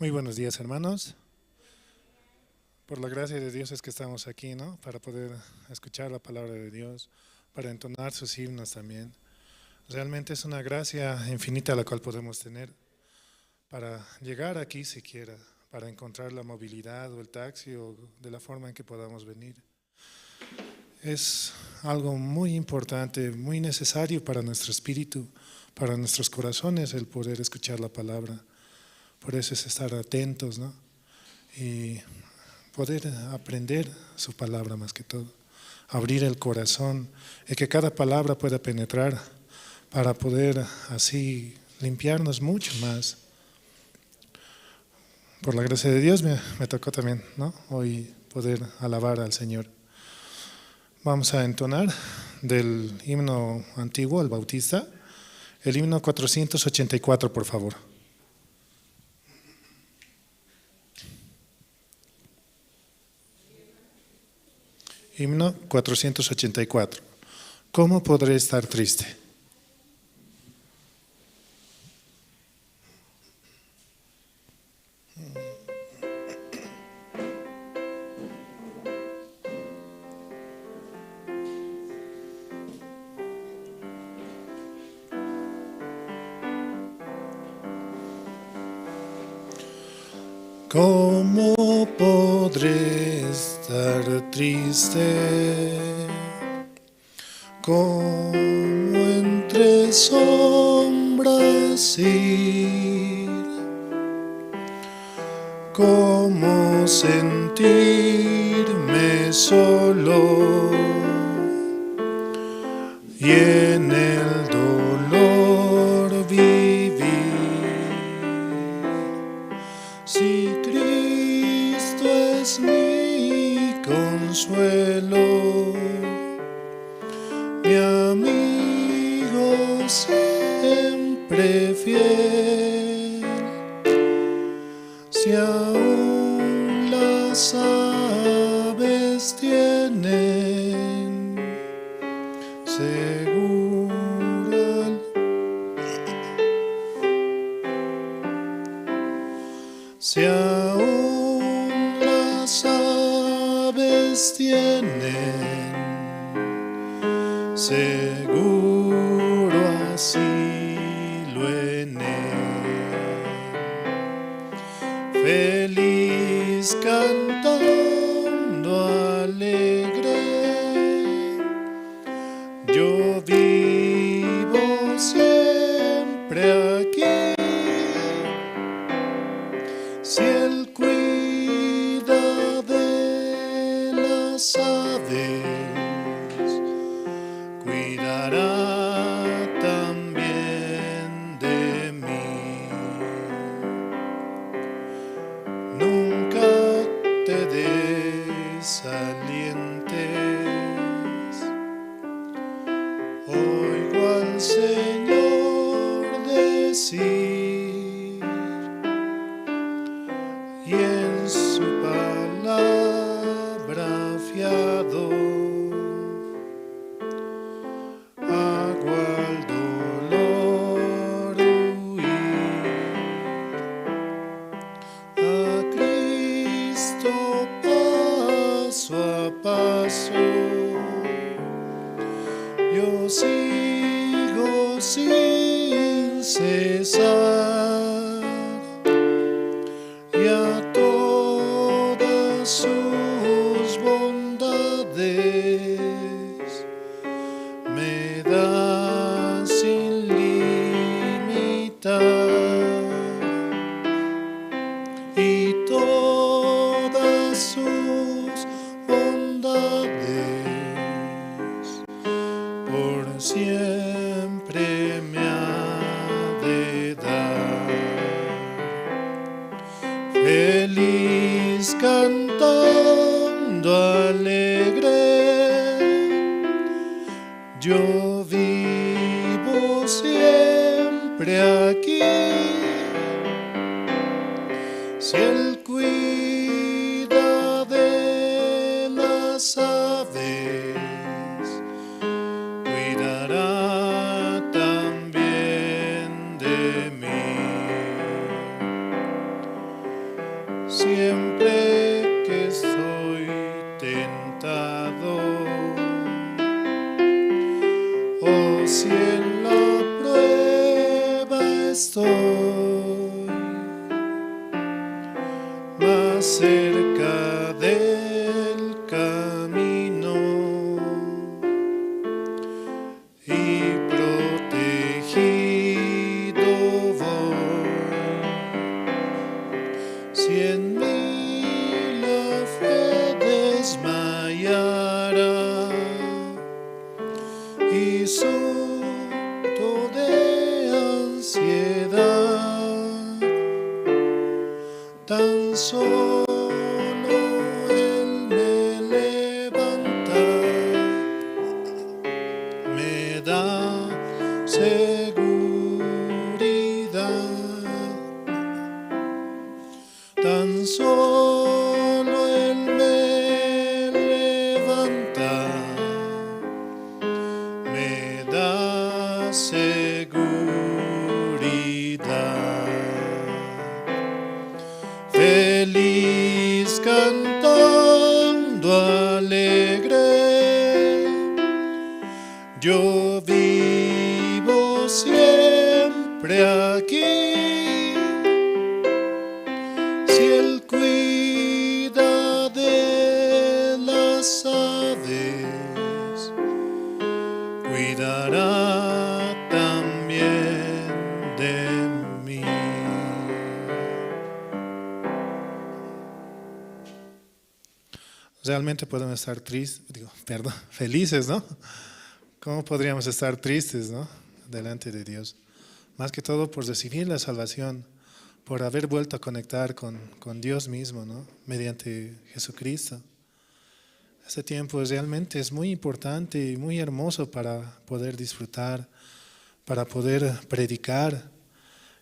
Muy buenos días, hermanos. Por la gracia de Dios es que estamos aquí, ¿no? Para poder escuchar la palabra de Dios, para entonar sus himnos también. Realmente es una gracia infinita la cual podemos tener para llegar aquí siquiera, para encontrar la movilidad o el taxi o de la forma en que podamos venir. Es algo muy importante, muy necesario para nuestro espíritu, para nuestros corazones, el poder escuchar la palabra. Por eso es estar atentos, ¿no? Y poder aprender su palabra más que todo. Abrir el corazón y que cada palabra pueda penetrar para poder así limpiarnos mucho más. Por la gracia de Dios me tocó también, ¿no? Hoy poder alabar al Señor. Vamos a entonar del himno antiguo, el Bautista, el himno 484, por favor. Himno 484. ¿Cómo podré estar triste? ¿Cómo podré estar triste? ¿Cómo entre sombras ir? ¿Cómo sentirme solo y en el dolor vivir? Si Cristo es mi consuelo, mi amigo siempre fiel, si aún las aves tienen seguro si aún las aves tienen seguro asilo en él. Feliz cantando alegre, yo vivo siempre aquí. Si Él cuida de las aves, cuidará también de mí. Nunca te desalientes, oigo al Señor decir, y en su palabra fiado, hago al dolor huir. A Cristo paso a paso, yo sigo sin cesar, y a todas sus bondades me da sin limitar, y todas sus bondades por siempre me ha de dar. Feliz cantando alegre, yo vivo siempre aquí. Si Él cuida de las aves, cuidará también de mí. Desmayará y susto de ansiedad, tan solo Él me levanta, me da seguridad. Tan solo Él me levanta, me da seguridad. Feliz cantando alegre, yo vivo siempre aquí. Si Él cuida de las aves, cuidará también de mí. Realmente podemos estar tristes, digo, perdón, felices, ¿no? ¿Cómo podríamos estar tristes, no? Delante de Dios. Más que todo por recibir la salvación, por haber vuelto a conectar con Dios mismo, ¿no? Mediante Jesucristo. Este tiempo realmente es muy importante y muy hermoso para poder disfrutar, para poder predicar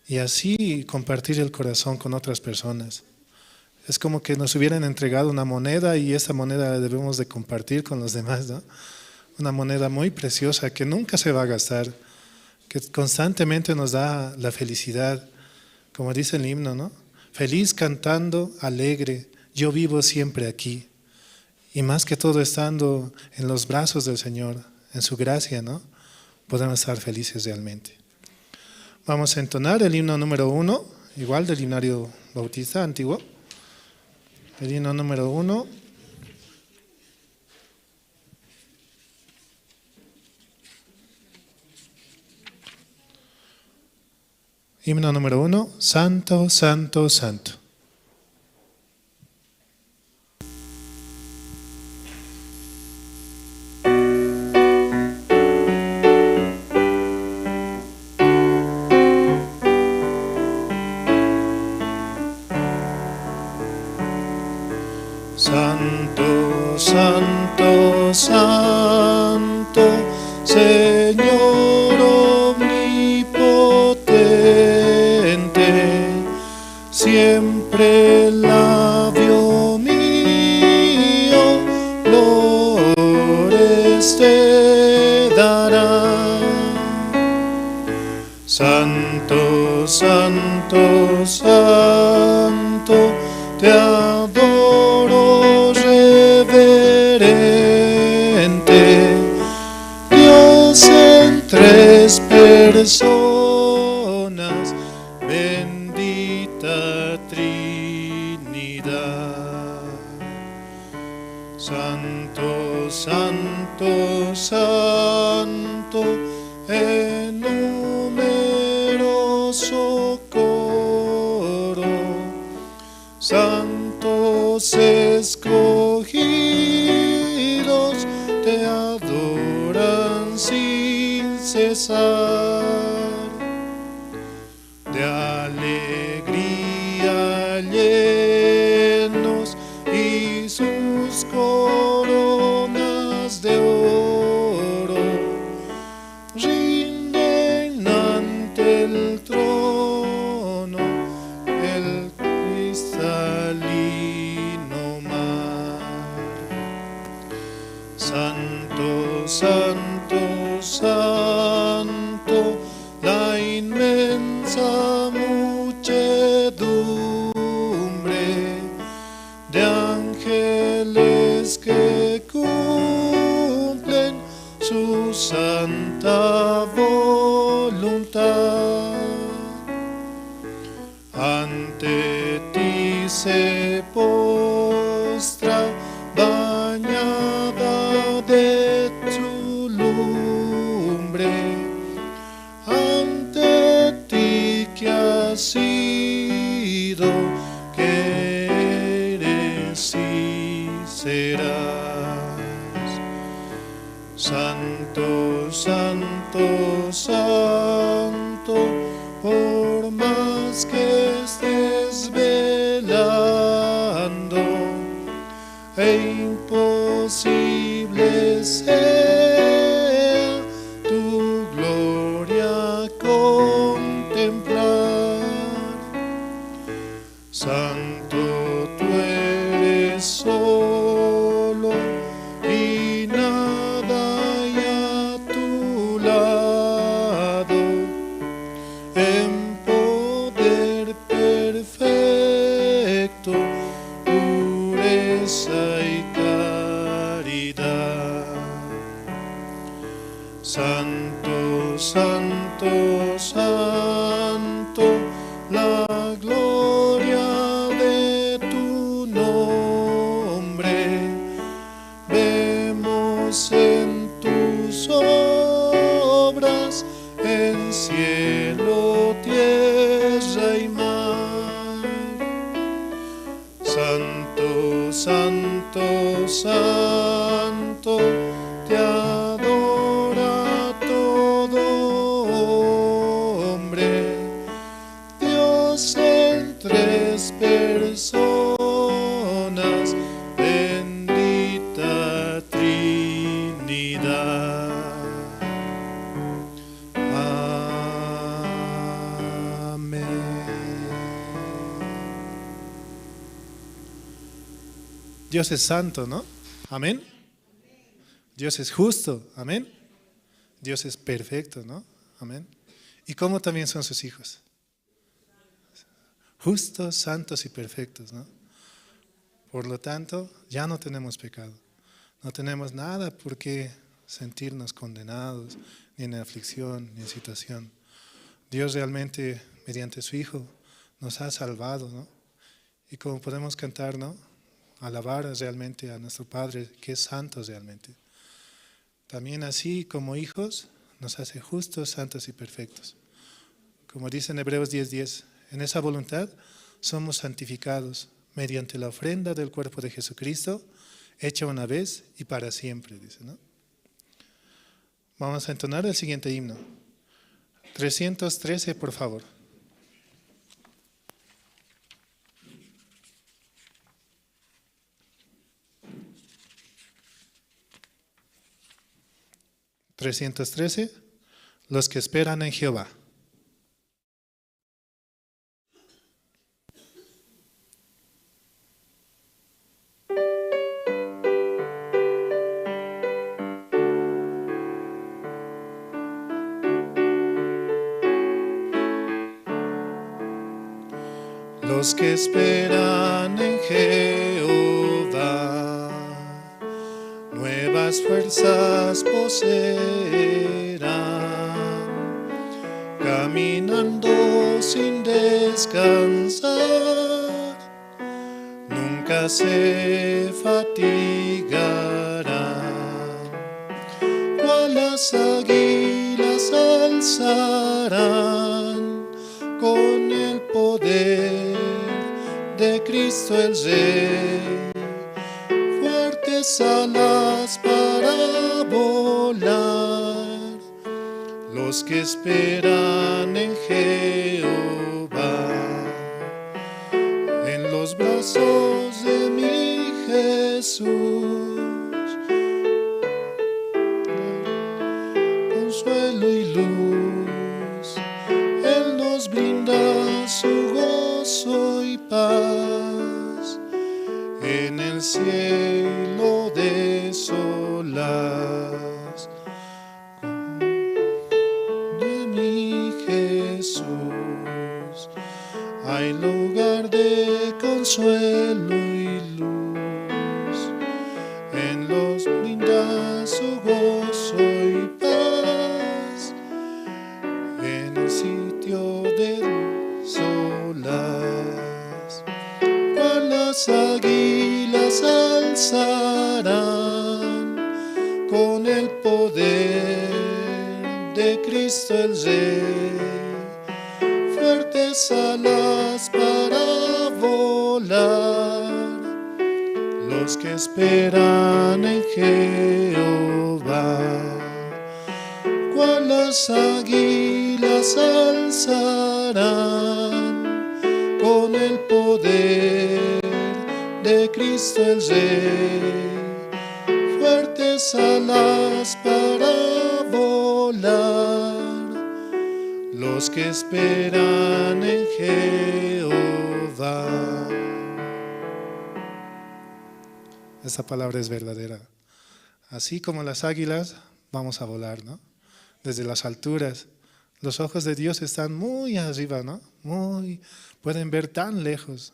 y así compartir el corazón con otras personas. Es como que nos hubieran entregado una moneda y esa moneda la debemos de compartir con los demás, ¿no? Una moneda muy preciosa que nunca se va a gastar, que constantemente nos da la felicidad, como dice el himno, ¿no? Feliz cantando, alegre, yo vivo siempre aquí. Y más que todo estando en los brazos del Señor, en su gracia, ¿no? Podemos estar felices realmente. Vamos a entonar el himno número 1, igual del himnario bautista antiguo. El himno número 1. Himno número 1, Santo, Santo, Santo. Santo, Santo, Santo, Señor omnipotente, siempre el labio mío flores te dará. Santo, Santo, Santo, te adoro reverente, Dios en tres personas, bendita Trinidad. Santo, Santo, Santo, en numeroso coro, santos escogidos te adoran sin cesar. De alegría llenos y sus coronas de oro rinden ante el trono el cristalino mar. Santo, Santo, Santo, la inmensa muchedumbre de ángeles que cumplen su santa voluntad. Ante ti se postra bañada de tu lumbre, ante ti que has sido, que eres y serás. Santo, santo, santo, por más que estés velando, e imposible sea tu gloria contemplar. Santo tú eres solo y nada hay a tu lado, en poder perfecto, pureza y caridad. Santo, santo, santo, la gloria de tu nombre vemos en tus obras, en cielo, tierra y mar. Santo, santo, santo, te adora todo hombre, Dios en tres personas, bendita Trinidad. Amén. Dios es santo, ¿no? Amén. Dios es justo, amén. Dios es perfecto, ¿no? Amén. ¿Y cómo también son sus hijos? Justos, santos y perfectos, ¿no? Por lo tanto, ya no tenemos pecado. No tenemos nada por qué sentirnos condenados, ni en aflicción, ni en situación. Dios realmente, mediante su Hijo, nos ha salvado, ¿no? Y como podemos cantar, ¿no? Alabar realmente a nuestro Padre, que es santo realmente. También así como hijos, nos hace justos, santos y perfectos. Como dice en Hebreos 10:10, en esa voluntad somos santificados mediante la ofrenda del cuerpo de Jesucristo, hecha una vez y para siempre, dice, ¿no? Vamos a entonar el siguiente himno. 313, por favor. ...313... Los que esperan en Jehová. Los que esperan en Jehová, nuevas fuerzas poseerán, caminando sin descansar, nunca se fatigarán. Cual las águilas alzarán con el poder de Cristo el Rey, fuertes alas para volar, los que esperan en Jehová, en los brazos de mi Jesús, consuelo y luz, Él nos brinda su gozo y paz en el cielo de solaz. De mi Jesús hay lugar de consuelo y luz, en los brinda su gozo y paz en el sitio del solaz. Cual las águilas alzarán con el poder de Cristo el Rey, fuertes alas para volar, los Los que esperan en Jehová, cual las águilas alzarán con el poder de Cristo el Rey, fuertes alas para volar, los que esperan en Jehová. Esa palabra es verdadera. Así como las águilas, vamos a volar, ¿no? Desde las alturas. Los ojos de Dios están muy arriba, ¿no? Muy, pueden ver tan lejos,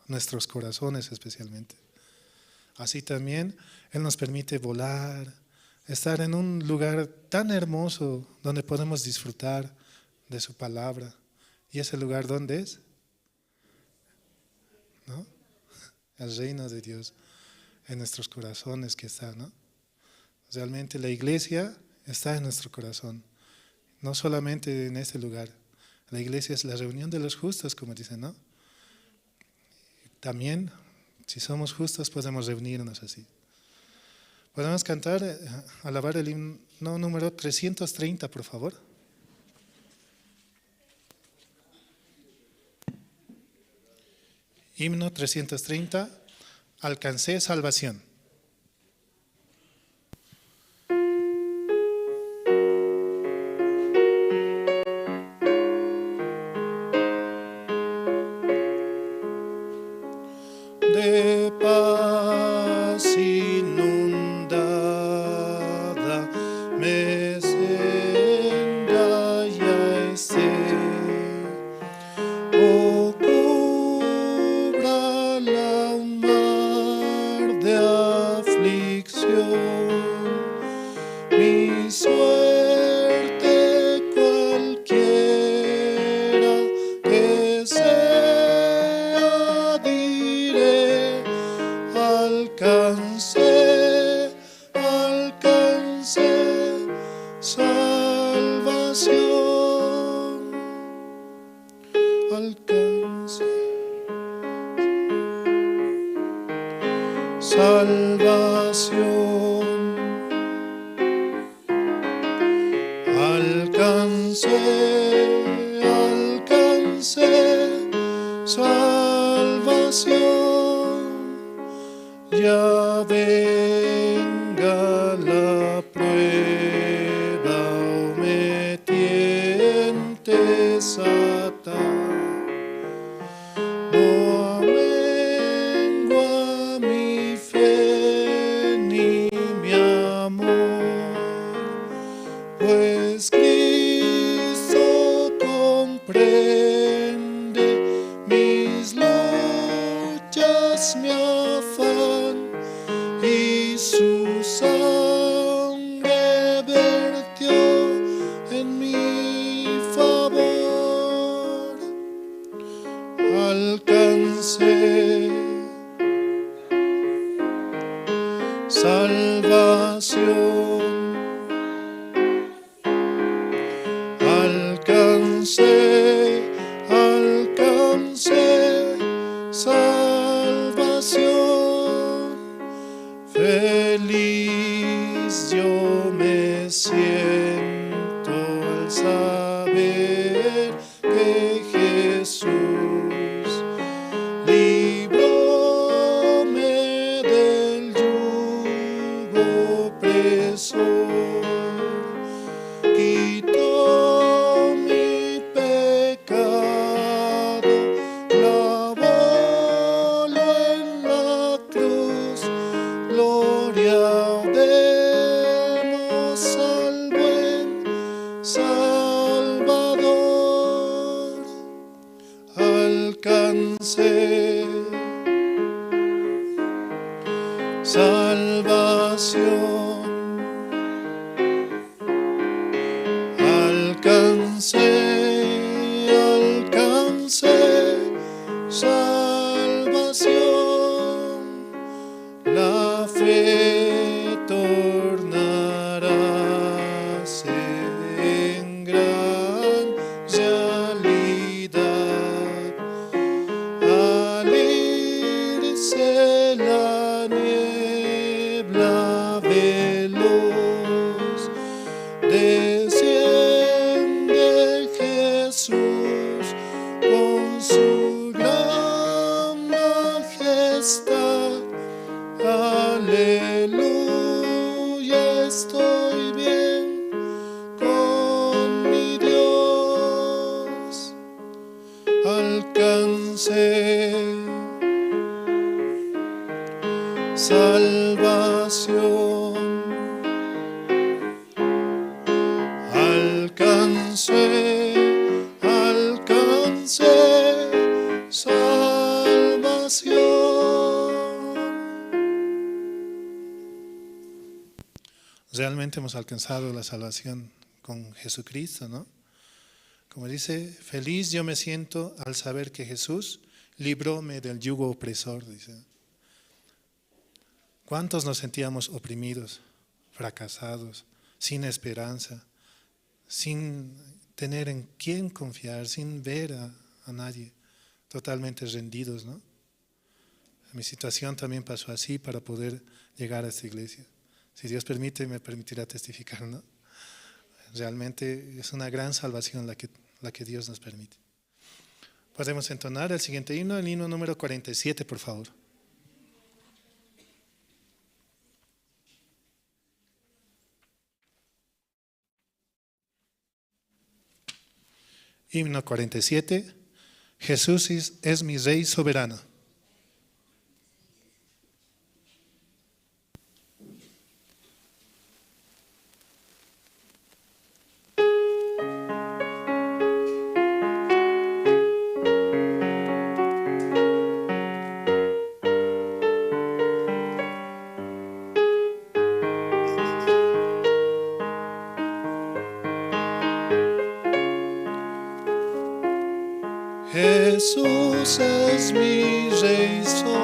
nuestros corazones especialmente. Así también Él nos permite volar, estar en un lugar tan hermoso donde podemos disfrutar de su palabra. ¿Y ese lugar dónde es? ¿No? El reino de Dios en nuestros corazones que está, ¿no? Realmente la iglesia está en nuestro corazón, no solamente en este lugar. La iglesia es la reunión de los justos, como dicen, ¿no? También, si somos justos, podemos reunirnos así. Podemos cantar, alabar el himno número 330, por favor. Himno 330, alcancé salvación. De paz inundada me senda ya esté. Oh, cúbrala un mar de aflicción, mi suerte cualquiera que sea, diré, alcancé, alcancé salvación, alcancé salvación, alcancé, alcancé salvación. Ya venga la prueba o me tiente Satán, no amengua mi fe ni mi amor, pues Cristo comprende mis luchas, mi afán, y su sangre vertió en mi favor. Alcancé salvación, alcancé, alcancé salvación. Feliz yo me siento al saber que Jesús libróme del yugo opresor, quitó mi pecado, clavólo en la cruz. Gloria demos al buen Salvador. Alcancé salvación, alcancé, alcancé salvación. La fe tornaráse en gran realidad al irse la niebla. Aleluya, estoy bien con mi Dios. Alcancé salvación. Alcancé, alcancé salvación. Realmente hemos alcanzado la salvación con Jesucristo, ¿no? Como dice, feliz yo me siento al saber que Jesús libróme del yugo opresor, dice. ¿Cuántos nos sentíamos oprimidos, fracasados, sin esperanza, sin tener en quién confiar, sin ver a nadie, totalmente rendidos, ¿no? Mi situación también pasó así para poder llegar a esta iglesia. Si Dios permite, me permitirá testificar, ¿no? Realmente es una gran salvación la que Dios nos permite. Podemos entonar el siguiente himno, el himno número 47, por favor. Himno 47, Jesús es mi Rey soberano. Jesús es mi Rey soberano,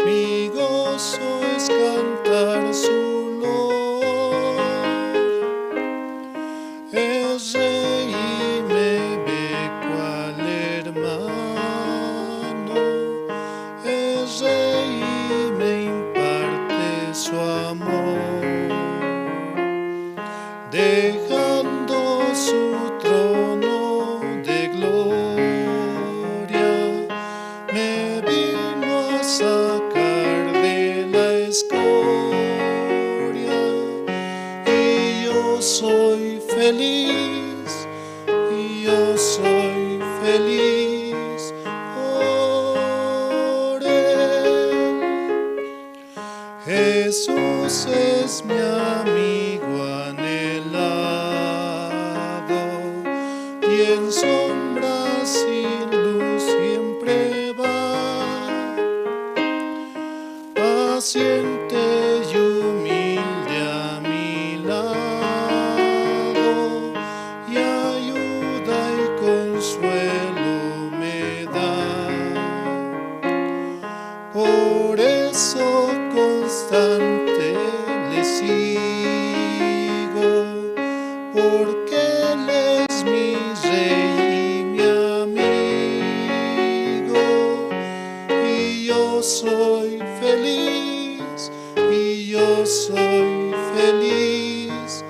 mi gozo es cantar su loor. Es Rey y me ve cual hermano, es Rey y me imparte su amor, dejando su trono de gloria, me vino a sacar de la escoria, y yo soy feliz, y yo soy feliz por él. Jesús es mi amigo anhelado, y en sombras sin luz siempre va, paciente y humilde a mi lado, y ayuda y consuelo me da. Por eso constante le sigo, porque él es mi Rey y mi amigo, y yo soy feliz, y yo soy feliz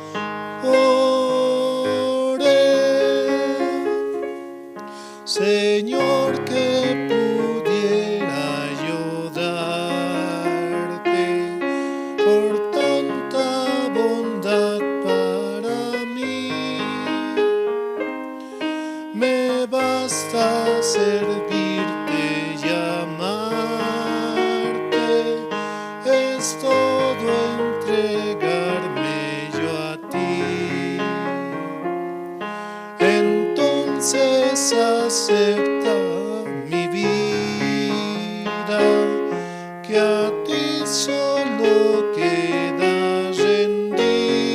por él. Señor, que pudiera yo darte por tanta bondad para mí. Me basta servirte y amarte, es todo entregarme yo a ti. Entonces acepta mi vida, que a ti solo queda rendida,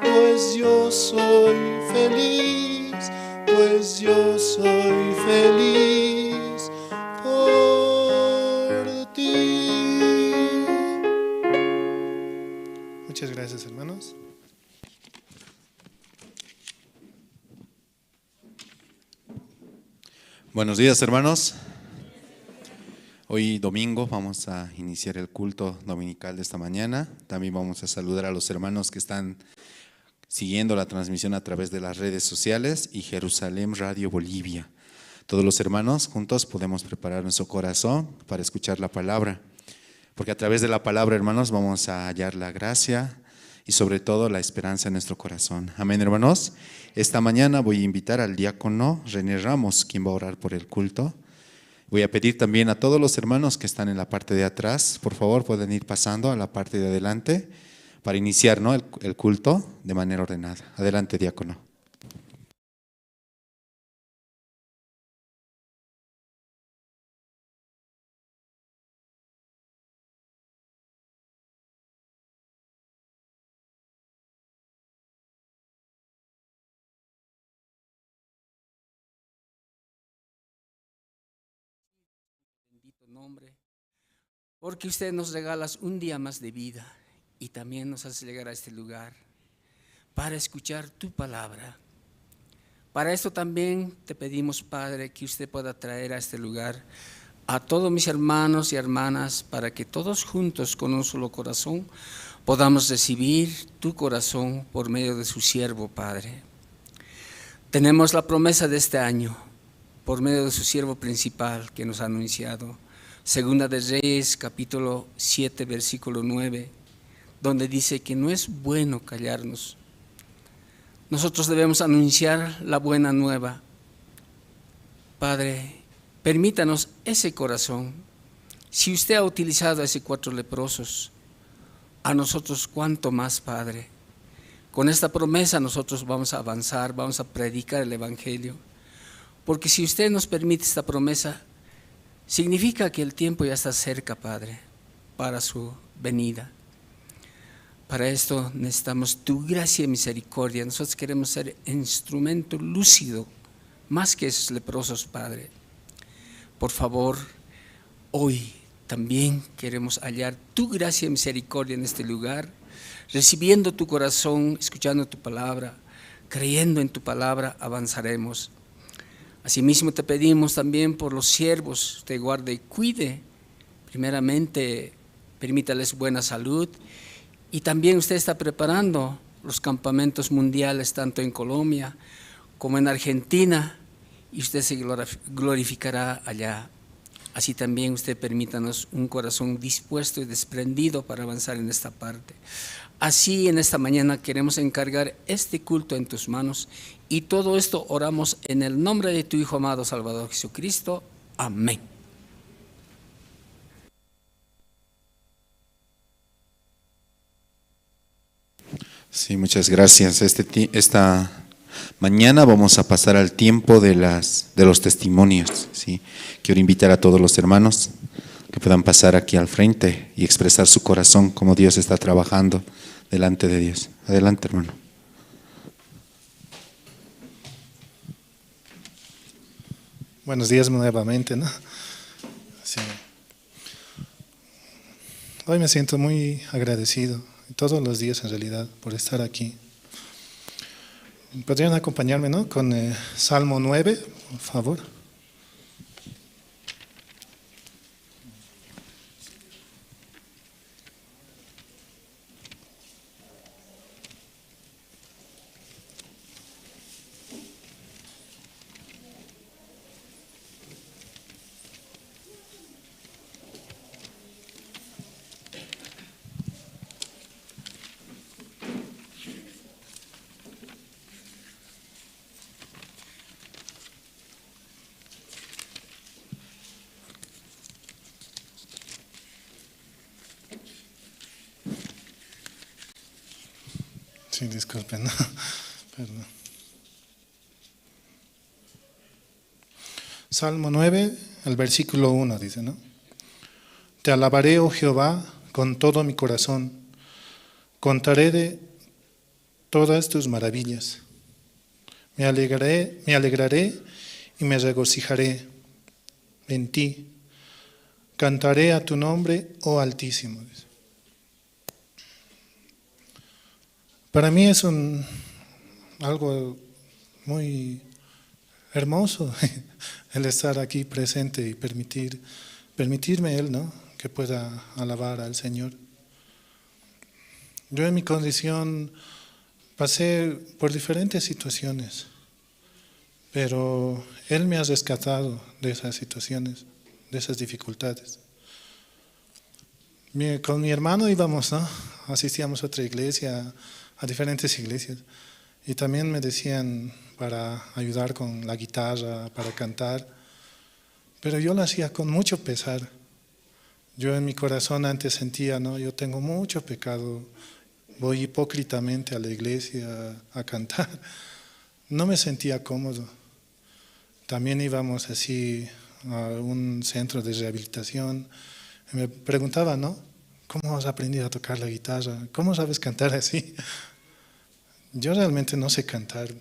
pues yo soy feliz, pues yo soy feliz por ti. Muchas gracias, hermanos. Buenos días, hermanos. Hoy domingo vamos a iniciar el culto dominical de esta mañana. También vamos a saludar a los hermanos que están siguiendo la transmisión a través de las redes sociales y Jerusalén Radio Bolivia. Todos los hermanos juntos podemos preparar nuestro corazón para escuchar la palabra, porque a través de la palabra, hermanos, vamos a hallar la gracia y sobre todo la esperanza en nuestro corazón. Amén, hermanos. Esta mañana voy a invitar al diácono René Ramos, quien va a orar por el culto. Voy a pedir también a todos los hermanos que están en la parte de atrás, por favor, pueden ir pasando a la parte de adelante para iniciar, ¿no?, el culto de manera ordenada. Adelante, diácono. Nombre, porque usted nos regalas un día más de vida y también nos hace llegar a este lugar para escuchar tu palabra. Para esto también te pedimos, Padre, que usted pueda traer a este lugar a todos mis hermanos y hermanas para que todos juntos con un solo corazón podamos recibir tu corazón por medio de su siervo, Padre. Tenemos la promesa de este año por medio de su siervo principal que nos ha anunciado. Segunda de Reyes, capítulo 7, versículo 9, donde dice que no es bueno callarnos. Nosotros debemos anunciar la buena nueva. Padre, permítanos ese corazón. Si usted ha utilizado a esos 4 leprosos, a nosotros cuánto más, Padre. Con esta promesa nosotros vamos a avanzar, vamos a predicar el Evangelio. Porque si usted nos permite esta promesa, significa que el tiempo ya está cerca, Padre, para su venida. Para esto necesitamos tu gracia y misericordia. Nosotros queremos ser instrumento lúcido, más que esos leprosos, Padre. Por favor, hoy también queremos hallar tu gracia y misericordia en este lugar, recibiendo tu corazón, escuchando tu palabra, creyendo en tu palabra, avanzaremos. Asimismo te pedimos también por los siervos, te guarde y cuide. Primeramente, permítales buena salud. Y también usted está preparando los campamentos mundiales, tanto en Colombia como en Argentina, y usted se glorificará allá. Así también usted permítanos un corazón dispuesto y desprendido para avanzar en esta parte. Así en esta mañana queremos encargar este culto en tus manos y todo esto oramos en el nombre de tu Hijo amado Salvador Jesucristo. Amén. Sí, muchas gracias. Esta mañana vamos a pasar al tiempo de los testimonios, ¿sí? Quiero invitar a todos los hermanos que puedan pasar aquí al frente y expresar su corazón, como Dios está trabajando delante de Dios. Adelante, hermano. Buenos días nuevamente, ¿no? Sí. Hoy me siento muy agradecido, todos los días en realidad, por estar aquí. ¿Podrían acompañarme, no? Con Salmo 9, por favor. Sí, disculpen, ¿no? Perdón. Salmo 9, el versículo 1 dice, ¿no? Te alabaré, oh Jehová, con todo mi corazón. Contaré de todas tus maravillas. Me alegraré y me regocijaré en ti. Cantaré a tu nombre, oh Altísimo. Dice. Para mí es algo muy hermoso el estar aquí presente y permitirme Él, ¿no?, que pueda alabar al Señor. Yo en mi condición pasé por diferentes situaciones, Pero Él me ha rescatado de esas situaciones, de esas dificultades. Con mi hermano íbamos, ¿no? Asistíamos a otra iglesia, a diferentes iglesias. Y también me decían para ayudar con la guitarra, para cantar. Pero yo lo hacía con mucho pesar. Yo en mi corazón antes sentía, ¿no? Yo tengo mucho pecado, voy hipócritamente a la iglesia a cantar. No me sentía cómodo. También íbamos así a un centro de rehabilitación. Me preguntaba, ¿no? ¿Cómo has aprendido a tocar la guitarra? ¿Cómo sabes cantar así? Yo realmente no sé cantar.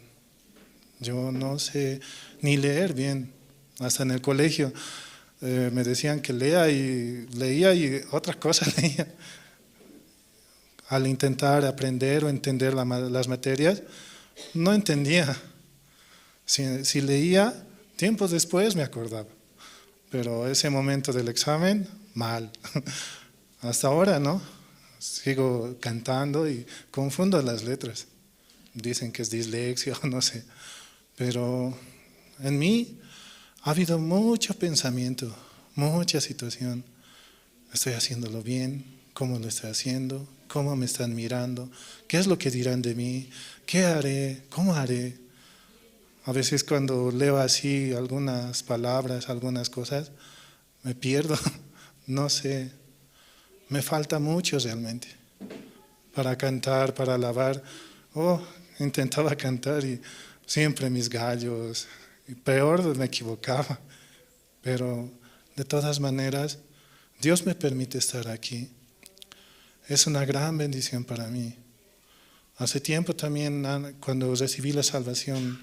Yo no sé ni leer bien. Hasta en el colegio me decían que lea y leía y otra cosa leía. Al intentar aprender o entender las materias, no entendía. Si leía, tiempo después me acordaba. Pero ese momento del examen, mal. Hasta ahora, ¿no? Sigo cantando y confundo las letras. Dicen que es dislexia, no sé. Pero en mí ha habido mucho pensamiento, mucha situación. Estoy haciéndolo bien, ¿cómo lo estoy haciendo? ¿Cómo me están mirando? ¿Qué es lo que dirán de mí? ¿Qué haré? ¿Cómo haré? A veces cuando leo así algunas palabras, algunas cosas, me pierdo, no sé, me falta mucho realmente para cantar, para alabar. Oh, intentaba cantar y siempre mis gallos, y peor me equivocaba, pero de todas maneras, Dios me permite estar aquí. Es una gran bendición para mí. Hace tiempo también, cuando recibí la salvación,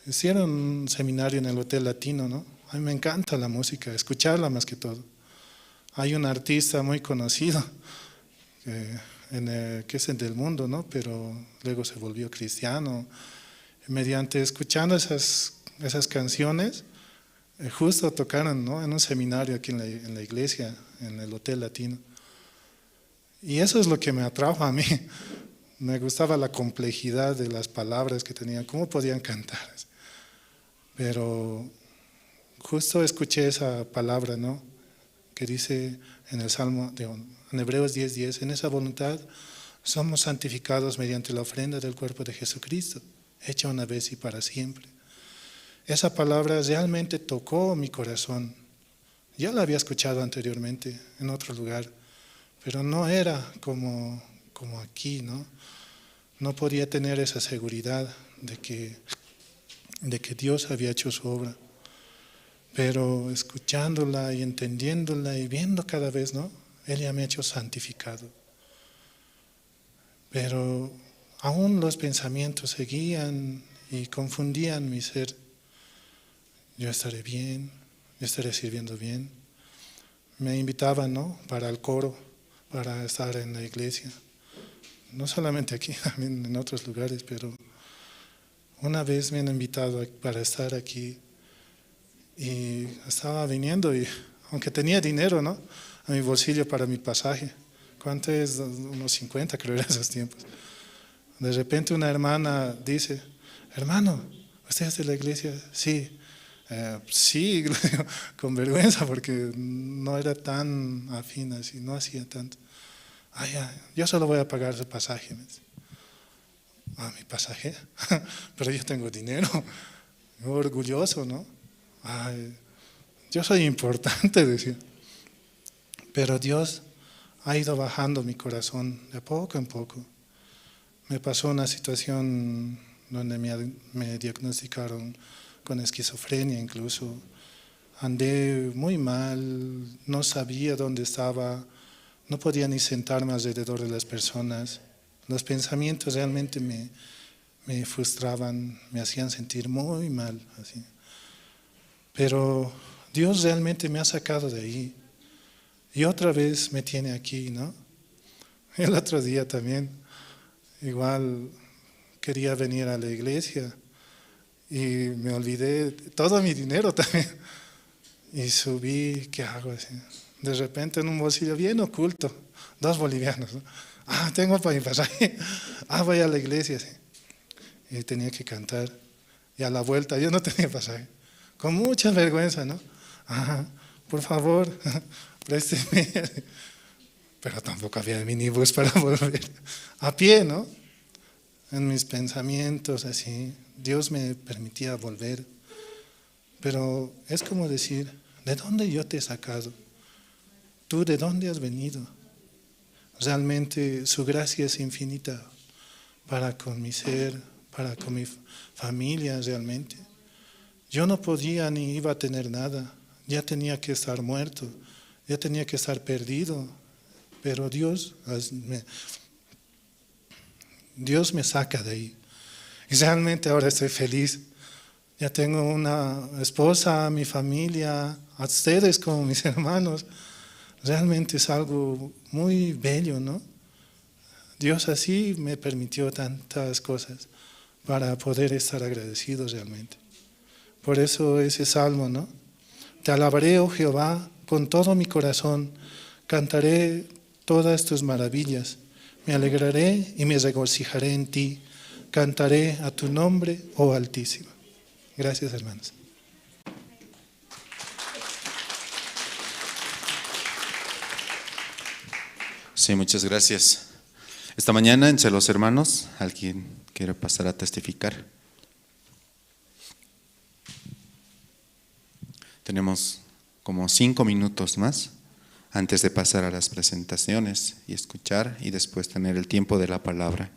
hicieron un seminario en el Hotel Latino, ¿no? A mí me encanta la música, escucharla más que todo. Hay un artista muy conocido que es el del mundo, ¿no? Pero luego se volvió cristiano. Mediante escuchando esas canciones, justo tocaron, ¿no? En un seminario aquí en la iglesia, en el Hotel Latino. Y eso es lo que me atrajo a mí. Me gustaba la complejidad de las palabras que tenían, cómo podían cantar. Pero justo escuché esa palabra, ¿no? Que dice en el Salmo, en Hebreos 10:10, en esa voluntad somos santificados mediante la ofrenda del cuerpo de Jesucristo, hecha una vez y para siempre. Esa palabra realmente tocó mi corazón. Ya la había escuchado anteriormente en otro lugar, pero no era como aquí, ¿no? No podía tener esa seguridad de que Dios había hecho su obra. Pero escuchándola y entendiéndola y viendo cada vez, ¿no? Él ya me ha hecho santificado. Pero aún los pensamientos seguían y confundían mi ser. Yo estaré bien, yo estaré sirviendo bien. Me invitaban, ¿no? Para el coro, para estar en la iglesia. No solamente aquí, también en otros lugares, pero una vez me han invitado para estar aquí y estaba viniendo y aunque tenía dinero, ¿no? A mi bolsillo para mi pasaje. ¿Cuánto es? Unos 50 creo era esos tiempos. De repente una hermana dice, hermano, ¿usted es de la iglesia? Sí. Sí, con vergüenza porque no era tan afín así, no hacía tanto. Ay, yo solo voy a pagar su pasaje. Ah, mi pasaje, pero yo tengo dinero. Orgulloso, ¿no? Ay, yo soy importante, decía. Pero Dios ha ido bajando mi corazón de poco en poco. Me pasó una situación donde me diagnosticaron con esquizofrenia incluso. Andé muy mal, no sabía dónde estaba, no podía ni sentarme alrededor de las personas. Los pensamientos realmente me frustraban, me hacían sentir muy mal. Así. Pero Dios realmente me ha sacado de ahí. Y otra vez me tiene aquí, ¿no? El otro día también, igual quería venir a la iglesia y me olvidé todo mi dinero también. Y subí, ¿qué hago? Así. De repente en un bolsillo bien oculto, 2 bolivianos, ¿no? Ah, tengo para mi pasaje. Ah, voy a la iglesia. Sí. Y tenía que cantar. Y a la vuelta yo no tenía pasaje. Con mucha vergüenza, ¿no? Ajá, por favor, présteme. Pero tampoco había minibús para volver. A pie, ¿no? En mis pensamientos, así, Dios me permitía volver. Pero es como decir, ¿de dónde yo te he sacado? ¿Tú de dónde has venido? Realmente su gracia es infinita para con mi ser, para con mi familia realmente. Yo no podía ni iba a tener nada, ya tenía que estar muerto, ya tenía que estar perdido, pero Dios me saca de ahí. Y realmente ahora estoy feliz. Ya tengo una esposa, mi familia, a ustedes como mis hermanos. Realmente es algo muy bello, ¿no? Dios así me permitió tantas cosas para poder estar agradecido realmente. Por eso ese salmo, ¿no? Te alabaré, oh Jehová, con todo mi corazón, cantaré todas tus maravillas, me alegraré y me regocijaré en ti, cantaré a tu nombre, oh Altísimo. Gracias, hermanos. Sí, muchas gracias. Esta mañana, entre los hermanos, ¿alguien quiere pasar a testificar? Tenemos como 5 minutos más antes de pasar a las presentaciones y escuchar y después tener el tiempo de la palabra.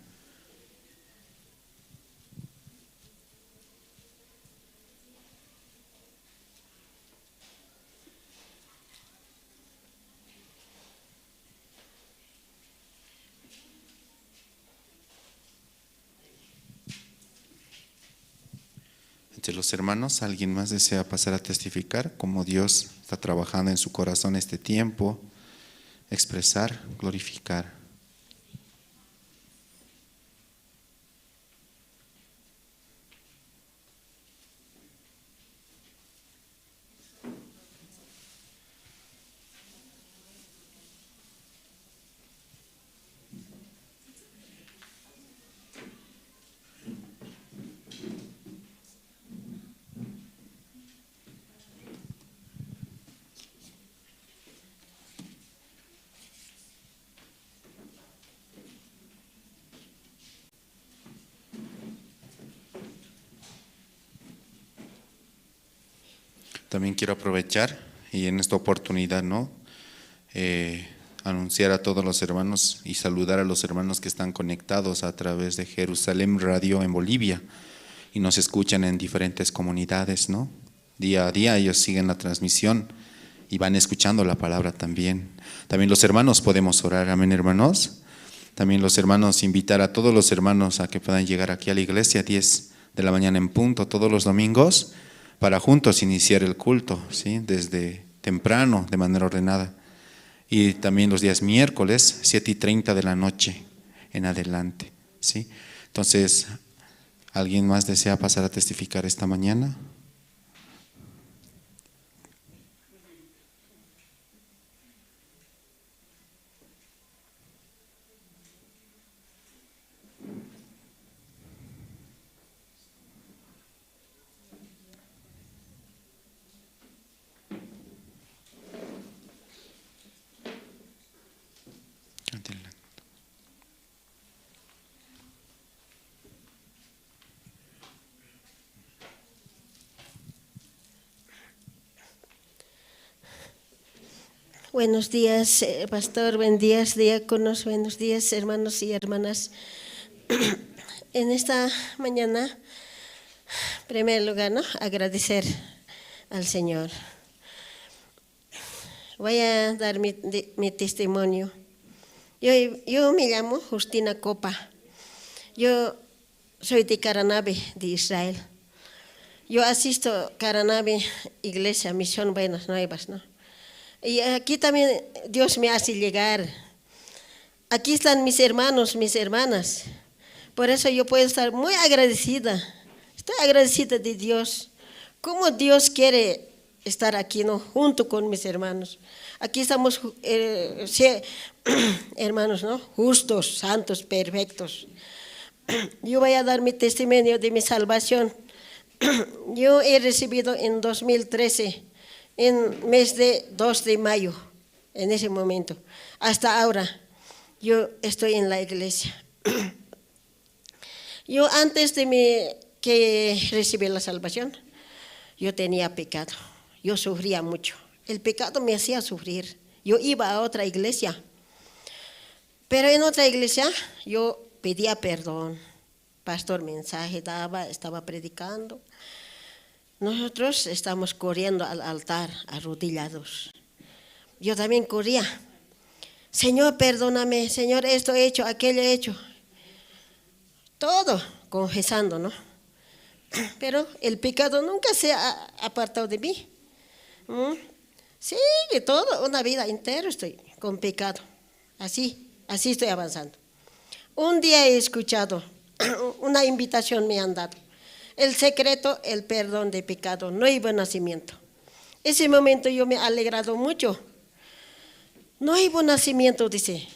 Entre los hermanos, ¿alguien más desea pasar a testificar cómo Dios está trabajando en su corazón este tiempo? Expresar, glorificar. También quiero aprovechar y en esta oportunidad, ¿no? Anunciar a todos los hermanos y saludar a los hermanos que están conectados a través de Jerusalén Radio en Bolivia y nos escuchan en diferentes comunidades, ¿no? Día a día ellos siguen la transmisión y van escuchando la palabra también. También los hermanos podemos orar, amén, hermanos. También los hermanos, invitar a todos los hermanos a que puedan llegar aquí a la iglesia a 10 de la mañana en punto todos los domingos, para juntos iniciar el culto, ¿sí? Desde temprano, de manera ordenada. Y también los días miércoles, 7:30 de la noche en adelante, ¿sí? Entonces, ¿alguien más desea pasar a testificar esta mañana? Buenos días, pastor, buen días, diáconos, buenos días, hermanos y hermanas. En esta mañana, en primer lugar, ¿no?, agradecer al Señor. Voy a dar mi testimonio. Yo me llamo Justina Copa. Yo soy de Caranavi, de Israel. Yo asisto a Caranavi, Iglesia, Misión Buenas Nuevas, ¿no? Y aquí también Dios me hace llegar. Aquí están mis hermanos, mis hermanas. Por eso yo puedo estar muy agradecida. Estoy agradecida de Dios. Cómo Dios quiere estar aquí, ¿no?, junto con mis hermanos. Aquí estamos, hermanos, ¿no?, justos, santos, perfectos. Yo voy a dar mi testimonio de mi salvación. Yo he recibido en 2013, en mes de 2 de mayo, en ese momento. Hasta ahora, yo estoy en la iglesia. Yo antes de que recibí la salvación, yo tenía pecado. Yo sufría mucho. El pecado me hacía sufrir. Yo iba a otra iglesia. Pero en otra iglesia yo pedía perdón. Pastor mensaje daba, estaba predicando. Nosotros estamos corriendo al altar, arrodillados. Yo también corría. Señor, perdóname. Señor, esto he hecho, aquello he hecho. Todo confesando, ¿no? Pero el pecado nunca se ha apartado de mí. Sigue todo, una vida entera estoy con pecado. Así, así estoy avanzando. Un día he escuchado, una invitación me han dado. El secreto, el perdón de pecado, nuevo nacimiento. Ese momento yo me he alegrado mucho. Nuevo nacimiento, dice.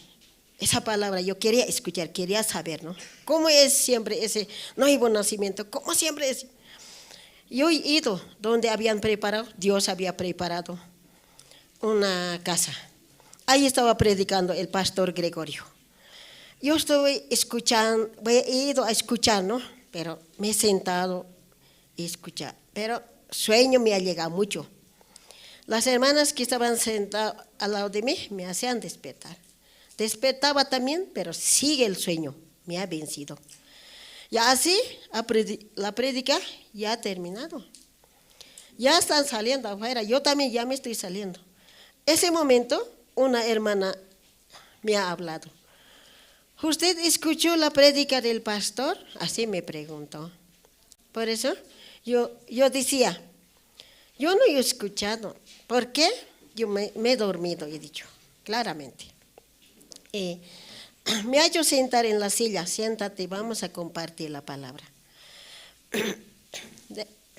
Esa palabra yo quería escuchar, quería saber, ¿no? ¿Cómo es siempre ese nuevo nacimiento? ¿Cómo siempre es? Yo he ido donde habían preparado, Dios había preparado una casa. Ahí estaba predicando el pastor Gregorio. Yo estoy escuchando, he ido a escuchar, ¿no? Pero me he sentado y escuchar. Pero sueño me ha llegado mucho. Las hermanas que estaban sentadas al lado de mí me hacían despertar. Despertaba también, pero sigue el sueño, me ha vencido. Y así la prédica ya ha terminado. Ya están saliendo afuera, yo también ya me estoy saliendo. Ese momento, una hermana me ha hablado. ¿Usted escuchó la prédica del pastor? Así me preguntó. Por eso yo decía, yo no he escuchado. ¿Por qué? Yo me he dormido, he dicho, claramente. Me ha hecho sentar en la silla, siéntate, vamos a compartir la palabra.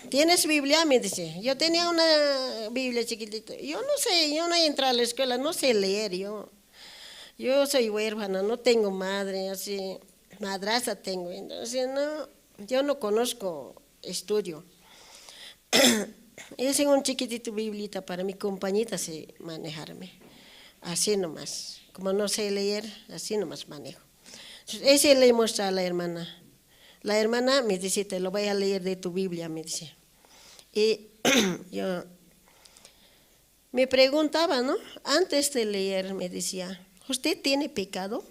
¿Tienes Biblia? Me dice. Yo tenía una Biblia chiquitita. Yo no sé, yo no he entrado a la escuela, no sé leer. Yo soy huérfana, no tengo madre, así, madrastra tengo. Entonces, no, yo no conozco estudio. Hice un chiquitito Biblita para mi compañita así manejarme. Así nomás. Como no sé leer, así nomás manejo. Entonces, ese le muestra a la hermana. La hermana me dice, te lo voy a leer de tu Biblia, me dice. Y yo me preguntaba, ¿no? Antes de leer me decía, ¿usted tiene pecado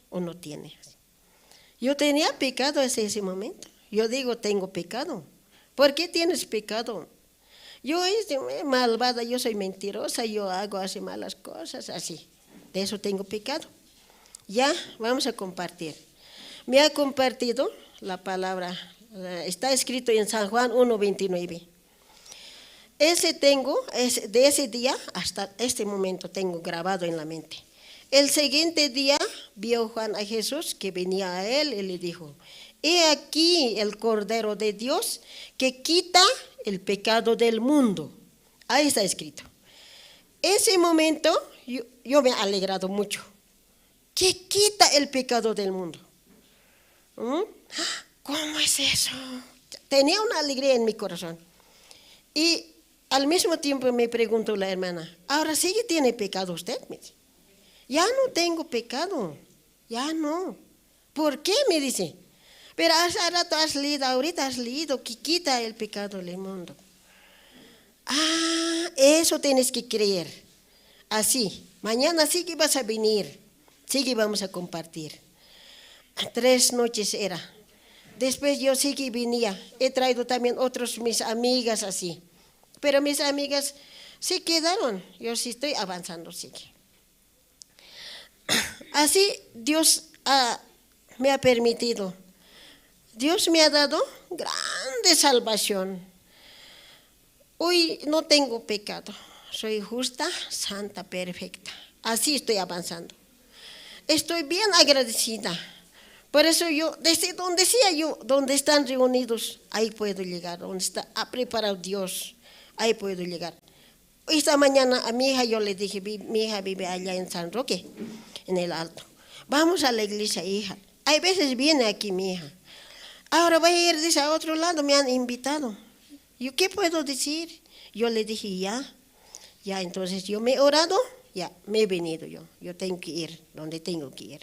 o no tiene? Yo tenía pecado hasta ese momento. Yo digo, tengo pecado. ¿Por qué tienes pecado? Yo soy malvada, yo soy mentirosa, yo hago así malas cosas, así. De eso tengo pecado. Ya, vamos a compartir. Me ha compartido la palabra, está escrito en San Juan 1:29. Ese tengo, de ese día hasta este momento tengo grabado en la mente. El siguiente día vio Juan a Jesús que venía a él y le dijo, he aquí el Cordero de Dios que quita el pecado del mundo. Ahí está escrito. Ese momento yo me he alegrado mucho. Que quita el pecado del mundo. ¿Cómo es eso? Tenía una alegría en mi corazón. Y al mismo tiempo me preguntó la hermana, ¿ahora sí que tiene pecado usted? Me dice. Ya no tengo pecado, ya no. ¿Por qué? Me dice. Pero hace rato has leído, ahorita has leído que quita el pecado del mundo. Ah, eso tienes que creer. Así, mañana sí que vas a venir, sí que vamos a compartir. 3 noches era. Después yo sí que venía. He traído también otros mis amigas así. Pero mis amigas sí quedaron. Yo sí estoy avanzando, sí que. Así Dios me ha permitido. Dios me ha dado grande salvación. Hoy no tengo pecado. Soy justa, santa, perfecta. Así estoy avanzando. Estoy bien agradecida. Por eso yo, desde donde sea yo, donde están reunidos, ahí puedo llegar. Donde está, ha preparado Dios, ahí puedo llegar. Esta mañana a mi hija yo le dije, mi hija vive allá en San Roque, en el Alto. Vamos a la iglesia, hija. Hay veces viene aquí mi hija. Ahora voy a ir, dice, a otro lado, me han invitado. ¿Yo qué puedo decir? Yo le dije, ya, ya, entonces yo me he orado, ya, me he venido yo. Yo tengo que ir donde tengo que ir.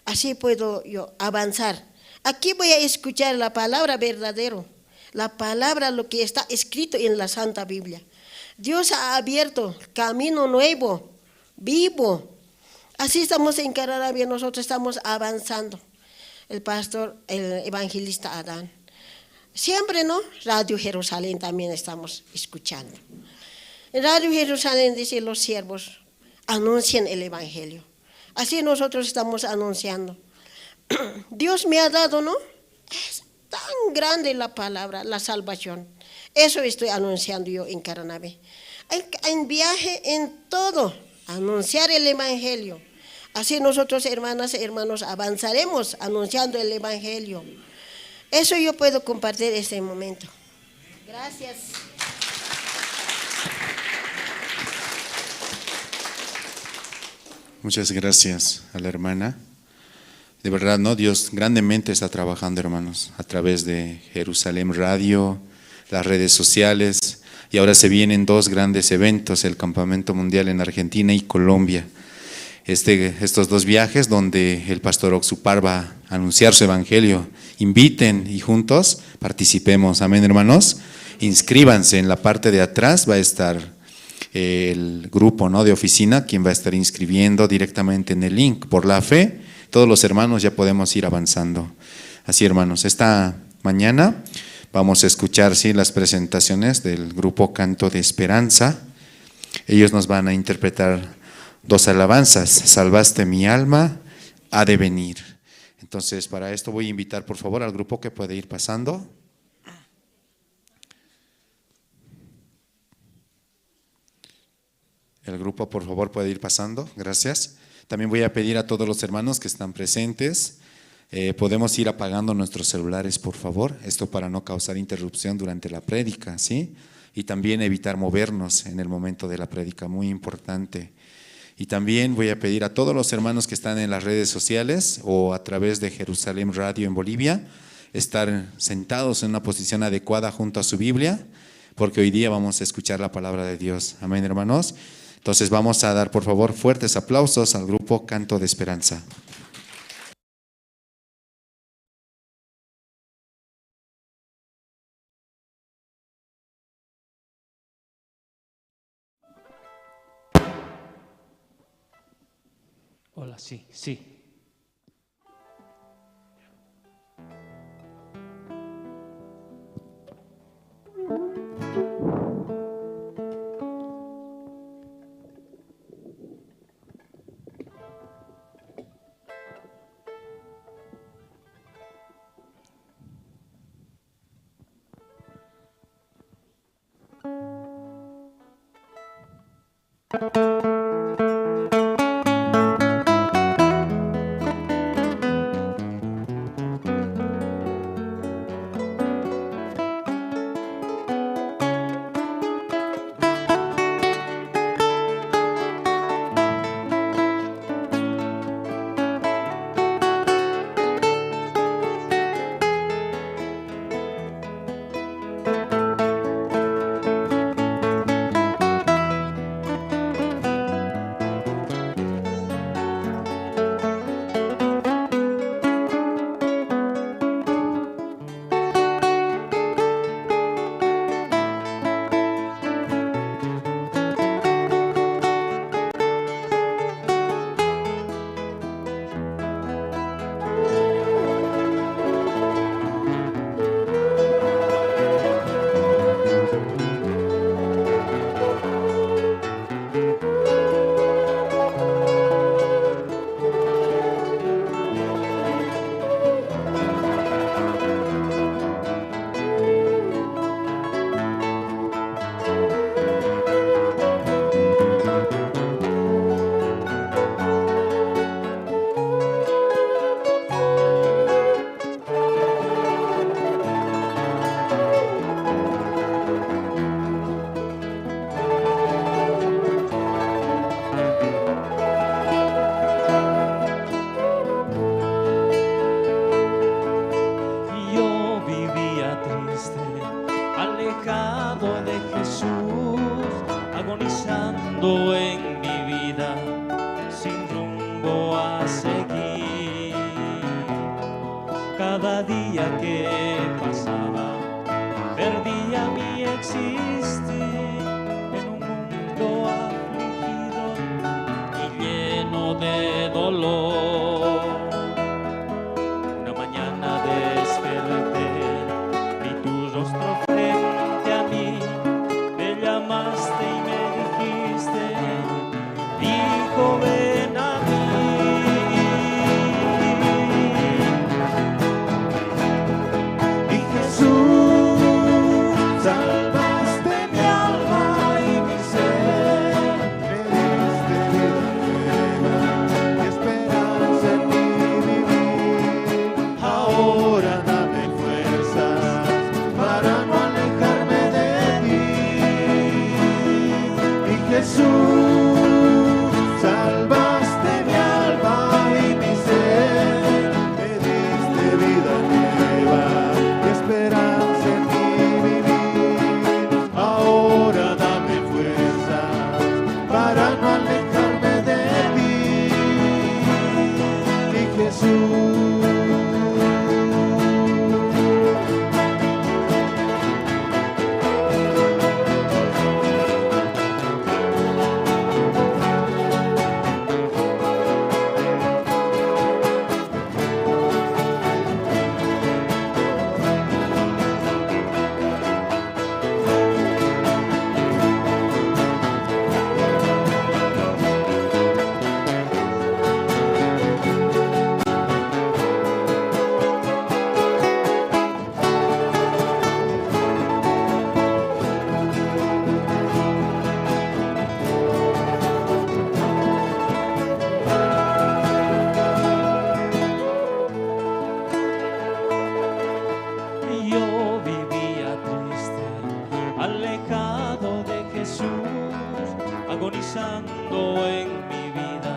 Así puedo yo avanzar. Aquí voy a escuchar la palabra verdadero, la palabra lo que está escrito en la Santa Biblia. Dios ha abierto camino nuevo, vivo. Así estamos en Cararabia, nosotros estamos avanzando. El pastor, el evangelista Adán. Siempre, ¿no? Radio Jerusalén también estamos escuchando. En Radio Jerusalén dice los siervos, anuncian el evangelio. Así nosotros estamos anunciando. Dios me ha dado, ¿no? Es tan grande la palabra, la salvación. Eso estoy anunciando yo en Caranabe. En viaje, en todo, anunciar el evangelio. Así nosotros, hermanas y hermanos, avanzaremos anunciando el evangelio. Eso yo puedo compartir en este momento. Gracias. Muchas gracias a la hermana. De verdad, ¿no? Dios grandemente está trabajando, hermanos, a través de Jerusalén Radio, las redes sociales, y ahora se vienen dos grandes eventos, el Campamento Mundial en Argentina y Colombia. Estos dos viajes donde el pastor Oxupar va a anunciar su evangelio. Inviten y juntos participemos. Amén, hermanos. Inscríbanse. En la parte de atrás va a estar el grupo, ¿no?, de oficina, quien va a estar inscribiendo directamente en el link. Por la fe, todos los hermanos ya podemos ir avanzando. Así, hermanos, esta mañana vamos a escuchar, sí, las presentaciones del grupo Canto de Esperanza. Ellos nos van a interpretar dos alabanzas: Salvaste mi alma, ha de venir. Entonces, para esto voy a invitar, por favor, al grupo que puede ir pasando. El grupo, por favor, puede ir pasando. Gracias. También voy a pedir a todos los hermanos que están presentes, podemos ir apagando nuestros celulares, por favor. Esto para no causar interrupción durante la prédica, ¿sí? Y también evitar movernos en el momento de la prédica, muy importante. Y también voy a pedir a todos los hermanos que están en las redes sociales o a través de Jerusalén Radio en Bolivia, estar sentados en una posición adecuada junto a su Biblia, porque hoy día vamos a escuchar la palabra de Dios. Amén, hermanos. Entonces vamos a dar, por favor, fuertes aplausos al grupo Canto de Esperanza. Hola, sí, sí. vida sin rumbo a seguir. Cada día que pasaba perdía mi existir en un mundo afligido y lleno de dolor. Una mañana desperté, vi tu rostro frente a mí, me llamaste y me dijiste, hijo, ven a mí. Mi Jesús, salvaste mi alma y mi ser, me diste vida nueva y esperanza en mi vivir. Ahora dame fuerzas para no alejarme de ti. Mi Jesús, salvaste mi alma y mi ser, me diste vida nueva y esperanza en mi vivir. Ahora dame fuerzas para no alejarme de ti, mi Jesús. Yo vivía triste, alejado de Jesús, agonizando en mi vida,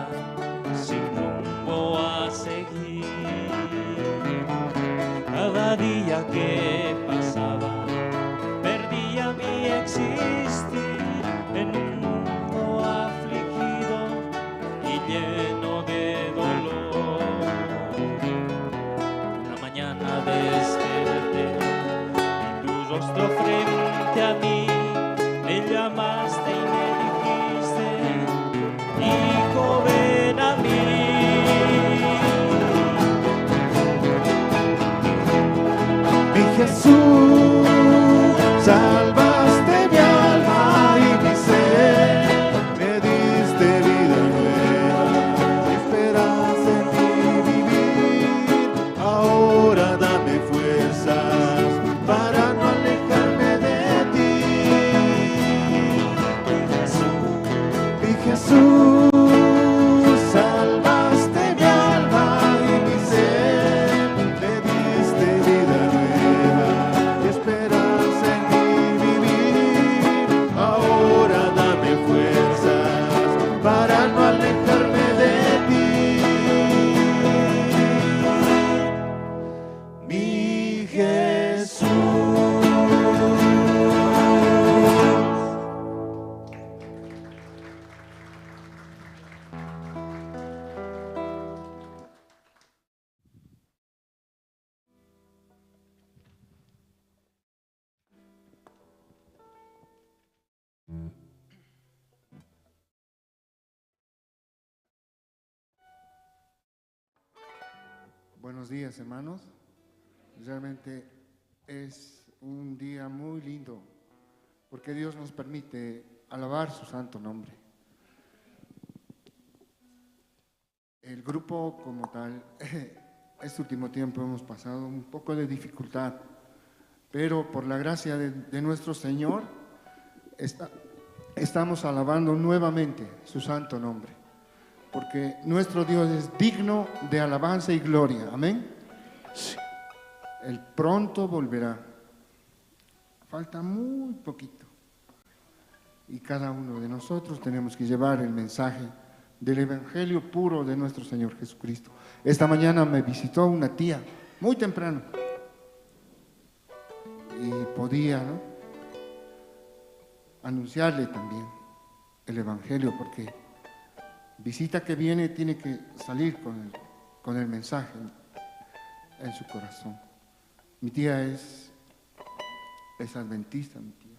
sin rumbo a seguir. Cada día que pasaba, perdía mi existir en un mundo afligido y lleno de dolor. Una mañana desperté, vi tu rostro frente a mí, me llamaste y me dijiste, hijo, ven a mí. Mi Jesús, salvaste mi alma y mi ser, me diste vida nueva y esperanza en mi vivir. Ahora dame fuerzas para no alejarme de ti. Mi Jesús, salvaste mi alma y mi ser, me diste vida nueva y esperanza en mi vivir. Ahora dame fuerzas para no alejarme de ti. Mi Jesús. Buenos días, hermanos. Realmente es un día muy lindo porque Dios nos permite alabar su santo nombre. El grupo como tal, este último tiempo hemos pasado un poco de dificultad, pero por la gracia de nuestro Señor estamos alabando nuevamente su santo nombre, porque nuestro Dios es digno de alabanza y gloria. Amén. Sí. Él pronto volverá. Falta muy poquito. Y cada uno de nosotros tenemos que llevar el mensaje del Evangelio puro de nuestro Señor Jesucristo. Esta mañana me visitó una tía, muy temprano. Y podía, ¿no?, anunciarle también el Evangelio, porque Visita que viene tiene que salir con el mensaje en su corazón. Mi tía es adventista, mi tía.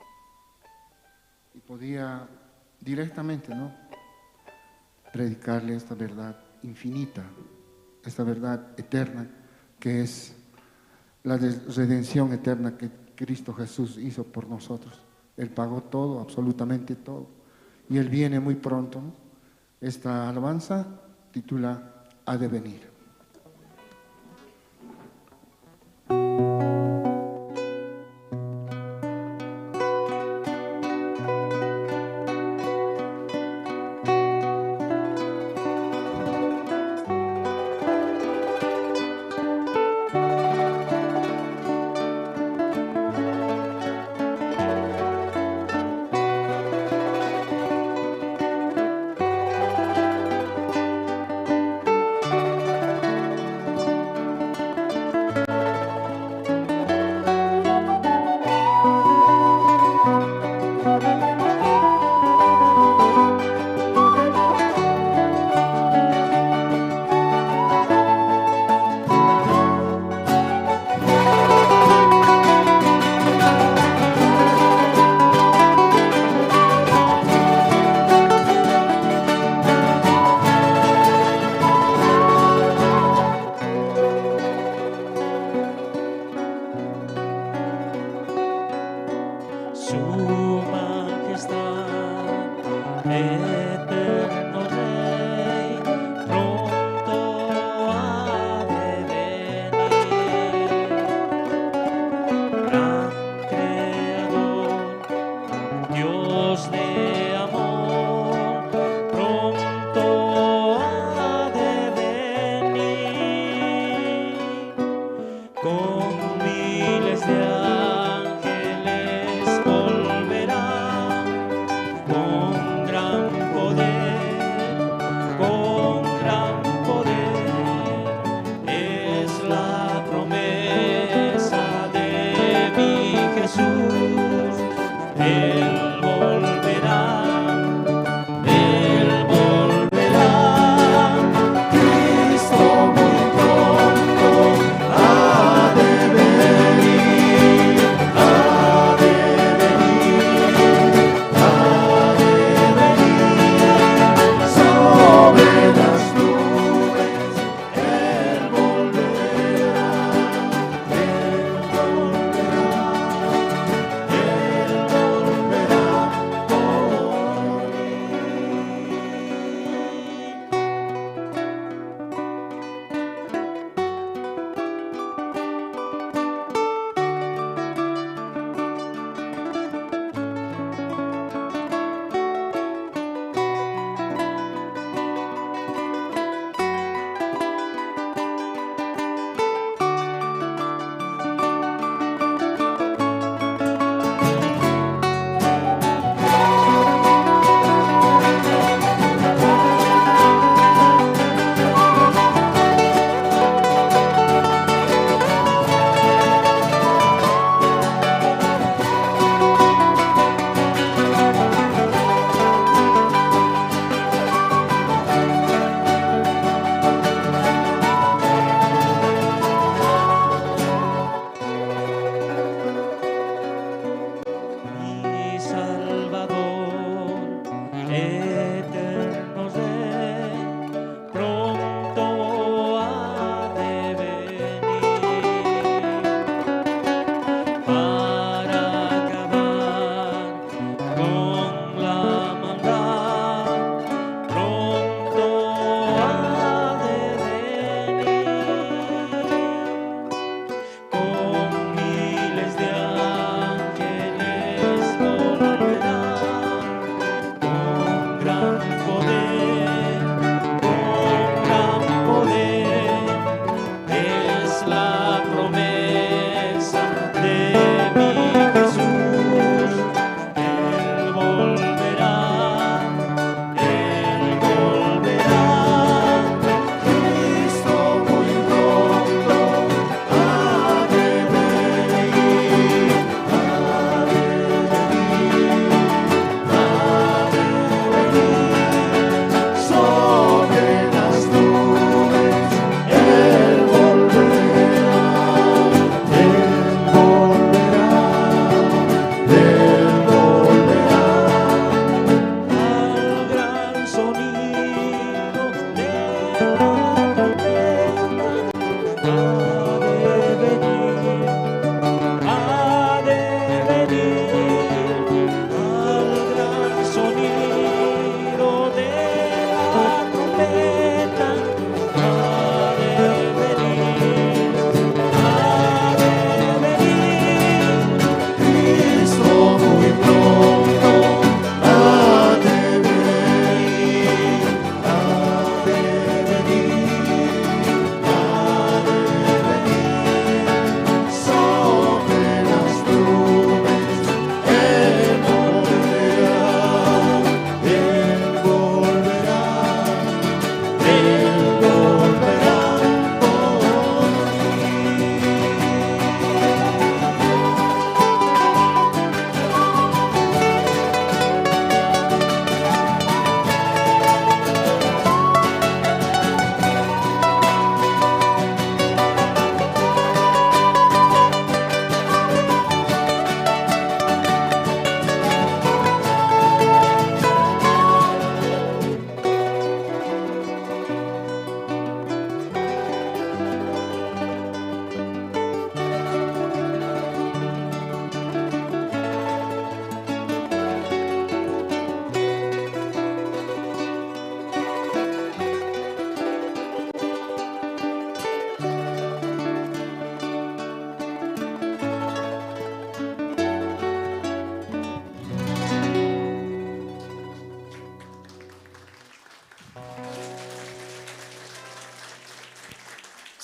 Y podía directamente, ¿no?, predicarle esta verdad infinita, esta verdad eterna, que es la redención eterna que Cristo Jesús hizo por nosotros. Él pagó todo, absolutamente todo. Y Él viene muy pronto, ¿no? Esta alabanza titula Ha de venir. Su majestad, eterno Rey, pronto ha de venir. Gran Creador, Dios de amor, pronto ha de venir. Con miles de ángeles volverá, con gran poder, con gran poder. Es la promesa de mi Jesús. Él volverá, Él volverá.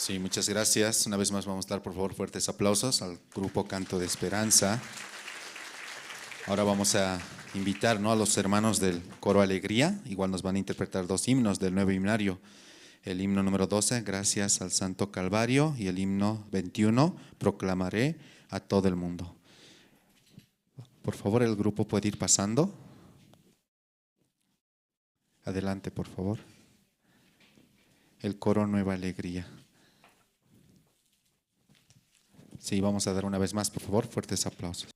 Sí, muchas gracias. Una vez más vamos a dar por favor fuertes aplausos al grupo Canto de Esperanza. Ahora vamos a invitar, ¿no?, a los hermanos del Coro Alegría. Igual nos van a interpretar dos himnos del nuevo himnario. El himno número 12, Gracias al Santo Calvario, y el himno 21, Proclamaré a todo el mundo. Por favor, el grupo puede ir pasando. Adelante, por favor. El coro Nueva Alegría. Sí, vamos a dar una vez más, por favor, fuertes aplausos.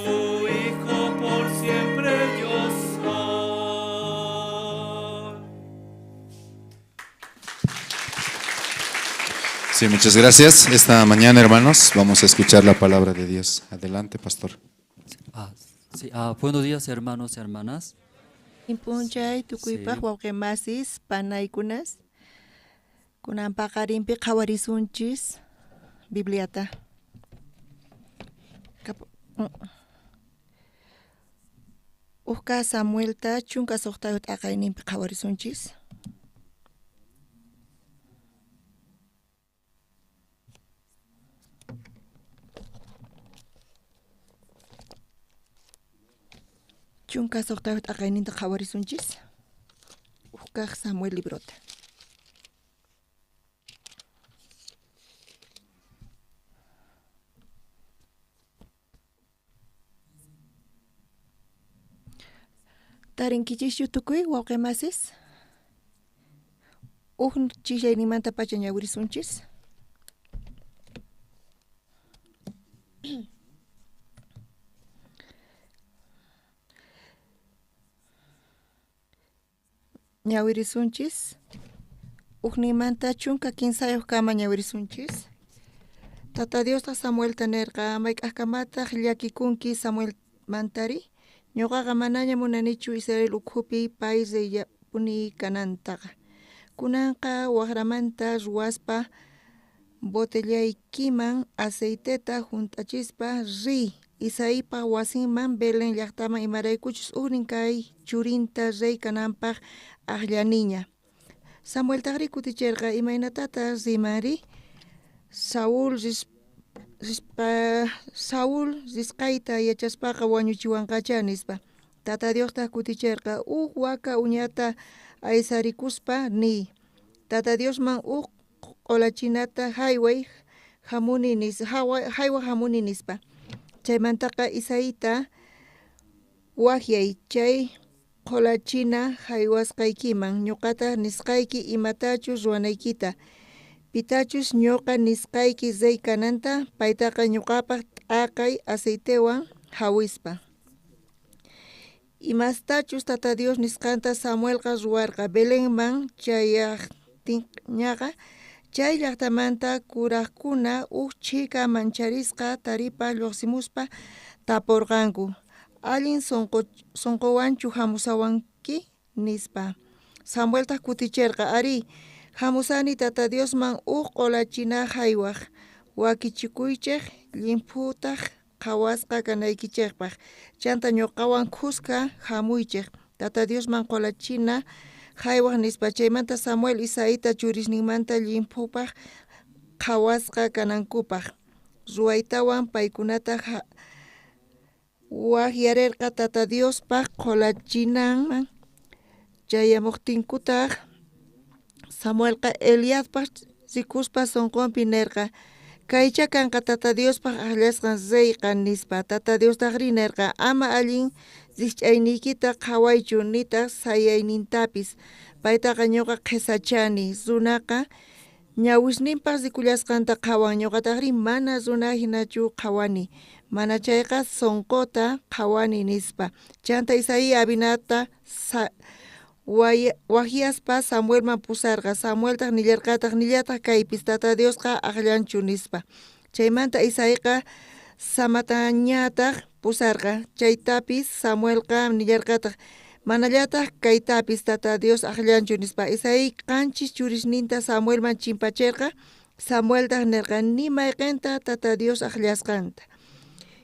Su hijo por siempre yo soy. Sí, muchas gracias. Esta mañana, hermanos, vamos a escuchar la palabra de Dios. Adelante, pastor. Sí, buenos días, hermanos y hermanas. P'unchay tukuypaq wawqimasis panaykunas kunan paqarinpi qhawarisunchis Bibliata. Ujka Samuelta 16 t'aqayninpi qhawarisunchis. Chunka suqtayuq t'aqayninta qhawarisunchis. Ujkaq Samuel librota. Tarinkichischu tukuy wawqimasis? Uj chishayninmantapacha ñawirisunchis. Ñawirisunchis. Ujninmanta 13 kama ñawirisunchis. Tata Diosta Samuelta nerqa mayk'ajkamataq llakikunki Samuelmantari. Ñuqaqa manaña munanichu Israel ukhupi pay reyllapuni kanantaqa. Kunanqa waqramanta ruwaspa botellaykiman aceiteta junt'achispa riy Isaípaj wasinman Belén llaqtaman imaraykuchus ujnin kay churinta rey kananpaq aqllaniña. Samueltaqri kuticherqa imaynatataq rimanri Saúl risqayta yachaspaqa wañuchiwanqacha nispa. Tata Diostaq kuticherqa uj waka uñata aysarikuspa niy Tata Diosman uj q'olachinata hayway hamuni nispa. Chaymantaqa Isaíta waqyay chay q'olachina haywasqaykiman ñuqataq nisqayki imatachus ruwanaykita pitachus ñuqa nisqayki rey kananta paytaqa ñuqapaq t'aqay aceitewan hawispa. Imastachus Tata Dios nisqanta Samuelqa ruwarqa Belenman chayaqtinñaqa chay llaqtamanta kuraqkuna uj chhika mancharisqa taripaj lluqsimuspa tapurqanku allin sunquwanchu hamusawanki nispa. Samueltaq kuticherqa arí hamusani Tata Diosman uj q'olachina haywaq wakichikuychej llimphutaq qhawasqa kanaykichejpaq chanta ñuqawan khuska hamuychej Tata Diosman q'olachina haywaq nispa. Chaymanta Samuel Isaíta churisninmanta llimphupaq qhawasqa kanankupaq ruwaytawan paykunata waqyarerqa Tata Diospaq q'olachinanman chayamuqtinkutaq Samuelqa Eliabpaq rikuspa sunqunpi nerqa kaycha kanqa Tata Diospaq aqllasqan reyqa nispa. Tata Diostaqri nerqa ama allin rikch'ayniykita qhawaychu nitaq sayaynintapis paytaqa ñuqa qhisachani runaqa ñawisninpaq rikullasqanta qhawan ñuqataqri mana runa hinachu qhawani mana chayqa sunquta qhawani nispa. Chanta Isaí Abinata waqyaspa Samuelman pusarqa. Samueltaq nillarqataq nillataq kaypis Tata Diosqa aqllanchu nispa. Chaymanta Isaíqa Samatañataq pusarqa. Chaytapis Samuelqa nillarqataq manallataq kaytapis Tata Dios aqllanchu nispa. Isaí qanchis churisninta Samuelman chimpacherqa. Samueltaq nerqa ni mayqinta Tata Dios aqllasqanta.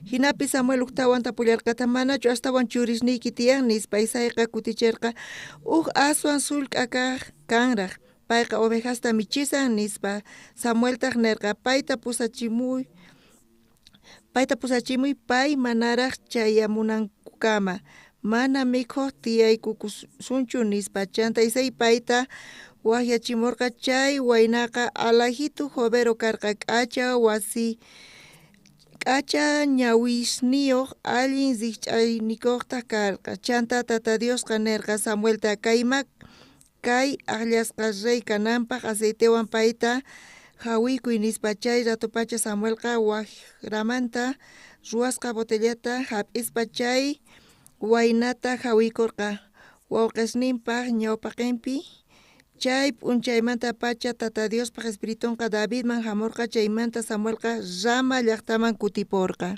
Jinapi Samuel ujtawan tapullarqataq manachu astawan churisniyki tiyan nispa. Isaíqa kuticherqa uj aswan sullk'a kaq kanraq payqa ovejasta michisan nispa. Samueltaq nerqa payta pusachimuy pay manaraq chayamunankukama mana mikhuq tiyaykukusunchu nispa. Chanta Isaí payta waqyachimurqa chay waynaqa alajitu jovero karqa k'acha wasi k'acha ñawisniyuq allin rikch'ayniyuqtaq karqa. Chanta Tata Diosqa nerqa Samuelta kayma kay aqllasqa rey kananpaq aceitewan payta hawikuy nispa. Chay ratopacha Samuelqa waqramanta Ruwasqa botellata jap'ispa chay waynata jawiykorqa wawqesninpaj ñawpaqenpi. Chay p'unchaymantapacha Tata Diospaj Espiritonqa Davidman jamorqa. Chaymanta Samuelqa Rama llajtaman kutiporqa.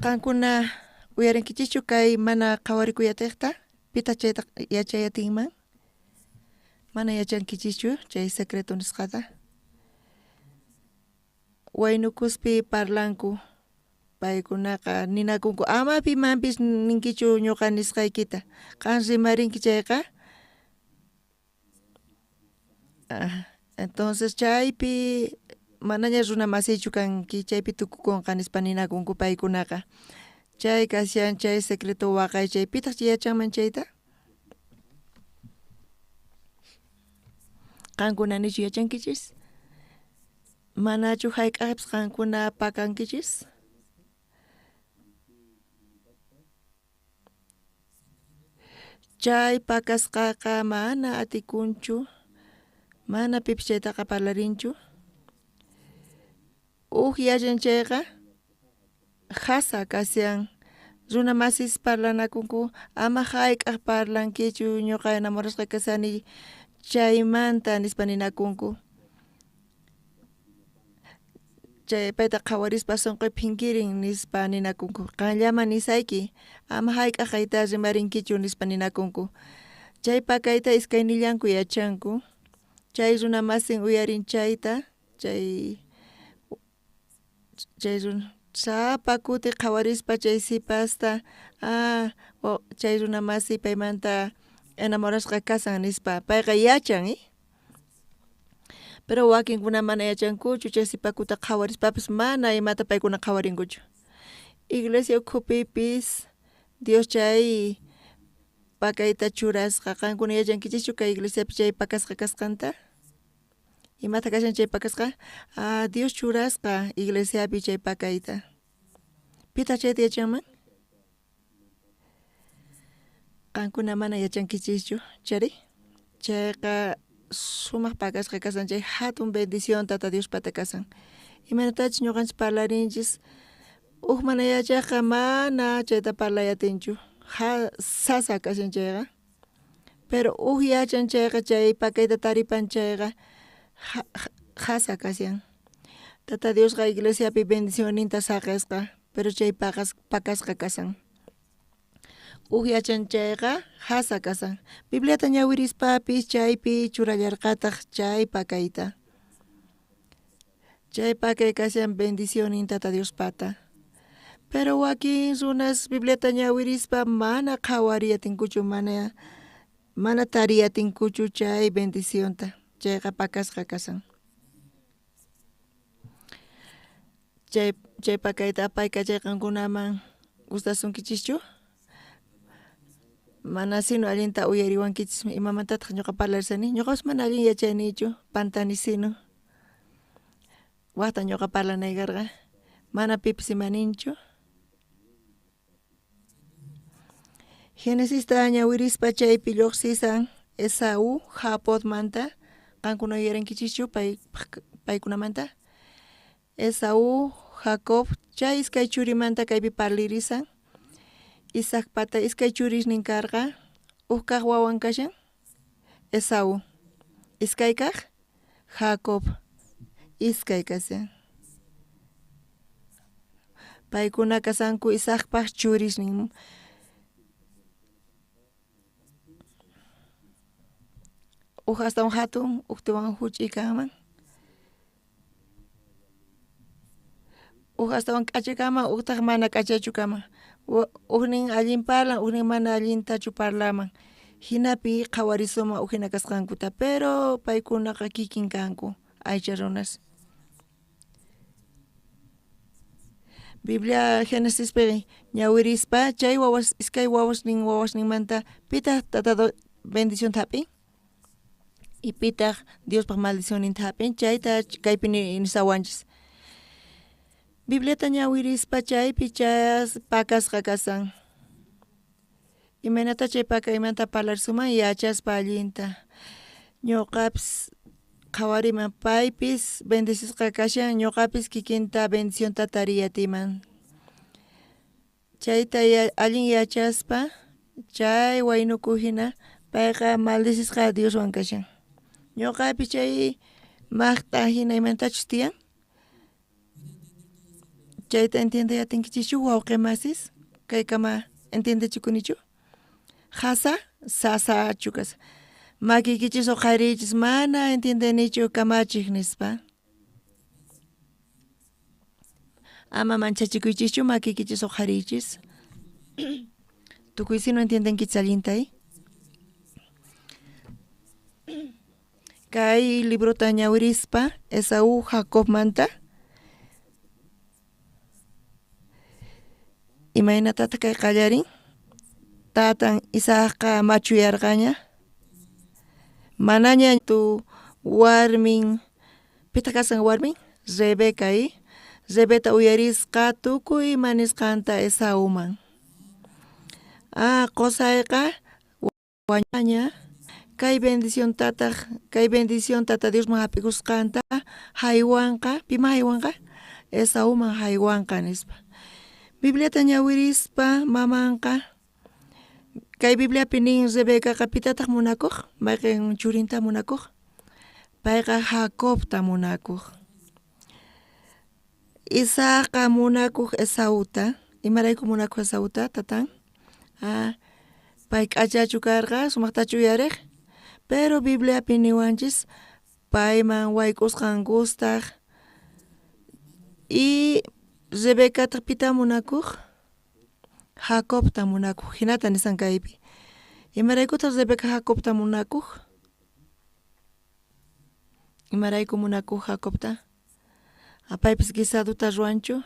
Qankuna uyarinkichikchu kay mana qhawarikuy atejta? Pitaq chayta yachay atinman? Mana yachankichischu chay secreto nisqata? Waynukuspi parlanku, paykunaqa ninakunku ama pimanpis ninkichu ñuqa nisqaykita, qan rimarinki chayqa. Entonces chaypi manaña runa masiychu kanki, chaypi tukukunqa nispa ninakunku paykunaqa. Chay kashan chay secreto waqaychay, pitaq yachanman chayta? Qankuna nichu yachankichis? Manachu hayk'aqpis qankuna pakankichis? Chay pakasqaqa mana atikunchu, mana pipis chaytaqa parlarinchu. Uj yachan chayqa jasa kashan, runa masis parlanakunku ama hayk'aq parlankichu ñuqa enamorasqa kashani chaymanta nispa ninakunku. Chay payta qhawarispa sonqoy phinkirin nispa ninakunku, qanllaman nisayki ama hayk'aq kayta rimarinkichu nispa ninakunku. Chay pakayta iskaynillanku yachanku, chay runa masin uyarin chayta, chay chay runa sapa kuti qhawarispa chay sipasta chay runa masi paymanta enamorasqa kashan nispa payqa yachan pero wakinkuna mana yachankuchu chay sipakuta qhawarispapis mana imata paykuna qhawarinkuchu. Iglesia ukhupipis Dios chay pakayta churasqa, qankuna yachankichischu kay iglesiapi chay pakasqa kasqanta? Imata kashan chay pakasqa? Dios churasqa iglesiapi chay pakayta. Pitaq chayta yachanman? Qankuna mana yachankichischu, chari? Chayqa sumaq pakasqa kashan, chay hatun bendición Tata Diospata kashan. Imaynatachus ñuqanchis parlarinchis, uj mana yachajqa mana chayta parlay atinchu, sasa kashan chayqa. Pero uj yachan chayqa chay pakayta taripan chayqa jasa kashan. Tata Diosqa iglesiapi bendicionninta saqesqa, pero chay pakasqa kashan. Uj yachan chayqa jasa kashan. Bibliata ñawirispapis chaypi churallarqataq chay pakayta. Chay pakay kashan bendicionnin Tata Diospata. Pero wakin runas Bibliata ñawirispa mana qhawariy atinkuchu, mana tariy atinkuchu chay bendicionta. Chayqa pakasqa kashan. Chay pakayta apaykachay qankunaman gustasunkichischu? Mana sino allinta uyariwankichis imamantataq ñuqa parlarishani, ñuqapas mana allin yachaynichu, pantani sino. Waqta ñuqa parlanay karqa, mana pipis imaninchu. Genesista ñawirispa chaypi lluqsisan Esaú Jacobmanta, qankuna uyarinkichischu paykunamanta? Esaú, Jacob, chay iskay churimanta kaypi parlirisan. Isaacpata iskay churisnin karqa, uj kaq wawan kashan Esaú, iskay kaq Jacob, iskay kashan. Paykuna kasanku Isaacpaj churisnin. Uj astawan hatun, ujtawan huch'uy kanman. Uj astawan k'acha kanman, ujtaj mana k'achachu kanman. Ujnin allin parlan, ujnin mana allintachu parlaman. Jinapi qhawarisuman uj jina kasqankuta, pero paykunaqa kikin kanku, aycha runas. Biblia Genesispi ñawirispa chay wawas iskay wawasnin wawasninmanta pitaq Tata bendicionta hap'in y pitaq Diospaj maldicionninta hap'in, chayta kaypi nisawanchis. Bibliata ñawirispa chaypi chayas pakasqa kasan. Imaynata chay pakaymanta parlarisuman yachaspa allinta. Ñuqapis qhawariman paypis bendecisqa kashan ñuqapis kikinta bendicionta tariy atiyman. Chayta allin yachaspa chay waynuku hina payqa maldecisqa Dioswan kashan. Ñuqapis chay maqt'a hina imatachus tiyan chayta entiendey atinkichischu wawqi masis kaykama entiendechikunichu qhasa sasachu kashan makiykichis uqhariychis mana entiendenichu kamachik nispa. Ama manchachikuychischu makiykichis uqhariychis tukuy si no entiendenkichis allinta. Kay librota ñawirispa Esaú Jacobmanta imaynatataq kay qallarin tatan Isaacqa machuyarqaña manaña tu warmin pitaq kasqan warmin Rebeca Rebeta uyarisqa tukuy ima nisqanta Esauman qusayqa wañuña kay bendiciontataq kay bendición tata Diosman hap'ikusqanta haywanqa piman haywanqa Esauman haywanqa nispa. Bibliata ñawirispa mamanqa kay Bibliapi nin Rebecaqa pitataq munakuq mayqin churinta munakuq payqa Jacobta munakuq. Isaacqa munakuq Esauta imarayku munakuq Esauta tatan pay k'achachu karqa sumaqtachu uyariq pero Bibliapi niwanchis payman wayk'usqan gustaq y Rebecataq pita munakuq Jacobta munakuq hinata nisan kaypi imaraykutaq Rebeca Jacobta munakuq imarayku munakuq Jacobta paypis guisaduta ruwanchu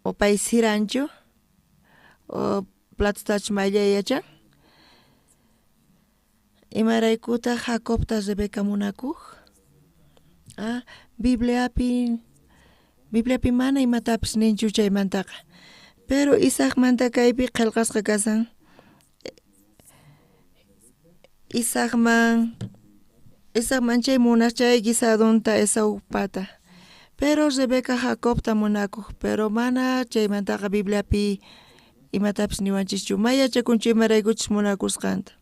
o pay siranchu o platotachu mayllay yachan imaraykutaq Jacobta Rebeca munakuq Bibliapi mana imatapis ninchu chaymantaqa pero Isaacmanta kaypi qillqasqa kashan Isaacman chay munaq chay guisadunta Esaupata pero Rebeca Jacobta munakuq pero mana chaymantaqa Bibliapi imatapis niwanchischu may yachakunchu imaraykuchus munakusqanta.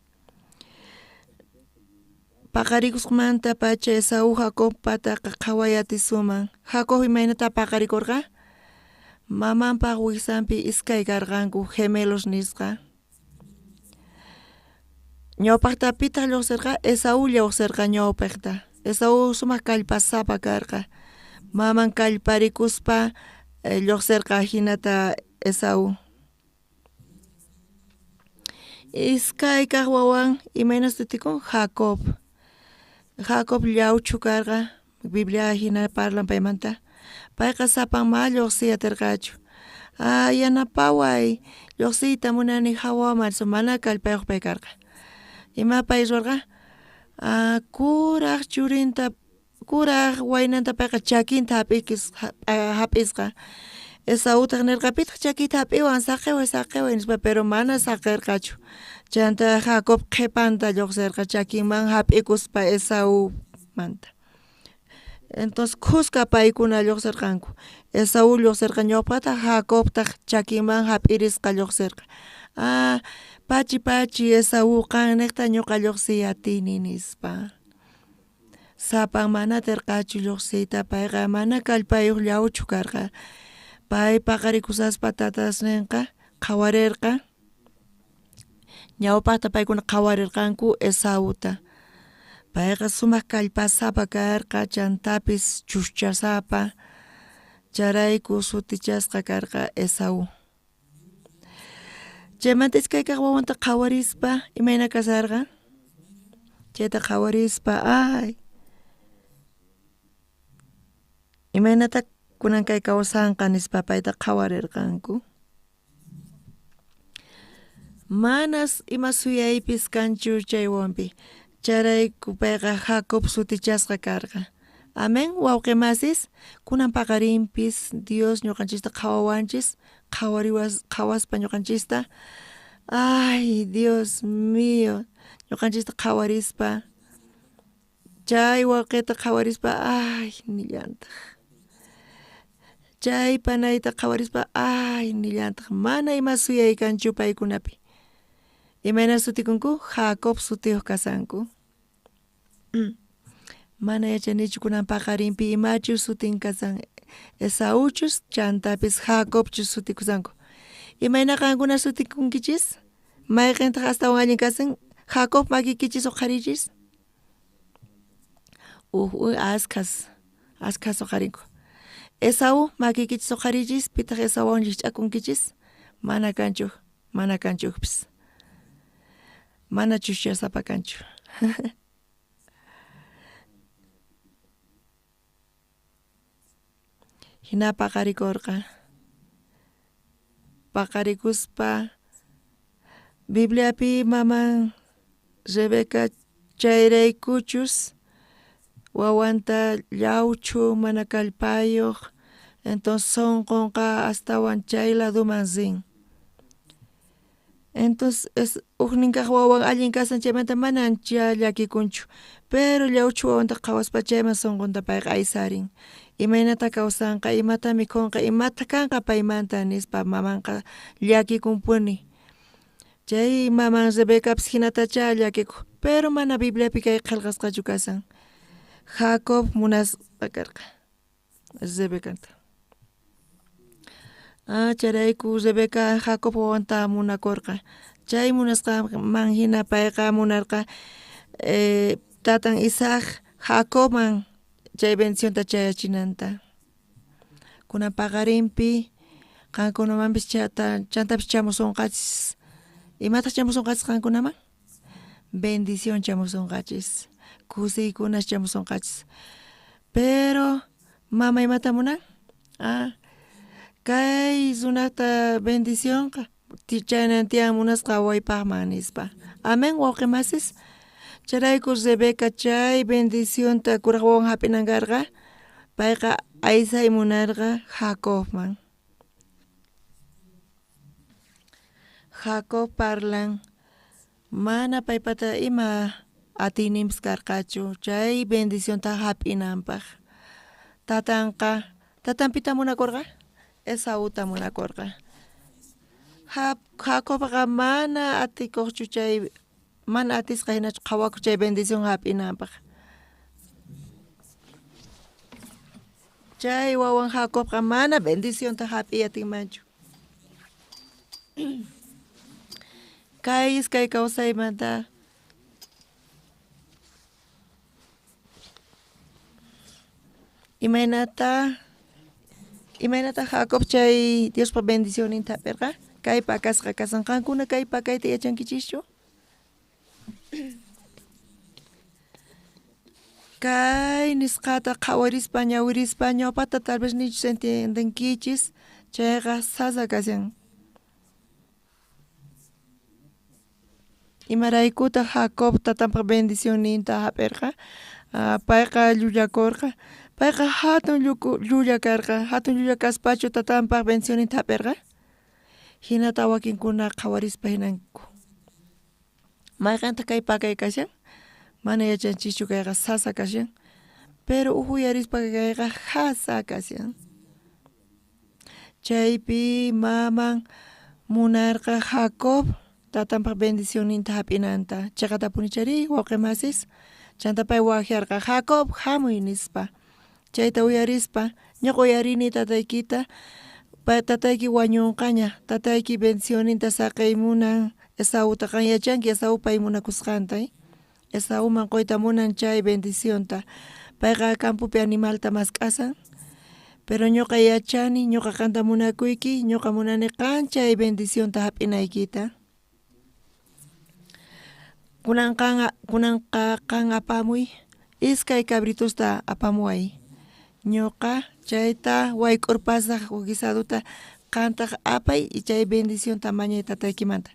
Paqarikusqmanta pacha Esaú Jacobpataqa qhaway atisuman Jacob imaynata paqarikurqa mamanpaq wiksanpi iskay karqanku gemelos nisqa. Ñawpaqta pitaq lluqsirqa Esaú lluqsirqa ñawpaqta Esaú sumaq kallpasapa karqa maman kallparikuspa lluqsirqa hinata Esaú. Iskay kaq wawan imayna sutikun Jacob. Jacob llawchu karqa Biblia hina parlan paymanta payqa sapan ma lluqsiy atirqachu yanapaway lluqsiyta munani hawaman mana kallpayuq pay karqa ima pay ruwarqa kuraq churinta kuraq waynanta payqa chakinta hap'isqa Esautaq nirqa pitaq chakiyta hap'iwan saqiway saqiway nispa pero mana saqirqachu chanta Jacob qhipanta lluqsirqa chakinman hap'ikuspa Esaumanta. Entonces khuska paykuna lluqsirqanku Esaú lluqsirqa ñawpaqta Jacobtaq chakinman hap'irisqa lluqsirqa pachi pachi Esaú qan niqta ñuqa lluqsiy atini nispa. Sapan mana atirqachu lluqsiyta payqa mana kallpayuq llawchu karqa pay paqarikusaspa tatasninqa qhawarirqa ñawpaqta paykuna qhawarirqanku Esauta payqa sumaq kallpasapa karqa chantapis chuschasapa chayrayku sutichasqa karqa Esaú. Chaymanta iskay kaq wawanta qhawarispa imayna kasarqa chayta qhawarispa ay imaynata kunan kay kawsanqa nispa payta qhawarirqanku. Manas ima suyaypis kanchu chay wawanpi chayrayku payqa Jacob sutichasqa karqa. Amén wawqi masis kunan paqarinpis Dios ñuqanchista qhawawanchis qhawaspa ñuqanchista ay Dios mío ñuqanchista qhawarispa Chay wawqita qhawarispa ay nillantaq. Chay panayta qhawarispa ay nillantaq. Mana ima suyay kanchu paykunapi. Imayna sutikunku? Jacob sutiyuq kasanku. Mana yachanichu kunan paqarinpi imachus sutin kasan Esauchus chantapis Jacobchus sutikusanku. Imayna qankuna sutikunkichis? Mayqintaq astawan allin kasan? Jacob makiykichis uqharichis? Uj askhas, askhas uqharinku. Esaú makiykichis uqharichis? Pitaq Esauwan llikch'akunkichis? Mana kanchu, mana kanchupis. Mana chuschasapa kanchu. Hina paqarikurqa. Paqarikuspa Bibliapi maman Rebeca chayraykuchus wawanta llawchu mana kallpayuq entonces sunqunqa astawan chay laduman rin. Entonces ujnin kaq wawan allin kasan chaymanta mana ancha llakikunchu pero llawchu wawanta qhawaspa chayman sunqunta payqa aysarin. Imaynata kawsanqa, imata mikhunqa, imata kanqa paymanta nispa mamanqa llakikunpuni. Chay maman Rebecapis hinatachá llakikuq pero mana Bibliapi kay qillqasqachu kasan. Jacob munasqa karqa Rebecata. Ah, chayrayku Rebeca Jacob wawanta munakurqa. Chay munasqanman hina payqa munarqa tatan Isaac Jacobman chay bendicionta chayachinanta. Kunan paqarinpi qankunamanpis chantapis chamusunqachis. Imataq chamusunqachis qankunaman? Bendición chamusunqachis. Kusiykunas chamusunqachis. Pero mama imata munan? Ah, kay runata bendicionqa chaynan tiyan munasqa wawaypaqman nispa. Amén wawqi masis. Chayrayku Rebeca chay bendicionta kuraq wawan hap'inan karqa payqa aysay munarqa Jacobman. Jacob parlan mana paypata ima atiyninpis karqachu chay bendicionta hap'inanpaq. Tatanqa tatanpita munakurqa? Esauta munakurqa. Jacobqa mana atikuqchu chay mana atisqa hinachu qhawakuq chay bendición hap'inanpaq. Chay wawan Jacobqa mana bendicionta hap'iy atinmanchu. Kay iskay kawsaymanta imaynata Jacob chay Diospa bendicionninta hap'irqa? Kay pakasqa kasan qankuna kay pakayta yachankichischu? Kay nisqata qhawarispa ñawirispa ñawpata tal vez nichus entiendenkichis chayqa sasa kashan. Imaraykutaq Jacob tatanpaq bendicionninta hap'irqa? Payqa llullakurqa. Payqa hatun llulla karqa. Hatun llulla kaspachu tatanpaq bendicionninta hap'irqa? Hinata wakinkuna qhawarispa hinanku. Mayqintaq kay pakay kashan? Mana yachanchischu kayqa sasa kashan. Pero uj uyarispa kayqa jasa kashan. Chaypi maman munarqa Jacob tatanpaq bendicionninta hap'inanta. Chayqatapuni chari wawqi masis. Chanta pay waqyarqa Jacob hamuy nispa. Chayta uyarispa ñuqa uyarini tataykita tatayki wañunqaña tatayki bendicionninta saqey munan Esauta qan yachanki Esaú pay munakusqanta. Esauman quyta munan chay bendicionta. Payqa campopi animalta mask'asan. Pero ñuqa yachani ñuqa qanta munakuyki ñuqa munani qan chay bendicionta hap'inaykita. Kunanqa qan apamuy iskay cabritusta apamuway. Ñuqa chayta wayk'urpasaq guisaduta qantaq apay y chay bendicionta mañay tataykimanta.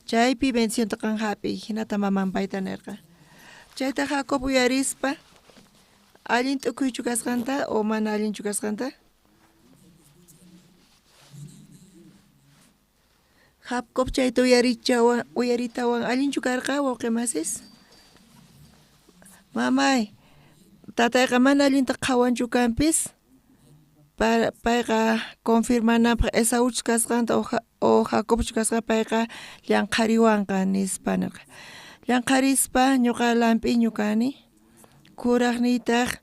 Chaypi bendicionta qan hap'iy hinata maman payta nirqa. Chayta Jacob uyarispa allin t'ukuychu kasqanta o mana allinchu kasqanta? Jacob chayta uyaritawan allinchu karqa wawqi masis? Mamay, Tatayqa mana allinta qhawanchu kanpis, payqa confirmananpaj Esauchus kasqanta o Jacobchus kasqanta payqa llanqhariwanqa nispa nerqa. Llanqharispa ñuqa lamp'iñu kani, kurajniytaj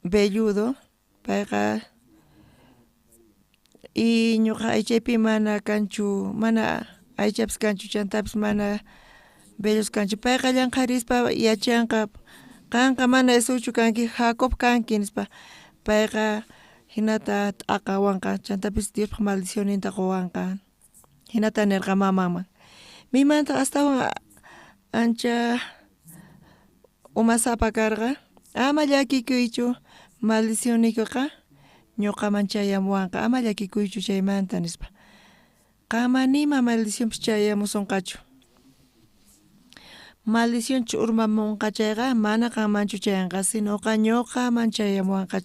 velludo, payqa y ñuqa aychaypi mana kanchu, mana aychapis kanchu chantapis mana vellus kanchu, payqa llanqharispa yachanqa qanqa mana Esauchu kanki Jacob kanki nispa, payqa jinata t'aqawanqa chantapis Diospaj maldicionninta qowanqa, jinata nerqa mamanman. Mimantaq astawan ancha umasapa karqa, ama llakikuychu maldicionniykoqa ñuqaman chayamuwanqa, ama llakikuychu chaymanta nispa, qanman nima maldicionpis chayamusonqachu, maldicionchu urmamunqa chayqa mana qanmanchu chayanqa, sinoqa ñuqaman chayamuwanqa.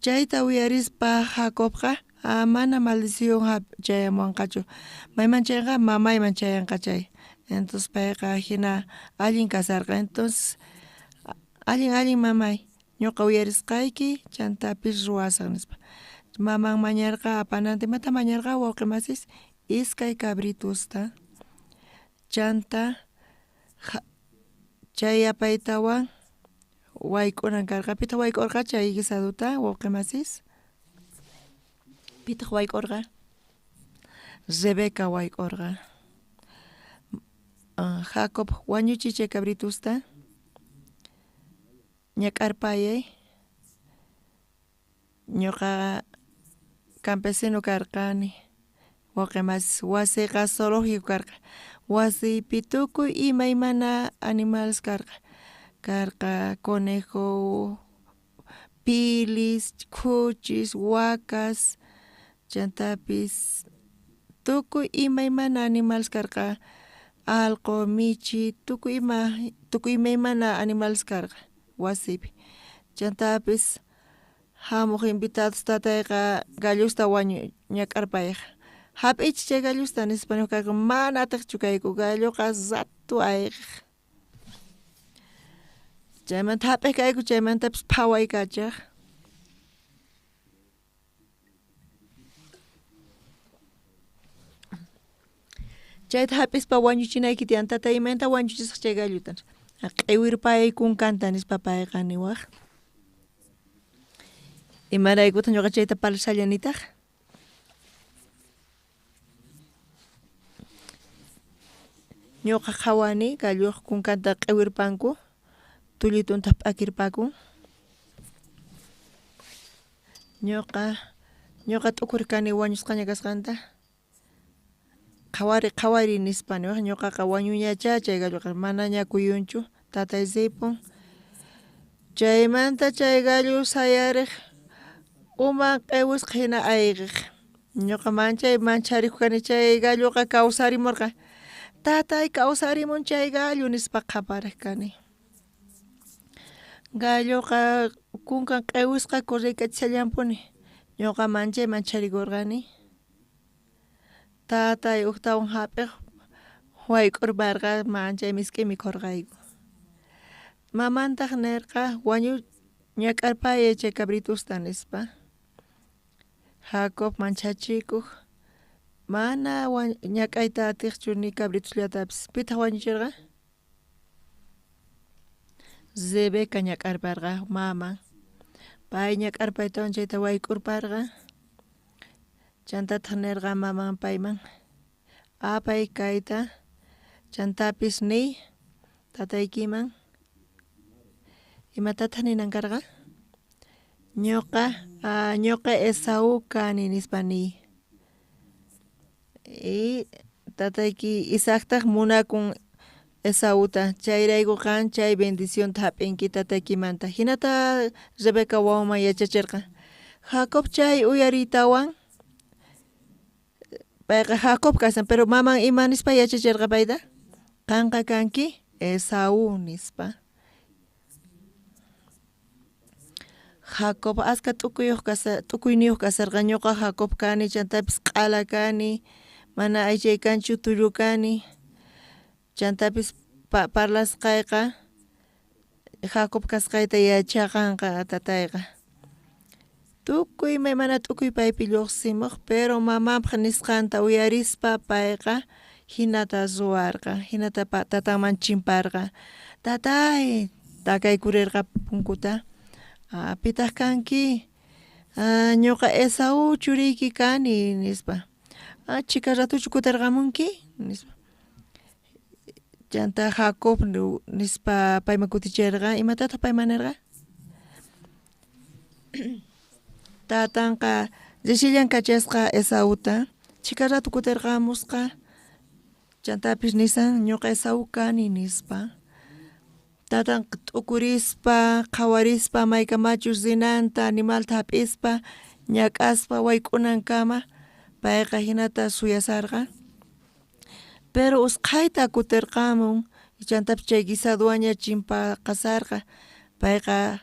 Chayta uyarispa Jacobqa mana maldición chayamuwanqachu, mayman chayanqa mamayman chayanqa chay. Entonces payqa jina allin kasarqa, entonces allin allin mamay ñuqa uyarisqayki chantapis ruwasaj nispa. Maman mañarqa apananta, imata mañarqa wawqi masis? Iskay cabritusta, chanta chay apaytawan wayk'unan karqa. Pitaq wayk'urqa chay guisaduta wawqi masis? Pitaq wayk'urqa? Rebeca wayk'urqa. Jacob wañuchiy chay cabritusta, ñak'arpayay, ñuqa campesino karqani, wawqi masis, wasiyqa zoológico karqa, wasiypi tukuy imaymana animales karqa, karqa conejo, pilis, khuchis, wakas, chantapis tukuy imaymana animales karqa, alqo, michi, tukuy ima, tukuy imaymana animales karqa wasiypi, chantapis jamuj invitados tatayqa gallosta wañu ñak'arpayaj, jap'ichej chay gallosta nispa nej kayku, mana atejchu kayku, galloqa rato ayqej, chaymanta jap'ej kayku, chaymantapis phawaykachaj. Chayta jap'ispa wañuchinayki tiyan, tatay imaynata wañuchisaj chay gallota, q'iwirpayay kunkanta nispa payqa niwaj. Imaraykutaq ñuqa chayta parlashallanitaq? Ñuqa qhawani galluq kunkanta q'iwirpanku, tullituntaq p'akirpakun. Ñuqa t'ukurkani wañusqaña kasqanta. Qhawari, qhawari nispa niwaj, ñuqaqa wañuñachá chay galloqa, manaña kuyunchu, tatay ripun. Chaymanta chay gallo sayarej uman q'iwisqa hina ayqej. Ñuqa manchay mancharikuq kani, chay galloqa kawsarimurqa, tatay kawsarimun chay gallo nispa qhaparej kani. Galloqa kunkan q'iwisqa correykachishallanpuni, ñuqa manchay mancharikurqani. Tatay ujtawan jap'ej wayk'urparqa, manchay misk'i mikhurqayku. Mamantaq nerqa wañu ñak'arpayay chay cabritusta nispa. Jacob manchachikuj, mana ñak'ayta atejchu ni cabritusllatapis. Pitaq wañucherqa? Rebeca ñak'arparqa maman. Pay ñak'arpaytawan chayta wayk'urparqa. Chantataq nerqa maman payman, apay kayta, chantapis niy tataykiman. Imatataq ninan karqa? Ñuqa Esaú kani nispa niy. Y tatayki Isaactaq munakun Esauta, chayrayku qan chay bendicionta jap'inki tataykimanta. Jinata Rebeca wawaman yachacherqa. Jacob chay uyariytawan, payqa Jacob kasan, pero maman ima nispa yachacherqa payta? Qanqa kanki Esaú nispa. Jacob aska t'ukuyniyuq kasarqa, ñuqa Jacob kani, chantapis q'ala kani, mana aychay kanchu, tullu kani, chantapis parlasqayqa Jacob kasqayta yachaqanqa tatayqa. Tukuy imaymana t'ukuy paypi lluqsimuq, pero mamanpaq nisqanta uyarispa payqa hinata ruwarqa, hinata tatanman chimparqa. Tatay, takaykurirqa punkuta. Pitaq kanki? Ñuqa Esaú churiyki kani, nispa. Chhika ratuchu kutirqamunki? Nispa. Chanta Jacob nispa payman kutichirqa, imatataq payman nirqa? Tatanqa rishillan kachasqa Esauta, chhika rato kutirqamusqa, chantapis nisan ñuqa Esaú kani nispa. Tatanqa t'ukurispa, qhawarispa maykamachus rinanta animalta hap'ispa, ñak'aspa wayk'unankama payqa hinata suyasarqa. Pero usqhayta kutirqamun, chantapis chay guisadowanña chimpaqasarqa, payqa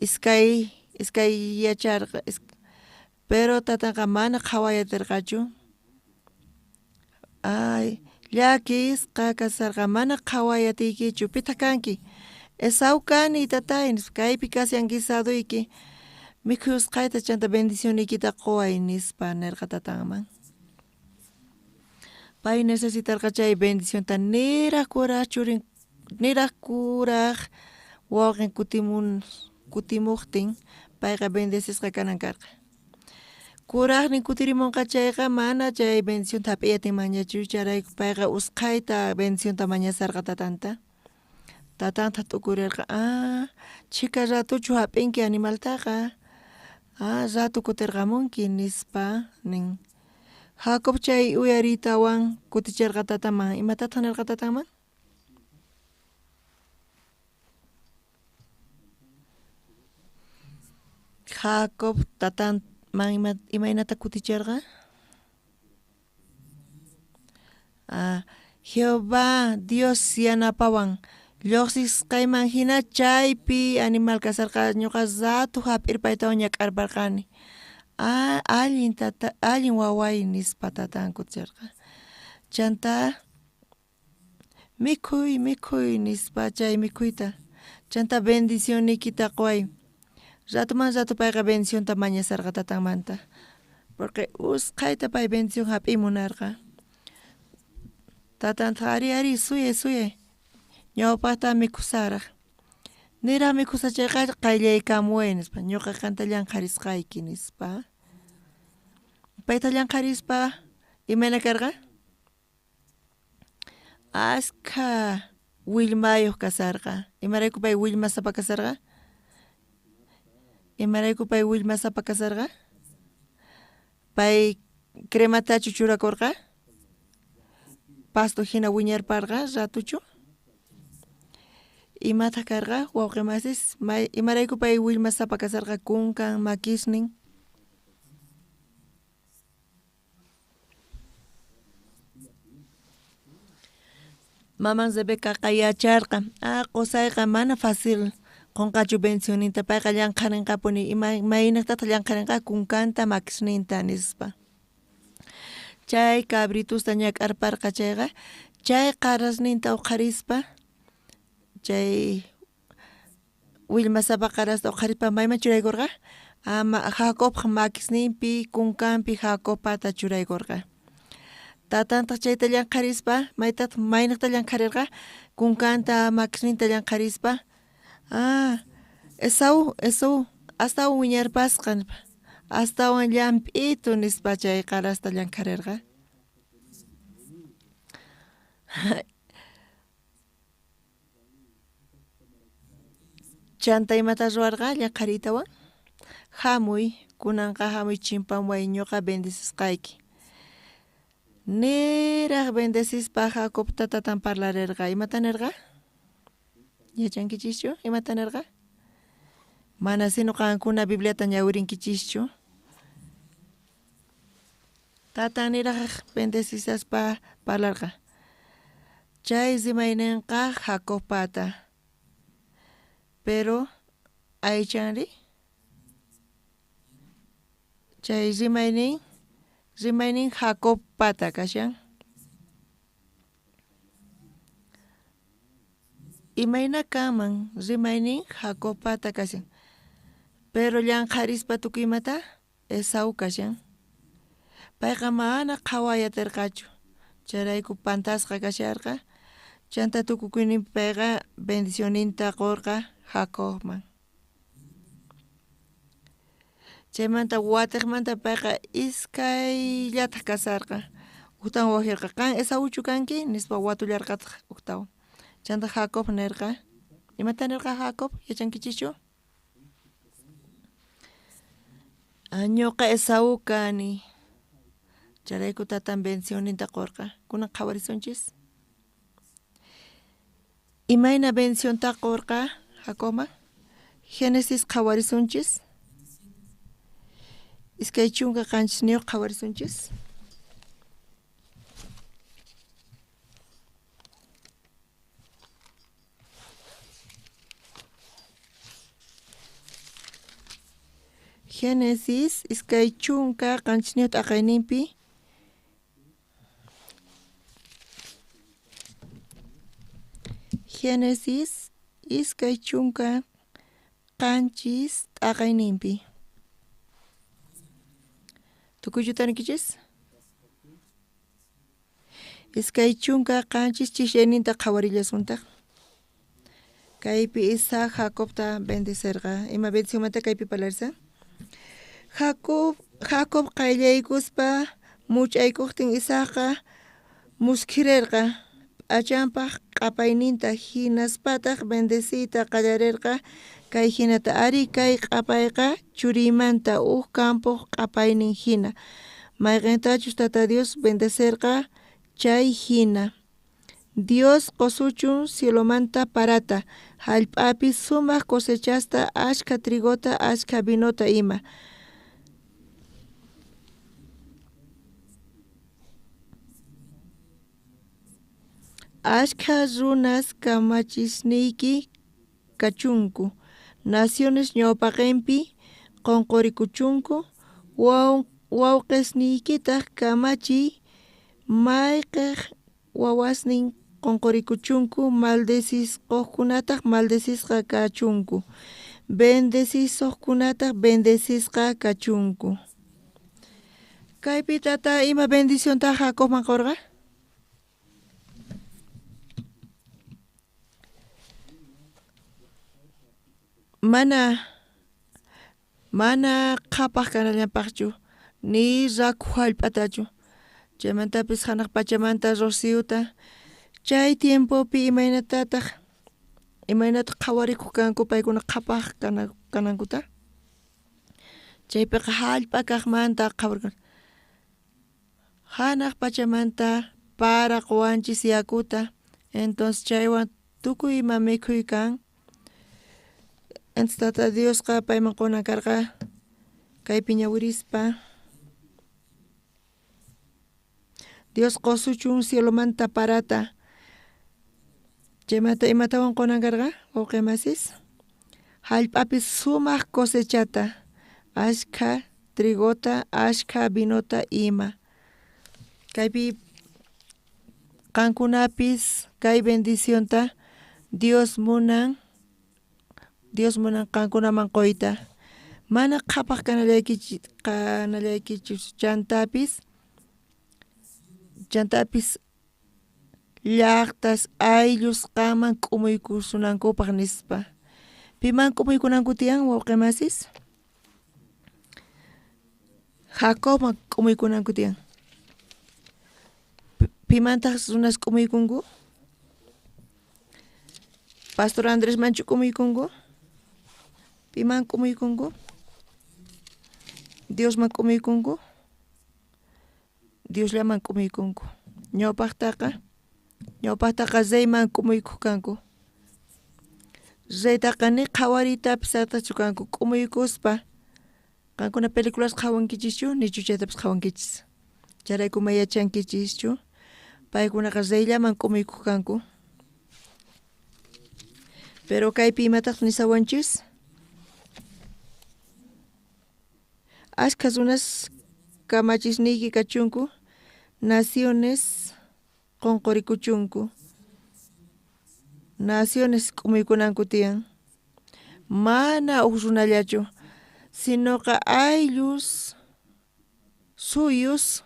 iskay yacharqa, pero tatanqa mana qhaway atirqachu. Ay, llakisqa kasarqa, mana qhaway atiykichu, pitaq kanki? Esaú kani tatay, nispa, kaypi kashan guisadoyki, mikhuy usqhayta chanta bendicionniykita quway, nispa nirqa tatanman. Pay necesitarqa chay bendicionta niraj kuraj churin, niraj kuraj wawqin kutimuqtin payqa bendecisqa kanan karqa. Kurajnin kutirimunqa chayqa mana chay bendicionta hap'iy atinmanñachu, chayrayku payqa usqhayta bendicionta mañasarqa tatanta. Tatanta t'ukurirqa, chhika ratuchu hap'inki animaltaqa, rato kutirqamunki, nispa nin. Jacob chay uyariytawan kutichirqa tataman, imatataq nirqa tatanman? Jacob tatanman imaynata kutichirqa? Jehová Dios yanapawan, lluqsisqayman hina chaypi animal kasarqa, ñuqa rato hap'irpaytawan ñak'arparqani. Allin tata, allin waway, nispa tatan kutichirqa. Chanta mikhuy, mikhuy, nispa chay mikhuyta. Chanta bendicionniykita quway. Ratuman rato payqa bendicionta mañasarqa tatanmanta, porque usqhayta pay bendición hap'iy munarqa. Tatantaq ari ari suyay suyay, ñawpaqta mikhusaraq. Niraj mikhusa chayqa qayllaykamuway, nispa, ñuqa qanta llanqharisqayki, nispa. Payta llanqharispa imayna karqa? Askha willmayuq kasarqa. Imarayku pay willmasapa kasarqa? Imarayku pay willmasapa kasarqa? Pay crematachu churakurqa? Pasto hina wiñarparqa ratuchu? Imataq karqa wawqi masis? Imarayku pay willmasapa kasarqa kunkan makisnin? Maman Rebecaqa yacharqa, qusayqa mana fácil qunqachu bendicionninta, payqa llanqharinqapuni, mayniqtataq llanqharinqa kunkanta makisninta, nispa. Chay cabritusta ñak'arparqa chayqa, chay qarasninta uqharispa, chay willmasapa qarasta uqharispa mayman churaykurqa? Jacobpaq makisninpi, kunkanpi Jacobpata churaykurqa. Tatantaq chayta llanqharispa, maytataq mayniqta llanqharirqa? Kunkanta makisninta llanqharispa, Esaú, Esaú, astawan wiñarpasqa, astawan llamp'itu, nispa chay qarasta llanqharirqa. Chanta imata ruwarqa llanqhariytawan? Hamuy, kunanqa hamuy chimpamuway, ñuqa bendecisqayki. Niraj bendecispa Jacobta tatan parlarirqa. Imata nirqa? Yachankichischu? Imata nirqa? Mana sino qankuna Bibliata ñawirinkichischu. Tatan niraj bendecisaspa parlarqa. Chay rimayninqa Jacobpata. Pero aychanri? Chay rimaynin Jacobpata kashan. Imayna kanman rimaynin Jacobpata kashan, pero llanqharispa tukuy imata Esaú kashan. Payqa mana qhaway aterqachu, chayrayku pantasqa kasharqa, chanta tukukuyninpi payqa bendicionninta qorqa Jacobman. Chaymanta watejmanta payqa iskayllataj kasarqa. Ujtawan wajyarqa, qan Esaúchu kanki? Nispa watullarqataj ujtawan. Chanta Jacob nerqa, imata nerqa Jacob? Yachankichischu? Ñuqa Esaú kani. Chayrayku tatan bendicionninta qorqa. Kunan qhawarisunchis. Imayna bendicionta qorqa Jacobman? Génesis qhawarisunchis. 27 qhawarisunchis. Génesis 27 t'aqayninpi Génesis 27 t'aqayninpi. Tukuychu tarinkichis? 27 ch'isiyninta qhawarillasuntaq. Kaypi Isaac Jacobta bendicerqa. Ima bendicionmanta kaypi parlarsan? Jacob qayllaykuspa much'aykuqtin Isaacqa muskhirerqa p'achanpaj q'apayninta, hinaspataq bendeciyta qallarerqa kay hinata: ari kay q'apayqa churiymanta uj campoj q'apaynin hina, mayqentachus Tata Dios bendecerqa chay hina. Dios qosuchun cielomanta parata, jallp'api sumaq cosechasta, ashkha trigota, ashkha vinota ima. Ashkha runas kamachisniyki kachunku, naciones ñawpaqenpi qonqorikuchunku, wawqesniykitaj kamachiy mayqej wawasnin qonqorikuchunku, maldecisqojkunataj maldecisqa kachunku, bendecisojkunataj bendecisqa kachunku. Kaypi tata ima bendicionta Jacobman qorqa? Mana qhapaj kanallanpajchu, ni rakhu jallp'atachu. Chaymantapis janaj pachamanta rociota. Chay tiempopi imaynatataq qhawarikuq kanku paykuna qhapaj kanankuta? Chaypiqa jallp'a kaqmanta qhawarikun. Janaj pachamanta para qowanchis yakuta, entonces chaywan tukuy ima mikhuy kan. Entonces Tata Diosqa payman qunan karqa kaypi ñawirispa. Dios qosuchun cielomanta parata. Chaymanta imatawan qunan karqa wawqi masis? Jallp'api sumaq cosechata, ashkha trigota, ashkha vinota ima. Kaypi qankunapis kay bendicionta Dios munan qankunaman qoyta. Mana qhapaj kanallaykichis chantapis llaqtas ayllus qanman k'umuykusunankupaj nispa. Piman k'umuykunanku tiyan wawqi masis? Jacobman k'umuykunanku tiyan. Pimantaj runas k'umuykunku? Pastor Andresmanchu k'umuykunku? Piman k'umuykunku? Diosman k'umuykunku? Diosllaman k'umuykunku. Ñawpaqtaqa reyman k'umuykuq kanku. Reytaqa ni qhawariytapis atachu kanku k'umuykuspa. Qankuna películas qhawankichischu? Nichu chaytapis qhawankichis? Chayrayku ma yachankichischu? Paykunaqa reyllaman k'umuykuq kanku. Pero kaypi imataq nisawanchis? Ashkha runas kamachisniyki kachunku, naciones qonqorikuchunku. Naciones k'umuykunanku tiyan. Mana uj runallachu, sinoqa ayllus, suyus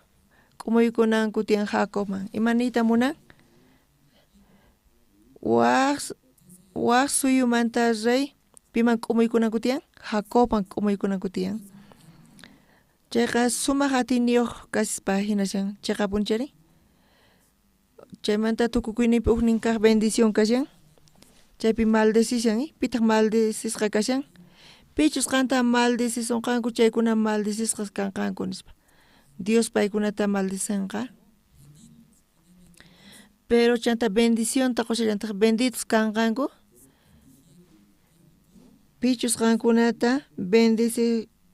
k'umuykunanku tiyan Jacobman. Ima niyta munan? Waj suyumanta rey piman k'umuykunanku tiyan? Jacobman k'umuykunanku tiyan. Chayqa sumaq atiyniyuq kaspa hinashan chiqapunchari. Chaymanta tukukuyninpi ujnin kaq bendición kashan. Chaypi maldecishan, pitaq maldecisqa kashan? Pichus qanta maldecisonqanku chaykuna maldecisqas kanqanku nispa. Dios paykunata maldicenqa. Pero chanta bendicionta qoshallantaq benditos kanqanku. Pichus qankunata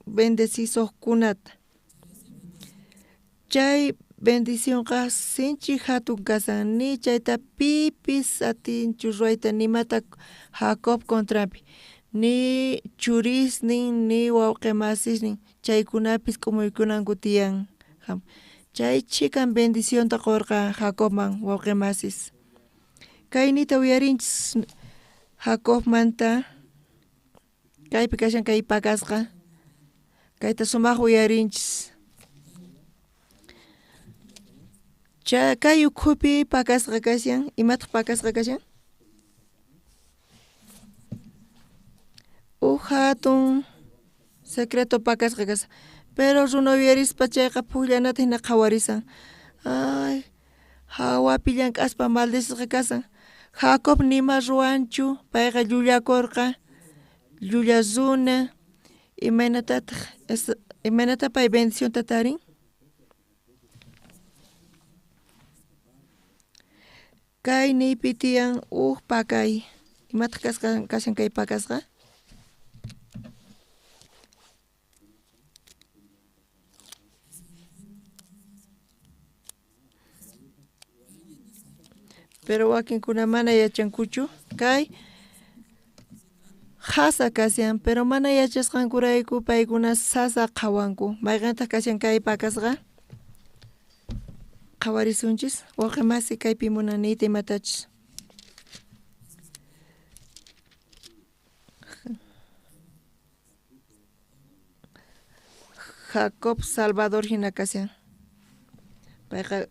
bendecisoqkunata. Chay bendicionqa sinchi hatun kasan ni chayta pipis atinchu ruwayta nimata Jacob contranpi ni churisnin ni wawqimasisnin chaykunapis k'umuykunanku tiyan. Chay chhikan bendicionta qorqa Jacobman wawqimasis. Kaynita uyarinchis Jacobmanta kaypi kashan kay pakasqa kayta sumaq uyarinchis. Kay ukhupi pakasqa kashan, imataq pakasqa kashan? Uj hatun secreto pakasqa kashan. Pero runa uyarispa chayqa pukllanata hina qhawarisan. Ay, hawapi llank'aspa maldecisqa kasan. Jacob nima ruwanchu, payqa llullakurqa, llulla runa. Imaynatataq imaynata pay bendicionta tarin? Kay niypi tiyan uj pakay. Imataq kashan kay pakasqa? Pero wakinkuna mana yachankuchu kay qhasa kashan, pero mana yachasqankurayku paykuna sasa qhawanku. Mayqintaq kashan kay pakasqa? Qhawarisunchis wawqimasi kaypi munaniyta imatachus. Jacob Salvador hina kashan. Payqa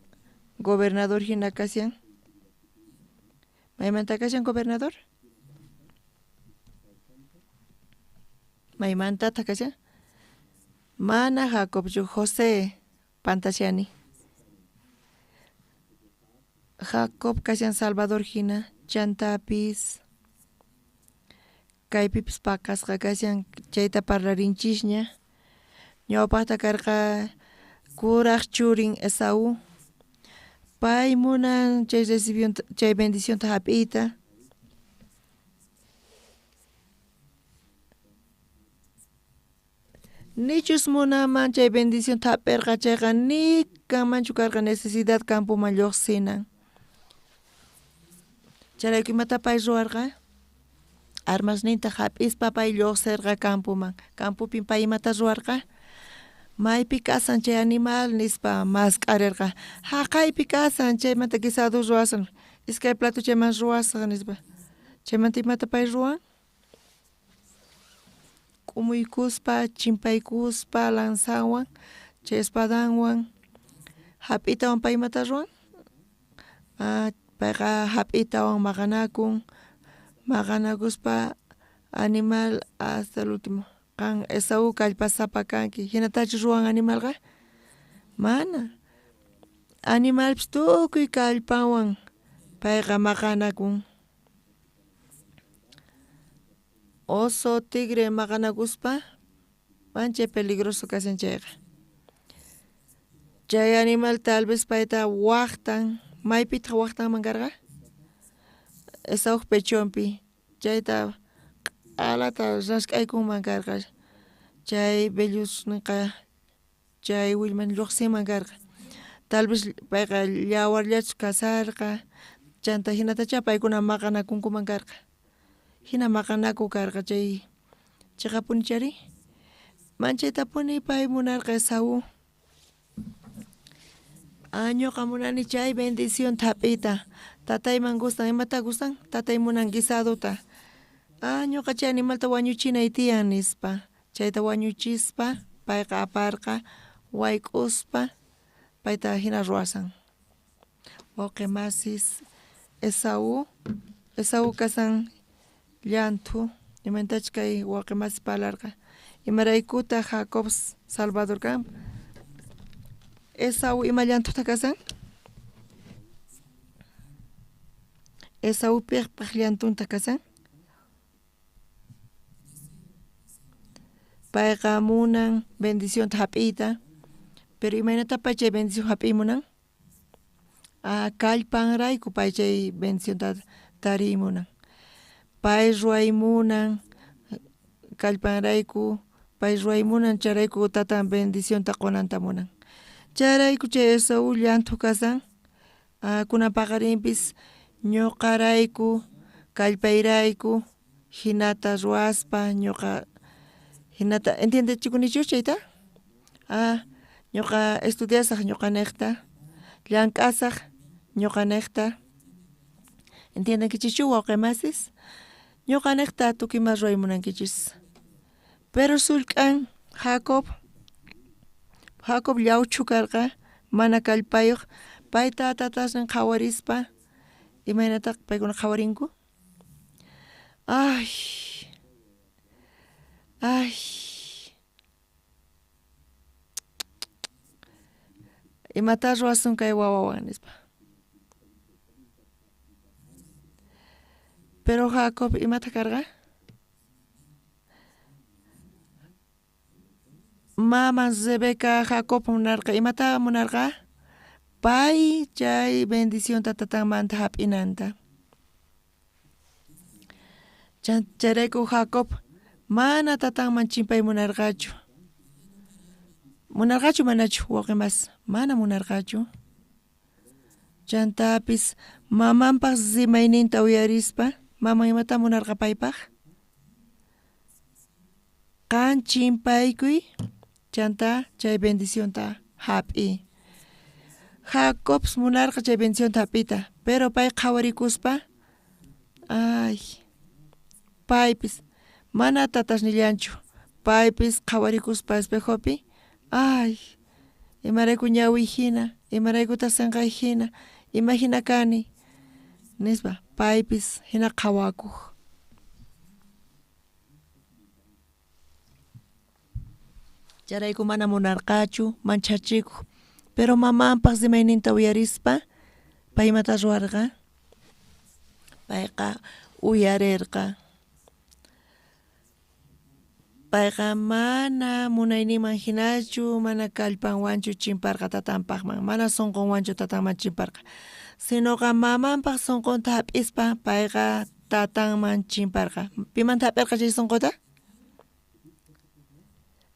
gobernador hina kashan. Maymanta kashan gobernador? Maymantataq kashan? Mana Jacobchu, José pantashani. Jacob kashan Salvador hina, chantapis kaypipis pakasqa kashan chayta parlarinchisña. Ñawpaqta karqa kuraq churin Esaú. Pay munan chay recibió chay bendicionta hap'iyta. Nichus munaman chay bendicionta hap'irqa chayqa ni kanmanchu karqa necesidad campoman lluqsinan. Chayrayku imata pay ruwarqa? Armasninta hap'ispa pay lluqsirqa campoman. Campopin pay imata ruwarqa? Maypi kasan chay animal nispa mask'arirqa. Haqaypi kasan chaymanta guisado ruwasan. Iskay plato chayman ruwasaq nispa. Chaymanta imata pay ruwan? K'umuykuspa, chimpaykuspa lanzawan, chay espadanwan hap'itawan pay imata ruwan? Payqa hap'itawan maqanakun, maqanakuspa animal hasta el último. Qan Esaú kallpasapa kanki. Hinatachu ruwan animalqa? Mana. Animalpis tukuy kallpanwan payqa maqanakun. Oso, tigre maqanakuspa manchay peligroso kashan chayqa. Chay animal tal vez payta waqtan. Maypitaq waqtanman karqa? Esaúj pechonpi. Chayta q'alata rask'aykunman karqa. Chay vellusninqa chay willman lluqsinman karqa. Tal vez payqa llawarllachu kasarqa. Chanta hinatachá paykuna maqanakunkuman karqa. Hina maqanaku karqa chay chiqapunichari. Manchaytapuni pay munarqa Esaú. Ñuqa munani chay bendición hap'iyta. Tatayman gustan, imata gustan? Tatay munan guisadota. Ah, ñuqa chay animalta wañuchinay tiyan nispa. Chayta wañuchispa payqa aparqa wayk'uspa payta hina ruwasan. Wawqi masis Esaú, Esaú kasan llanthu, imantach kay wawqi masis parlarqa. Imaraykutaq Jacob Salvador kan? Esaú ima llanthuta kasan? Esaú piqpaq llantunta kasan? Payqa munan bendicionta hap'iyta, pero imaynata pay chay bendición hap'iy munan? Ah, kallpanrayku pay chay bendicionta tariy munan. Pay ruway munan kallpanrayku, pay ruway munan chayrayku tatan bendicionta qunanta munan. Chayrayku chay Esaú llanthu kasan, ah, kunan paqarinpis ñuqarayku kallpayrayku hinata ruwaspa ñuqa hinata entiendechikunichu chayta? Ah, ñuqa estudiasaq ñuqaniqta, llank'asaq ñuqaniqta. Entiendenkichikchu wawqi masis? Ñuqaniqta tukuy ima ruway munankichis. Pero sullk'an Jacob, Jacob llawchu karqa, mana kallpayuq, payta tatasnin qhawarispa imaynataq paykuna qhawarinku? Ay, ay. Imata ruwasun kay wawawan nispa. Pero Jacob imata karqa? Maman Rebeca Jacob munarqa, imata munarqa? Pay chay bendicionta tatanmanta hap'inanta. Chayrayku Jacob mana tatanman chimpay munarqachu. Munarqachu manachu wawqi mas? Mana munarqachu. Chantapis mamanpaq rimayninta uyarispa, maman imata munarqa paypaq? Qan chimpaykuy, chanta chay bendicionta hap'iy. Jacobs munarqa chay bendicionta hap'iyta, pero pay qhawarikuspa, ay, paypis mana tatasnillanchu, paypis qhawarikuspa espejopi, ay, imarayku ñawiy hina, imaraykutaq sinqay hina, ima hina kani, nispa, paypis hina qhawakuq. Chayrayku mana munarqachu, manchachikuq, pero mamanpaq rimayninta uyarispa, pay imata ruwarqa? Payqa uyarerqa. Payqa mana munayninman hinachu, mana kallpanwanchu chimparqa tatanpaqman, mana sunqunwanchu tatanman chimparqa, sinoqa mamanpaq sunqunta hap'ispa payqa tatanman chimparqa. Pimanta hap'irqa chay sunquta?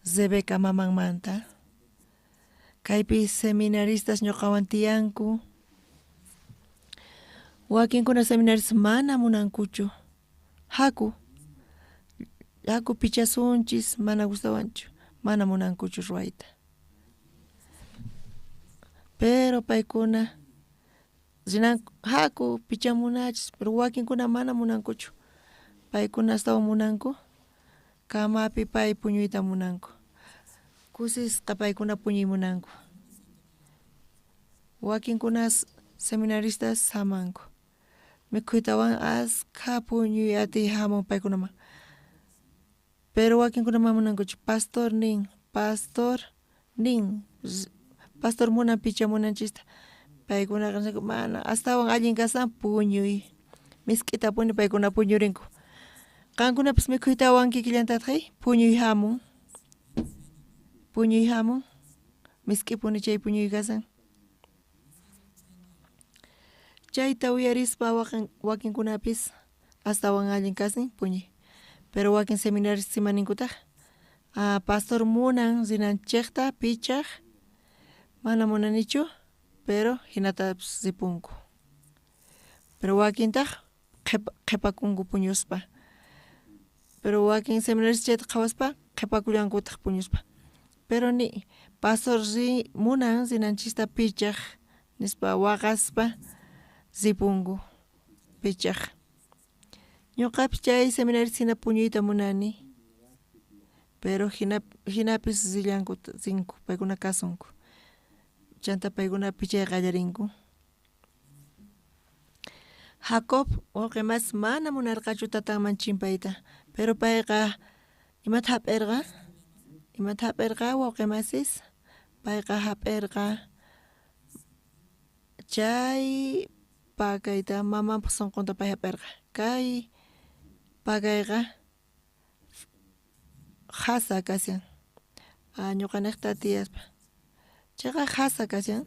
Rebeca mamanmanta. Kaypi seminaristas ñuqawan tiyanku. Wakinkuna seminaristas mana munankuchu. Haku, haku pichasunchis, mana gustawanchu, mana munankuchu ruwayta. Pero paykuna rinanku, haku pichamunachis, pero wakinkuna mana munankuchu. Paykuna astawan munanku, kamapi pay puñuyta munanku. Kusisqa paykuna puñuy munanku. Wakinkuna seminaristas samanku. Mikhuytawan askha puñuy atiy hamun paykunaman. Pero wakinkuna mana munankuchu. Pastor nin, pastor nin, pastor munan pichamunanchista. Paykunaqa ninku mana, astawan allin kasan puñuy. Misk'itapuni paykuna puñurinku. Qankunapis mikhuytawan kikillantataq puñuy hamun. Puñuy hamun, misk'ipuni chay puñuy kasan. Chayta uyarispa wakinkunapis astawan allin kasin puñuy. Pero wakin seminaristas ima ninkutaq, ah, pastor munan rinanchikta pichaq, mana munanichu, pero hinatapis ripunku. Pero wakintaq qhipakunku puñuspa. Pero wakin seminaristas chayta qhawaspa qhipakullankutaq puñuspa. Pero ni pastor ri munan rinanchista pichaq nispa waqaspa Ripunku pichaj. Ñuqapis chay seminarista hina puñuyta munani. Pero jinapis rillanku rinku paykuna kasunku. Chanta paykuna pichay qallarinku. Jacob wawqi mas mana munarqachu tatanman chimpayta, pero payqa imata hap'irqa? Imata hap'irqa wawqi masis? Payqa hap'irqa chay pakayta mamanpaq sunqunta pay hap'irqa. Kay pakayqa qhasa kashan. Ñuqaniqta tiyaspa. Chayqa qhasa kashan.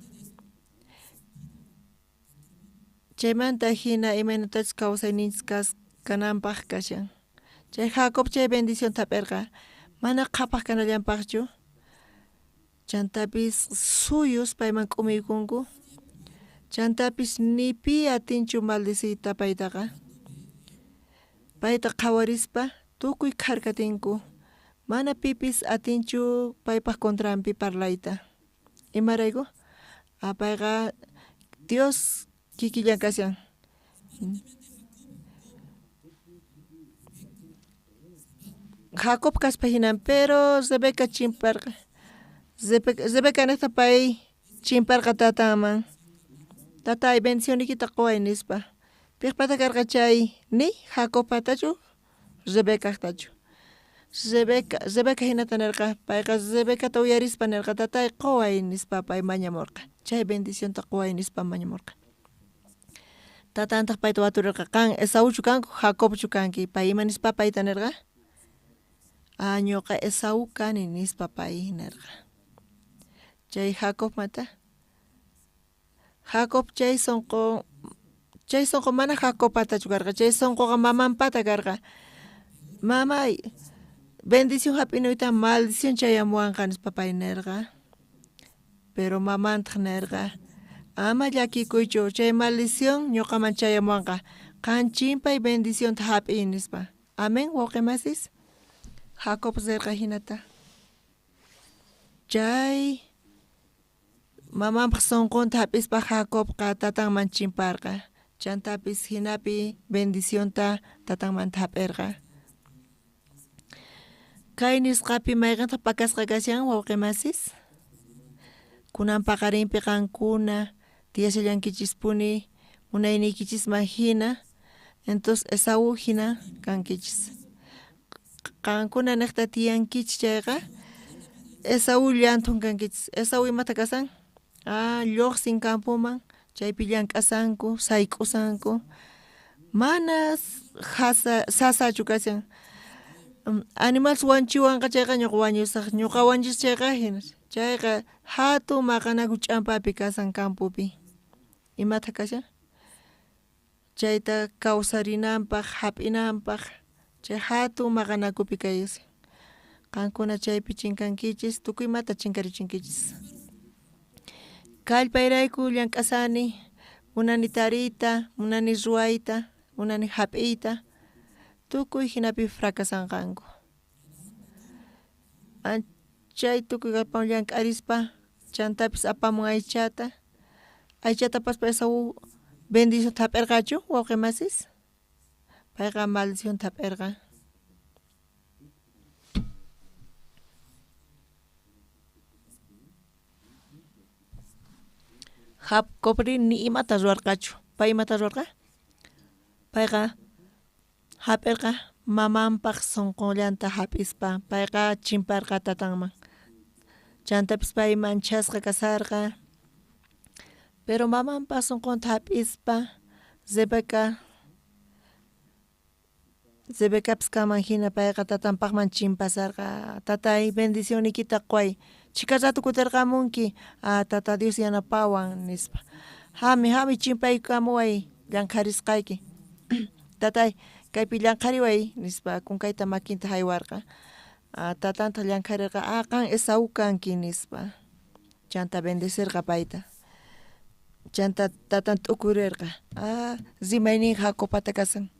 Chaymanta hina imaynatachus kawsayninchis kananpaq kashan. Chay Jacob chay bendicionta hap'irqa mana qhapaq kanallanpaqchu. Chantapis suyus payman k'umiykunku. Chantapis ni pi atinchu maldeciyta paytaqa. Payta qhawarispa tukuy kharkatinku. Mana pipis atinchu paypaq contranpi parlayta. Imarayku? Payqa Dios kikillan kashan. Jacob kaspa hinan, pero Rebeca chimparqa. Rebeca niqta pay chimparqa tatanman. Tatay, bendicionniykita quway nispa. Piqpata karqa chay ni Jacobpatachu Rebecajtachu. Rebeca hinata nirqa, payqa Rebecata uyarispa nirqa, tatay quway nispa pay mañamurqa. Chay bendicionta quway nispa mañamurqa. Tatantaq payta waturirqa, qan Esauchu kanku, Jacobchu kanki. Pay ima nispa payta nirqa? Ñuqa Esau kani nispa pay nirqa. Chay Jacobmanta Jacob chay sunqu mana Jacobpatachu karqa, chay sunquqa mamanpata karqa. Mamay, bendición hap'inuyta maldición chayamuwanqa nispa pay nirqa. Pero mamantaq nirqa, ama llakikuychu, chay maldición ñuqaman chayamuwanqa. Qan chimpay bendicionta hap'iy nispa. Amén, wawqi masis. Jacob rirqa hinata. Chay mamanpaq sunqunta hap'ispa Jacobqa tatanman chimparqa. Chantapis hinapi bendicionta tatanmanta hap'irqa. Kay nisqapi mayqintaq pakasqa kashan wawqi masis? Kunan paqarinpi qankuna tiyashallankichispuni munayniykichisman hina, entonces Esaú hina kankichis. Qankuna niqta tiyankichis chayqa Esaú llanthun kankichis. Esaú imata kasan? Lluqsin campoman, chaypi llank'asanku, sayk'usanku. Mana sasachu kashan. Animales wanchiwanqa chayqa ñuqa wañusaq, ñuqa wañusaq chayqa hina. Chayqa hatun maqanaku ch'ampapi kasan campopi. Imata kashan? Chayta kawsarinanpaq, hap'inanpaq, chay hatun maqanakupi kayashan. Qankuna chaypi chinkankichis, tukuy imata chinkarichinkichis. Kallpayrayku llank'asani, munani tariyta, munani ruwayta, munani hap'iyta, tukuy hinapi fracasanqanku. Chay tukuy kallpawan llank'arispa, chantapis apamun aychata. Aychata apaspa Esaú bendicionta hap'irqachu wawqi masis? Payqa maldicionta hap'irqa. Jacobri ni imata ruwarqachu. Pay imata ruwarqa? Payqa hap'irqa mamanpaq sunqullanta hap'ispa. Payqa chimparqa tatanman. Chantapis pay manchasqa kasarqa. Pero mamanpaq sunqunta hap'ispa Rebecapis kanman hina payqa tatanpaqman chimpasarqa. Tatay, bendicionniykita quway. Chhika rato kutirqamunki, tata Dios yanapawan nispa. Hami, hami chimpaykamuway llankharisqayki. Tatay, kaypi llankhariway nispa kunkayta makinta haywarqa. Tatantaq llankharirqa, qan Esaú kanki nispa. Chanta bendecirqa payta. Chanta tatan t'ukurirqa. Rimaynin Jacobpata kasan.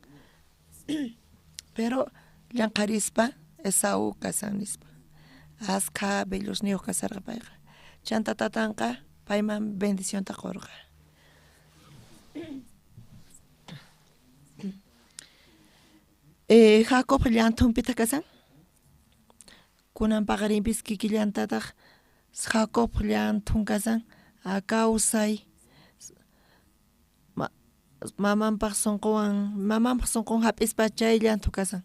Pero llankharispa Esaú kasan nispa. Askha vellosniyuq kasarqa payqa. Chanta tatanqa payman bendicionta qurqa. Jacob llanthunpitaq kasan. Kunan paqarinpis kikillantataq Jacob llanthun kasan. Kawsay mamanpaq sunquwan mamanpaq sunqun hap'ispa chay llanthu kasan.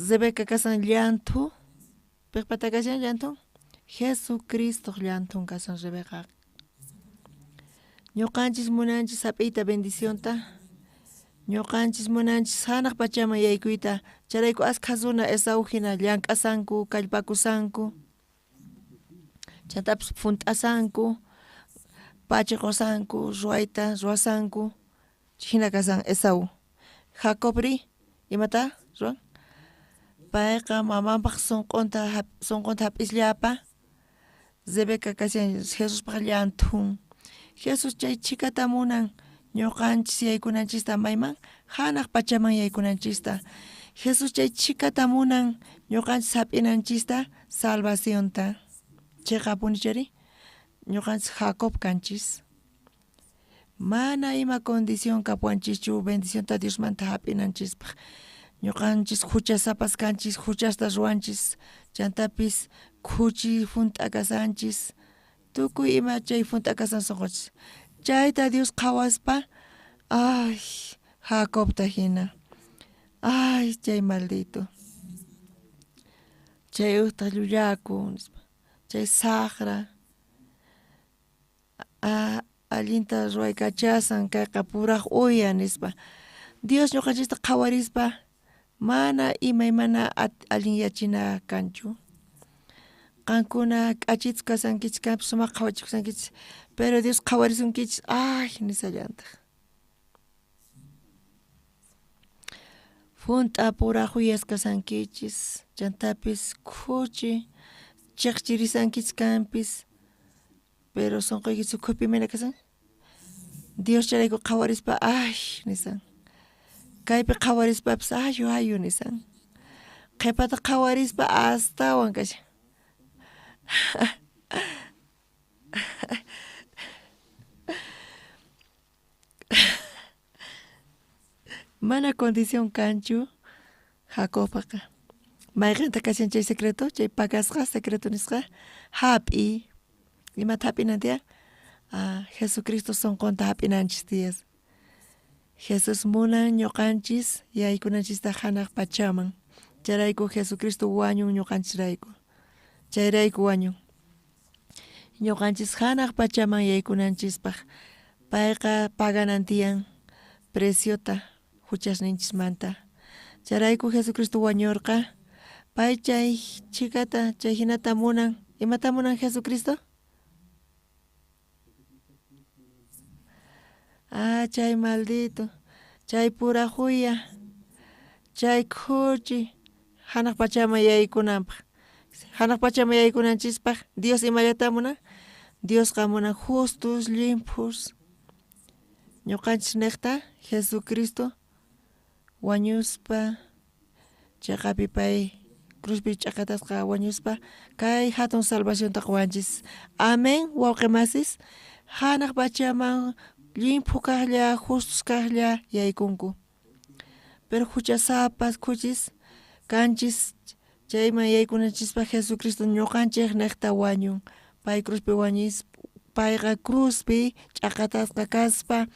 Rebeca kasan llanthu piqpata kashan llanthun Jesucristoq llanthun kasan Rebecaqa. Ñuqanchis munanchis hap'iyta bendicionta. Ñuqanchis munanchis hanaq pachaman yaykuyta. Chayrayku askha runa Esaú hina llank'asanku, kallpakusanku. Chantapis phunt'asanku, pachiqusanku, ruwayta ruwasanku. Hina kasan Esaú. Jacobri imata ruwan? Payqa mamanpaq sunqunta sunqunta hap'isllapa. Rebeca kashan Jesuspaq llanthun. Jesús chay chhikata munan ñuqanchis yaykunanchista mayman hanaq pachaman yaykunanchista. Jesús chay chhikata munan ñuqanchis hap'inanchista salvacionta. Chiqapuni chayri ñuqanchis Jacob kanchis. Mana ima condición kapuwanchischu bendicionta Diosmanta hap'inanchispaq. Ñuqanchis huchasapas kanchis, huchasta ruwanchis, chantapis khuchi hunt'a kasanchis, tukuy ima chay hunt'a kasan sunqunchis. Chayta Dios qhawaspa, ay, Jacobta hina, ay, chay maldito, chay ujta llullaku, nispa, chay saqra, allinta ruwaykachasan kayqa puraj uya nispa. Dios ñuqanchista qhawarispa mana imaymana allinyachina kanchu. Qankuna k'achitus kasankichis, kanpis sumaq qhawachikushankichis, pero Dios qhawarisunkichis, ay nisallantaq. Hunt'a puraj uyas kasankichis, chantapis khuchi chiqchirisankichis kanpis, pero sunquykichis ukhupi imayna kasan? Dios chayrayku qhawarispa ay nisan. Kaypi qhawarispapis ayu ayu nisan. Qhipata qhawarispa astawan kashan. Mana condición kanchu Jacobpaqa. Mayqinta kashan chay secreto, chay pakasqa secreto nisqa hap'iy. Imata hap'inan tiyan? Jesucristo sunqunta hap'inanchis tiyas. Jesús munan ñuqanchis yaykunanchista hanaq pachaman. Chayrayku Jesucristo wañun ñuqanchisrayku. Chayrayku wañun. Ñuqanchis hanaq pachaman yaykunanchispaq. Payqa paganan tiyan preciota huchasninchismanta. Chayrayku Jesucristo wañurqa. Pay chay chhikata chay hinata munan. Imata munan Jesucristo? Ah, chay maldito, chay puraj uya, chay khuchi hanaq pachaman yaykunanpaq. Hanaq pachaman yaykunanchispaq Dios imallata munan? Diosqa munan justos, llimphus. Ñuqanchis niqta Jesucristo wañuspa chiqapi pay cruzpi ch'akatasqa wañuspa kay hatun salvacionta quwanchis. Amén, wawqi masis, hanaq pachaman llimphu kaqlla, justos kaqlla yaykunku. Pero huchasapas khuchis kanchis chayman yaykunanchispa Jesucristo ñuqanchik niqta wañun. Pay cruzpi wañis, payqa cruzpi ch'akatasqa kaspa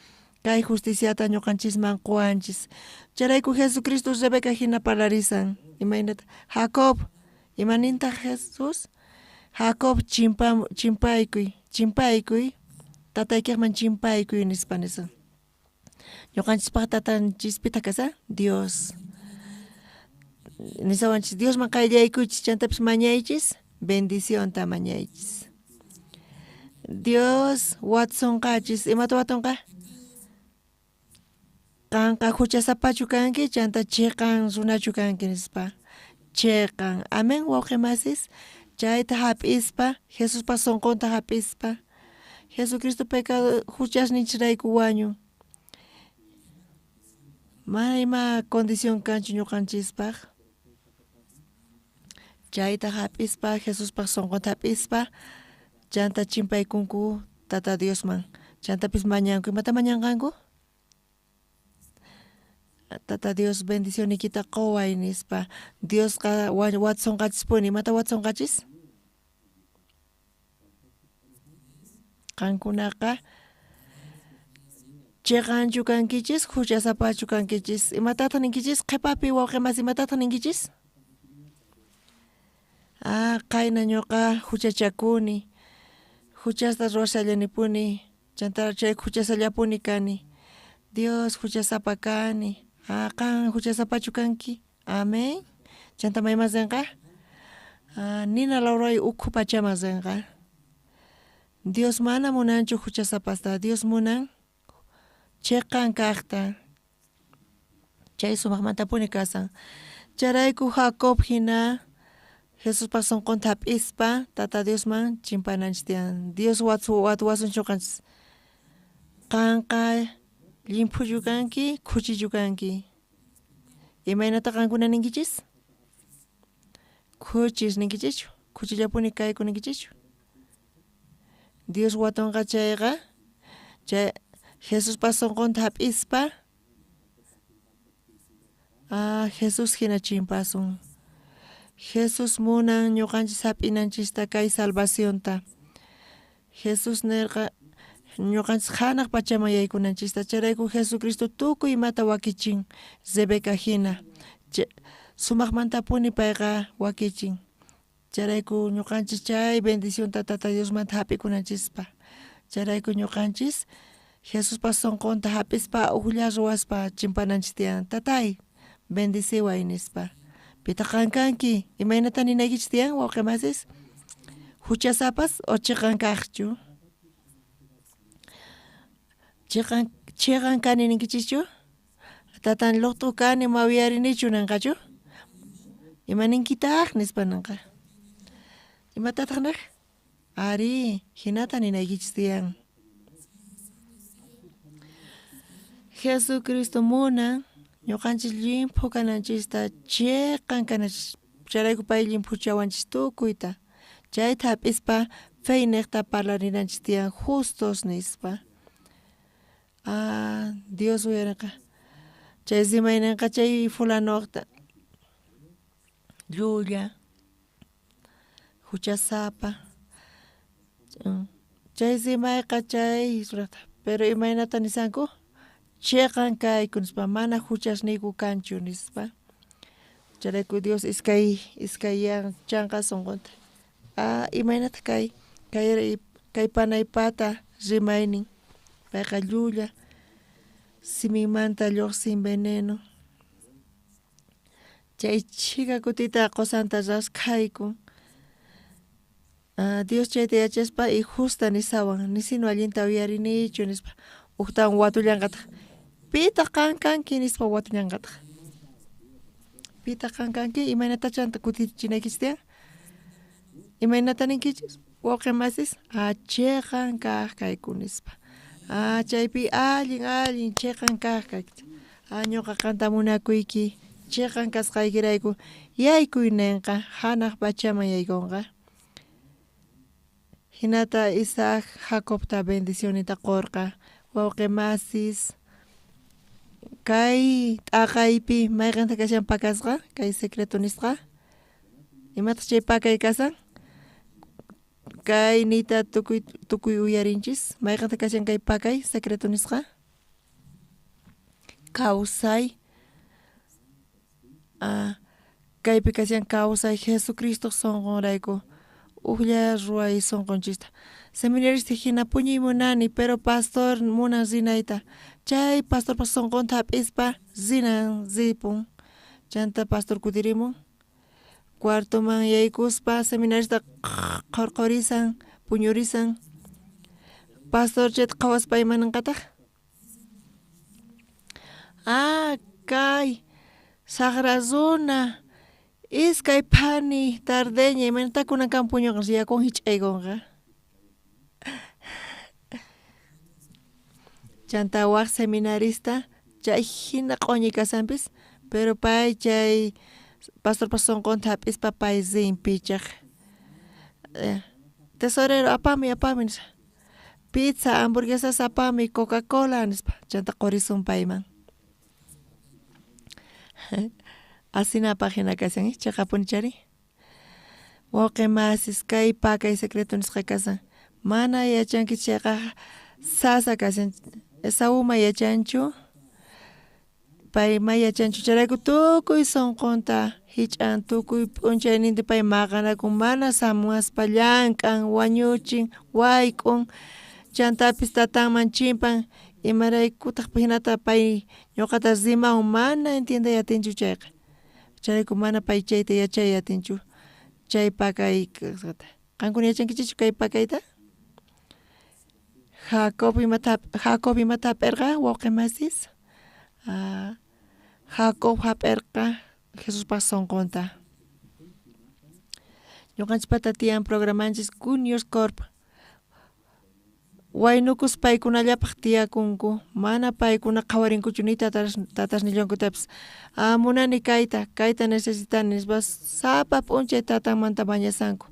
kay justiciata ñuqanchisman quwanchis. Chayrayku Jesucristo Rebeca hina parlarisan. Imaynata? Jacob, imanintaq Jesús? Jacob chimpaykuy, chimpaykuy, tataykiqman chimpaykuy nispa nisan. Ñuqanchispaq tatanchispitaq kasan Dios. Nisawanchis Diosman qayllaykuychis, chantapis mañaychis, bendicionta mañaychis. Dios watsonqachis, imata watonqa? Qanqa huchasapachu kanki, chanta chiqan runachu kanki nispa. Chiqan. Amén, wawqi masis. Chayta hap'ispa, Jesuspa sunqunta hap'ispa. Jesucristo pecado huchasninchisrayku wañun. Mana ima condición kanchu ñuqanchispaq. Chayta hap'ispa, Jesuspaq sunqunta hap'ispa, chanta chimpaykunku Tata Diosman. Chantapis mañanku. Imata mañanqanku? Tata Dios bendicionniykita qoway nispa. Diosqa watsonqachispuni. Imata watsonqachis? Qankunaqa chiqanchu kankichis, huchasapachu kankichis. Imatataq ninkichis? Qhipapi wawqi masi imatataq ninkichis? Ah, qayna ñuqa huchachakuni. Huchasta ruwashallanipuni. Chanta chay huchasallapuni kani. Dios huchasapa kani. Ah, qan huchasapachu kanki? Amén. Chanta mayman rinqa? Ah, nina lawray ukhu pachaman rinqa. Dios mana munanchu huchasapasta. Dios munan chiqan kaqta. Chay sumaqmantapuni kasan. Chayrayku Jacob hina Jesuspa sunqunta hap'ispa Tata Diosman chimpananchis tiyan. Dios watuwasunchis ñuqanchis. Qanqa llimphuchu kanki, khuchichu kanki. Imaynata qankuna ninkichis? Khuchis ninkichischu? Khuchillapuni kayku ninkichischu? Dios watunqa chayqa, chay Jesuspa sunqunta hap'ispa ah, Jesús hina chimpasun. Jesús munan ñuqanchis hap'inanchista kay salvacionta. Jesús nirqa ñuqanchis hanaq pachaman yaykunanchista. Chayrayku Jesucristo tukuy imata wakichin Rebeca hina. Sumaqmantapuni payqa wakichin. Chayrayku ñuqanchis chay bendicionta Tata Diosmanta hap'ikunanchispaq. Chayrayku ñuqanchis Jesuspa sunqunta hap'ispa ujlla ruwaspa chimpananchis tiyan. Tatay, bendiciway nispa. Pitaq qan kanki? Imaynata ninaykichis tiyan wawqi masis? Huchasapas o chiqan kaqchu? Chiqan chiqan kani ninkichischu? Tatan luqt'u kani mawiyarinichu ninqachu? Ima ninkitaq nispa ninqa. Imatataq niq? Ari, hinata ninaykichis tiyan. Jesucristo munan ñuqanchis llimphu kananchista, chiqan kananchis. Chayrayku pay llimphuchawanchis tukuyta. Chayta hap'ispa fe niqta parlarinanchis tiyan justos nispa. Ah, Dios uyarinqa. Chay rimayninqa chay fulanoqta. Llulla, huchasapa. Chay rimayqa chay ruraqta. Pero imaynata nisanku? Chiqan kayku nispa, mana huchasniyku kanchu nispa. Chayrayku Dios iskay iskayachanqa sunqunta. Ah, imaynata kay kay kay panaypata rimaynin. Payqa llulla, siminmanta lluqsin veneno. Chay chhika kutita qusanta raskhayku. Ah, Dios chayta yachaspa y justa nisawan, nisinu allinta uyarinichu nispa. Ujtawan watullanqataq. Pitaq qan kanki nispa watullanqataq. Pitaq qan kanki? Imaynata chanta kutichinaykichis tiyan? Imaynata ninkichis? Wawqi masis, ah, chiqan kaq kayku nispa. Ah, chaypi allin allin chiqan kaq kaykichis. Ah, ñuqa qanta munakuyki, chiqan kasqaykirayku yaykuy ninqa, hanaq pachaman yaykunqa. Hinata Isaac Jacobta bendicionita qurqa. Wawqi masis, kay t'aqaypi mayqinta kashan pakasqa, kay secreto nisqa? Imataq chay pakay kasan? Kay niyta tukuy tukuy uyarinchis. Mayqinta kashan kay pakay secreto nisqa? Kawsay. Ah, kaypi kashan kawsay Jesucristoq sunqunrayku. Ujlla ruway sunqunchista. Seminarista hina puñuy munani, pero pastor munan rinayta. Chay pastorpa sunqunta hap'ispa rinan ripun. Chanta pastor kutirimun. Cuartoman yaykuspa seminarista qhurqurisan, puñurisan. Pastor chayta qhawaspa ima ninqataq? Ah, kay saqra runa iskay phani tardeña imaynata kunan kan puñunqa yakuwan hich'aykunqa. Chanta wak seminarista chay hina q'uñi kasanpis, pero pay chay pastorpa sunqunta hap'ispa pay rin pichaq. Tesorero apamuy apamuy nispa. Pizza, hamburguesas apamuy, Coca-Cola nispa. Chanta qurisun payman. Asinapaj jina kashan, cheqapuni chari. Wawqi masis kay pakay secreto nisqa kashan. Mana yachanki chayqa sasa kashan. Esaú ma yachanchu, pay ma yachanchu chayrayku tukuy sunqunta jich'an, tukuy p'unchayninta pay maqanakun, mana samuaspa llank'an, wañuchin, wayk'un, chantapis tatanman chimpan, imaraykutaq jinata pay ñuqata rimawan mana entiendey atinchu chayqa, chayrayku mana pay chayta yachay atinchu, chay pakay kasqata. Qankuna yachankichikchu kay pakayta? Jacob imata Jacob imata hap'irqa wawqi masis? Jacob hap'irqa Jesuspaq sunqunta. Ñuqanchikpata tiyan programanchis Good News Corp. Waynukus paykunallapaq tiyakunku, mana paykuna qhawarinkuchu ni tatas tatasnillankutapis. Ah, munani kayta, kayta necesitani nispa sapa p'unchay tatanmanta mañasanku.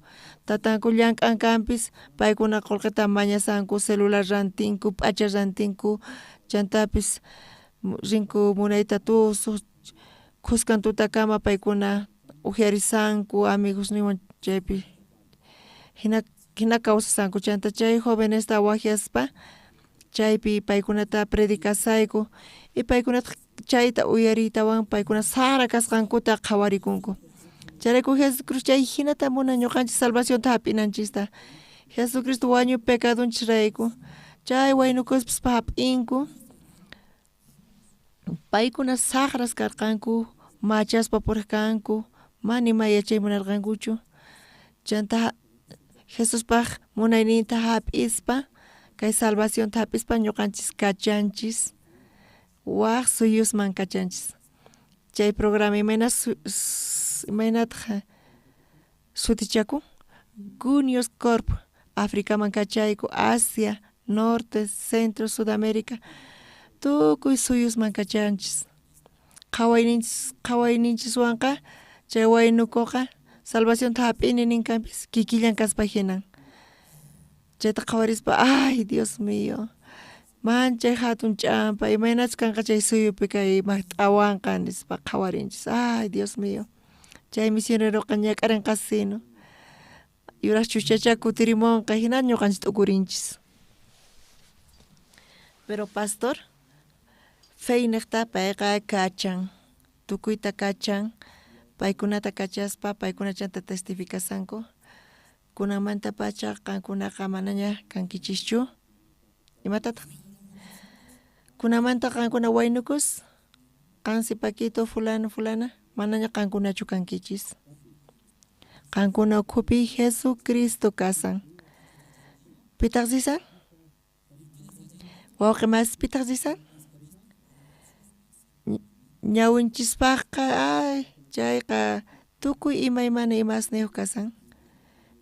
Tatanku llank'ankanpis paykuna qullqita mañasanku, celular rantinku, p'acha rantinku, chantapis rinku munayta tusuq, khuskan tutakama paykuna ujyarisanku amigosninwan chaypi jina jina kawsasanku chanta chay jovenesta wajyaspa chaypi paykunata predicasayku y paykunataq chayta uyariytawan paykuna sara kasqankuta qhawarikunku. Chayrayku Jesucristo chay jinata munan ñuqanchik salvacionta hap'inanchista. Jesucristo wañu pecadonchisrayku chay waynukuspis hap'inku. Paykuna saqras karqanku, machaspa puriq kanku, mana ima yachay munarqankuchu. Chanta Jesuspaq munayninta hap'ispa kay salvacionta hap'ispa ñuqanchis kachanchis, waj suyusman kachanchis. Chay programa imayna imaynataq sutichakun? Good News Corp. Africaman kachayku, Asia, Norte, Centro, Sudamérica, tukuy suyusman kachanchis. Qhawayninchis qhawayninchiswanqa chay waynukuqa salvacionta hap'ini ninkanpis kikillan kaspa hinan. Chayta qhawarispa ay Dios mío, manchay hatun ch'ampa imaynachus kanqa chay suyupi kay maqt'awanqa nispa qhawarinchis ay Dios mío. Chay misioneroqa ñak'arinqasino, yuraq chuchacha kutirimunqa hina ñuqanchis t'ukurinchis. Pero pastor feyniqta payqa kachan, tukuyta kachan, paykunata kachaspa paykuna chanta testificasanku. Kunanmantapacha qankunaqa manaña kankichischu. Imatataq? Kunanmanta qankuna waynukus, qansi Paquito, fulano, fulana, manaña qankunachu kankichis. Qankuna ukhupi Jesucristo kasan. Pitaq risan? Wawqi masi pitaq risan? Ñawinchispaqqa ay chayqa tukuy imaymana imasniyuq kasan.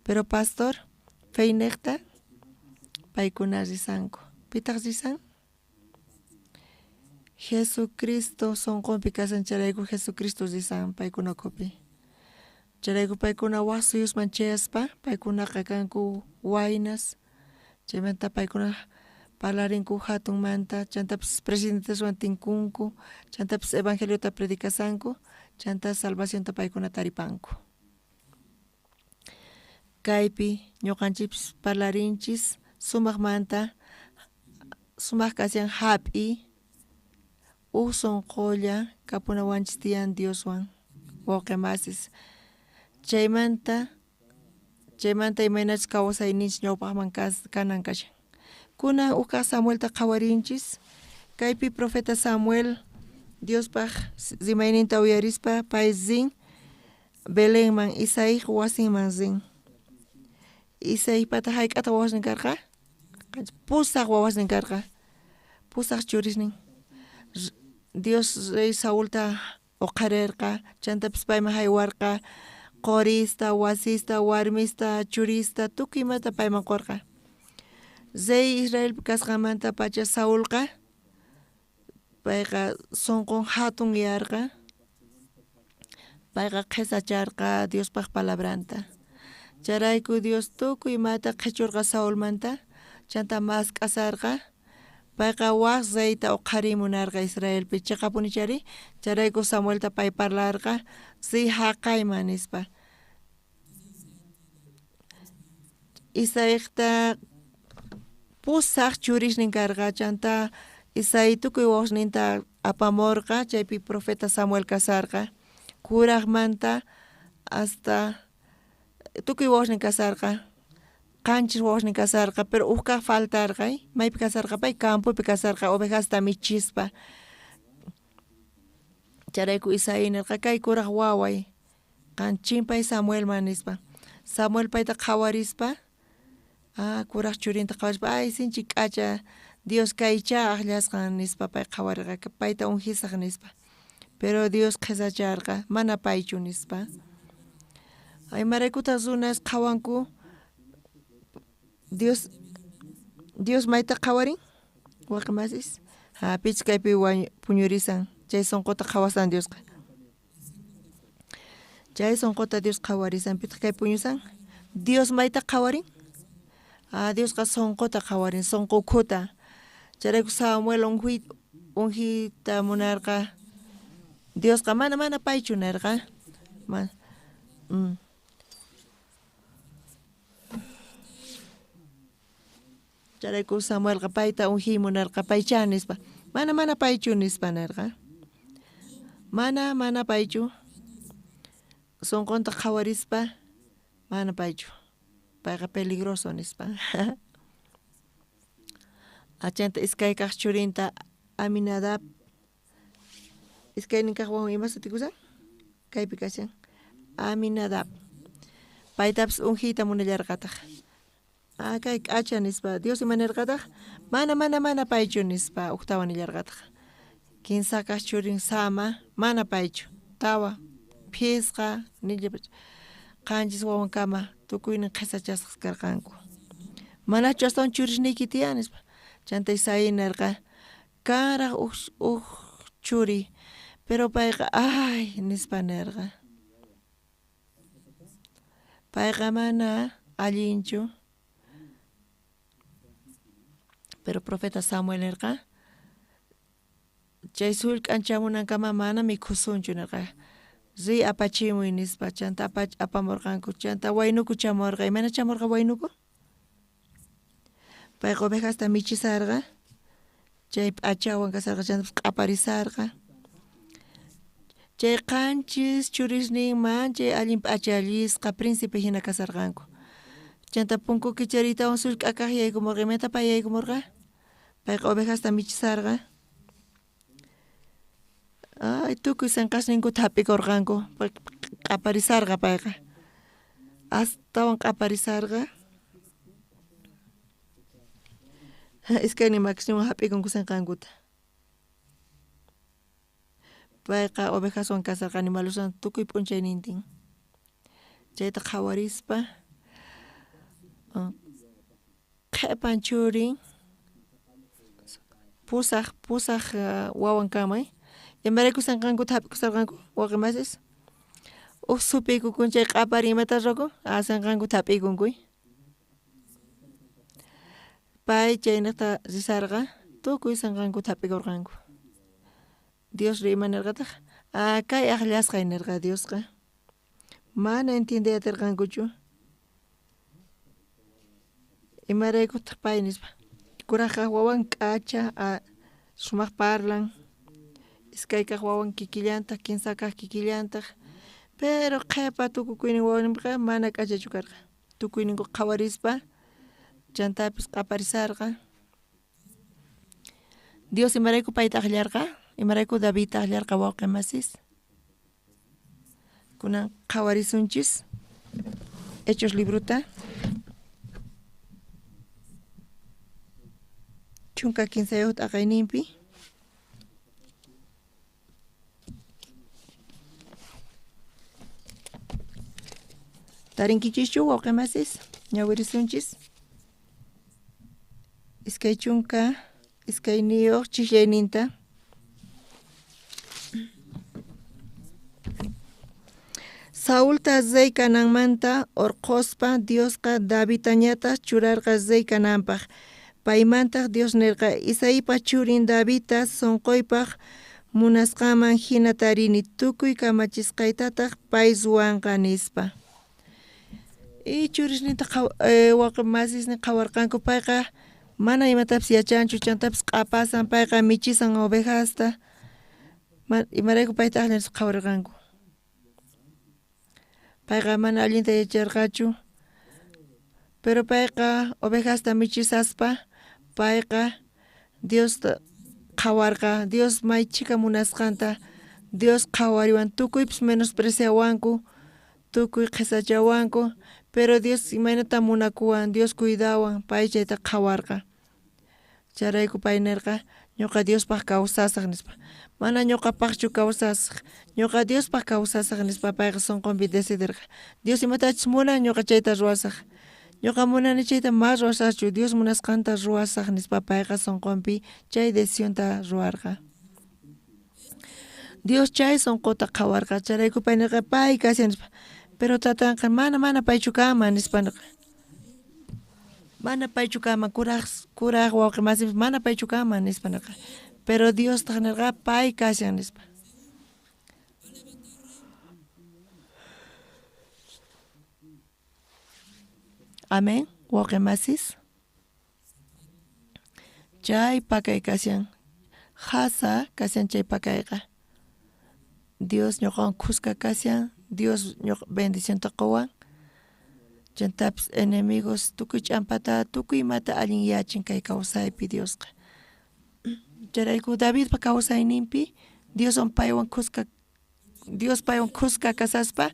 Pero pastor feyniqta paykuna risanku. Pitaq risan? Jesucristo sunqunpi kasan chayrayku Jesucristo risan paykuna ukhupi. Chayrayku paykuna waj suyusman chayaspa paykunaqa kanku waynas, chaymanta paykuna parlarinku hatunmanta, chantapis presidenteswan tinkunku, chantapis evangeliota predicasanku, chanta salvacionta paykuna taripanku. Kaypi ñuqanchikpis parlarinchis sumaqmanta, sumaq kashan hap'iy, uj sunqulla kapunawanchis tiyan Dioswan wawqi masis. Chaymanta chaymanta imaynachus kawsayninchis ñawpaqman kanan kashan. Kunan uj kaq Samuelta qhawarinchis, kaypi profeta Samuel Diospaq rimayninta uyarispa pay rin Belenman Isaij wasinman rin. Isaijpata hayk'ataq wawasnin karqa? Pusaq wawasnin karqa, pusaq churisnin. Dios rey Saulta uqharirqa, chantapis payman haywarqa qurista, wasista, warmista, churista, tukuy imata payman qurqa. Rey Israelpi kasqanmantapacha Saulqa payqa sunqun hatun yarqa, payqa qhisacharqa Diospaq palabranta. Chayrayku Dios tukuy imata qhichurqa Saulmanta, chanta mask'asarqa Payqa waj reyta uqhariy munarqa Israelpi, cheqapuni chari, chayrayku Samuelta pay parlarqa riy jaqayman nispa. Isaijta pusaj churisnin karqa, chantá Isaí tukuy wawasninta apamorqa, chaypi profeta Samuel kasarqa, kurajmanta hasta tukuy wawasnin kasarqa, 7 wawasnin kasarqa, pero uj kaj faltarqa, maypi kasarqa pay campopi kasarqa ovejasta michispa. Chayrayku Isaí nerqa kay kuraj waway, qan chimpay Samuelman nispa. Samuel payta qhawarispa, kuraj churinta qhawarispa, ay sinchi k'acha Dios kaychá ajllasqan nispa pay qhawarqa, payta unjisaj nispa. Pero Dios qhesacharqa, mana paychu nispa. Imaraykutaj runas qhawanku Dios mayta qhawarin waqi masis, pichus kaypi puñurisan chay sonqota qhawasan Diosqa. Chay sonqota Dios qhawarisan, pitaq kay puñusan? Dios mayta qhawarin? Diosqa sonqota qhawarin, sonqo ukhuta. Chayrayku Samuel unjiyta munarqa, Diosqa mana mana paychu nerqa. Chayrayku Samuelqa payta unjiy munarqa, paychá nispa. Mana mana paychu nispa nerqa. Mana mana paychu. Sonqonta qhawarispa mana paychu. Payqa peligroso nispa. Achanta iskay kaj churinta Aminadab, iskaynin kaj wawan ima sutikusan? Kaypi kashan Aminadab. Paytapis unjiyta munallarqataj. Kay k'acha nispa. Dios ima nerqataj? Mana mana mana paychu nispa ujtawan nillarqataj. Kinsa kaj churin Sama, mana paychu. 4, 5, nilla 7 wawankama tukuynin qhesachasqas karqanku. Manachu astawan churisniyki tiyan nispa. Chanta Isaí nerqa, kanraj uj churi, pero payqa ay nispa nerqa. Payqa mana allinchu. Pero profeta Samuel nerqa, chay sullk'an chamunankama mana mikhusunchu nerqa. Riy apachimuy nispa, chanta apamorqanku, chanta waynuku chamorqa. Imayna chamorqa waynuku? Payqa ovejasta michisarqa, chay p'achawan kasarqa, chantapis q'aparisarqa. Chay 7 churisninman chay allin p'achallisqa príncipe hina kasarqanku. Chanta punku kichariytawan sullk'a kaj yaykumorqa. Imaynata pay yaykumorqa? Payqa ovejasta michisarqa. Ay, tukuy senqasninkuta hap'ikurqanku. Q'aparisarqa payqa. Astawan q'aparisarqa. Iskaynin makisninwan hap'ikunku senqankuta. Payqa ovejaswan kasarqa, animaleswan tukuy p'unchaynintin. Chayta qhawarispa qhepan churin pusaj wawankama. Imarayku senqankuta hap'ikusarqanku waqi masis? Uj supiykukun chay q'aparin imata ruwakun? Senqankuta hap'ikunku. Pay chaynejta risarqa, tukuy senqankuta hap'ikurqanku. Dios ima nerqataj? Kay ajllasqay nerqa Diosqa. Mana entiendey aterqankuchu. Imaraykutaq pay nispa. Kuraj kaj wawan k'acha, sumaq parlan. Iskay kaj wawan kikillantaj, 3 kaj kikillantaj. Pero qhepa tukukuynin wawanqa mana k'achachu karqa. Tukuyninku qhawarispa, chantapis q'aparisarqa. Dios imarayku payta ajllarqa? Imarayku Davidta ajllarqa wawqi masis? Kunan qhawarisunchis Hechos libruta. 13 t'aqayninpi. Tarinkichischu wawqi masis? Ñawirisunchis. 22 chijllayninta. Saulta rey kananmanta orqhospa Diosqa Davidtañataq churarqa rey kananpaq. Paymantaj Dios nerqa, Isaípa churin Davidta sonqoypaj munasqanman jina tarini, tukuy kamachisqaytataj pay ruwanqa, nispa. Y churisninta wawqe masisnin qhawarqanku, payqa mana imatapis yachanchu, chantapis q'apasan, payqa michisan ovejasta, imarayku payta ajllan qhawarqanku. Payqa mana allinta yacharqachu, pero payqa ovejasta michisaspa, payqa Diosta qhawarqa, Dios may chhika munasqanta, Dios qhawariwan, tukuypis menospreciawanku, tukuy qhesachawanku, pero Dios imaynata munakuwan, Dios cuidawan, pay chayta qhawarqa. Chayrayku pay nerqa, ñoqa Diospaj kawsasaj nispa. Mana ñoqapajchu kawsasaj, ñoqa Diospaj kawsasaj nispa payqa sonqonpi decidirqa. Dios imatachus munan, ñoqa chayta ruwasaj. Ñoqa munani chayta ma ruwasajchu, Dios munasqanta ruwasaj nispa payqa sonqonpi chay decisionta ruwarqa. Dios chay sonqota qhawarqa, chayrayku pay nerqa pay kashan nispa. Pero tatanqa mana mana paychu kanman nispa nerqa. Mana paychu kanman, kuraj kuraj wawqi masinpis mana paychu kanman nispa nerqa. Pero Diostaj nerqa pay kashan nispa. Amén, wawqi masis. Chay pakay kashan, jasa kashan chay pakayqa. Dios ñoqawan khuska kashan, Dios ñoqa bendicionta qowan. Chantapis enemigos tukuy ch'ampata, tukuy imata allinyachin kay kawsaypi Diosqa. Chayrayku Davidpa kawsayninpi Dioswan paywan khuska, Dios paywan khuska kasaspa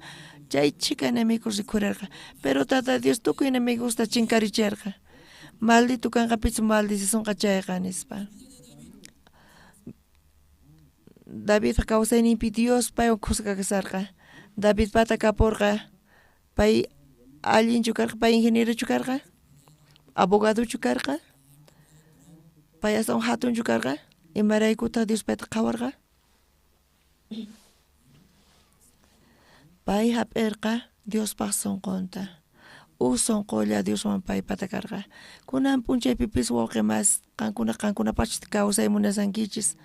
chay chhika enemigos rikhurerqa. Pero Tata Dios tukuy enemigosta chinkaricherqa. Maldito kanqa pichus maldicisonqa chayqa nispa. Davidpa kawsayninpi Dios paywan khuska kasarqa. Davidpata kaporqa, pay allinchu karqa, pay ingenierochu karqa, abogadochu karqa, pay astawan jatunchu karqa, imaraykutaj Dios payta qhawarqa? Pay jap'erqa Diospaj sonqonta. Uj sonqolla Dioswan paypata karqa. Kunan p'unchaypipis wawqe mas qankuna qankunapajchus kawsay munasankichis,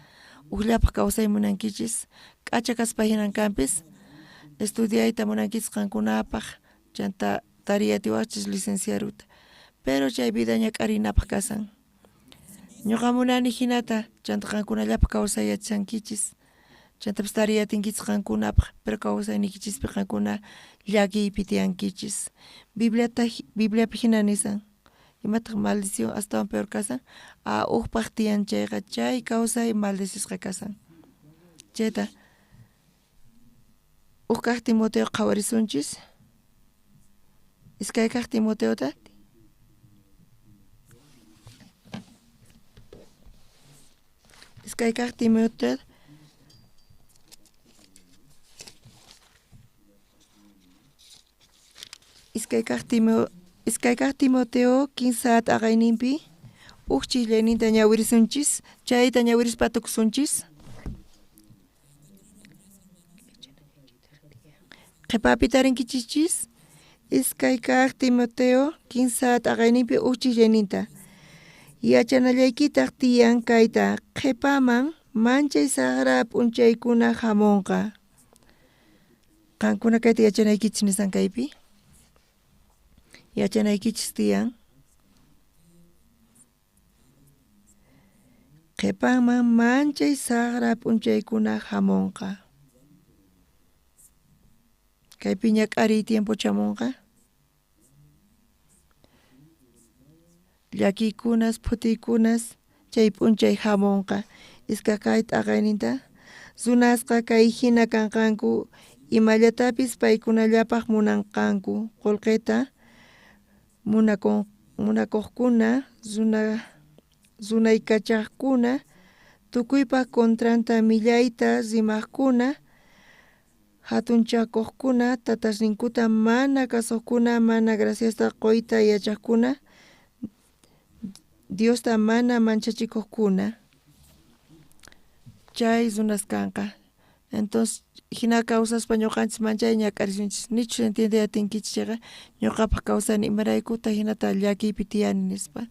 ujllapaj kawsay munankichis, k'acha kaspa jinan kanpis, estudiayta munankichis qankunapaj, chanta tariyatiwajchis licenciaruta. Pero chay vida ñak'arinapaj kasan. Ñoqa munani jinata, chanta qankunallapaj kawsay yachankichis, chantapis tariyatinkichis qankunapaj, pero kawsayniykichispi qankuna llakiypi tiyankichis. Bibliata Bibliapi jina nisan, imataq maldición astawan peor kasan, a ujpaj tiyan chayqa chay kawsay maldicisqa kasan. Chayta uj kaj Timoteo qhawarisunchis, iskay kaj Timoteota. Iskay kaj Timoteo. Iskay kaj Timoteo, iskay kaj Timoteo kinsa t'aqayninpi uj chijllayninta ñawirisunchis, chayta ñawirispa tukusunchis. Qhipapi tarinkichischis iskay kaj Timoteo kinsa t'aqayninpi uj chijllayninta. Yachanallaykitaj tiyan kayta, qhipaman manchay sajra p'unchaykuna jamonqa. Qankuna kayta yachanaykichis nisan kaypi. Yachanaykichis tiyan. Qhipaman manchay sajra p'unchaykuna jamonqa. Kaypi ñak'ariy tiempo chamonqa. Llakiykunas, phutiykunas chay p'unchay jamonqa. Iskay kay t'aqayninta runasqa kay jina kanqanku, imallatapis paykunallapaj munanqanku, qolqeta munakuqkuna, runaykachaqkuna, tukuypaj contranta millayta rimaqkuna, jatunchakuqkuna, tatasninkuta mana kasuqkuna, mana graciasta qoyta yachaqkuna, Diosta mana manchachikuqkuna. Chay runas kanqa. Entonces jina kawsaspa ñuqanchis manchay ñak'arisunchis. Nichus entiende atinkichis chayqa ñuqapaj kawsani imaraykuta jinata llakiypi tiyani nispa.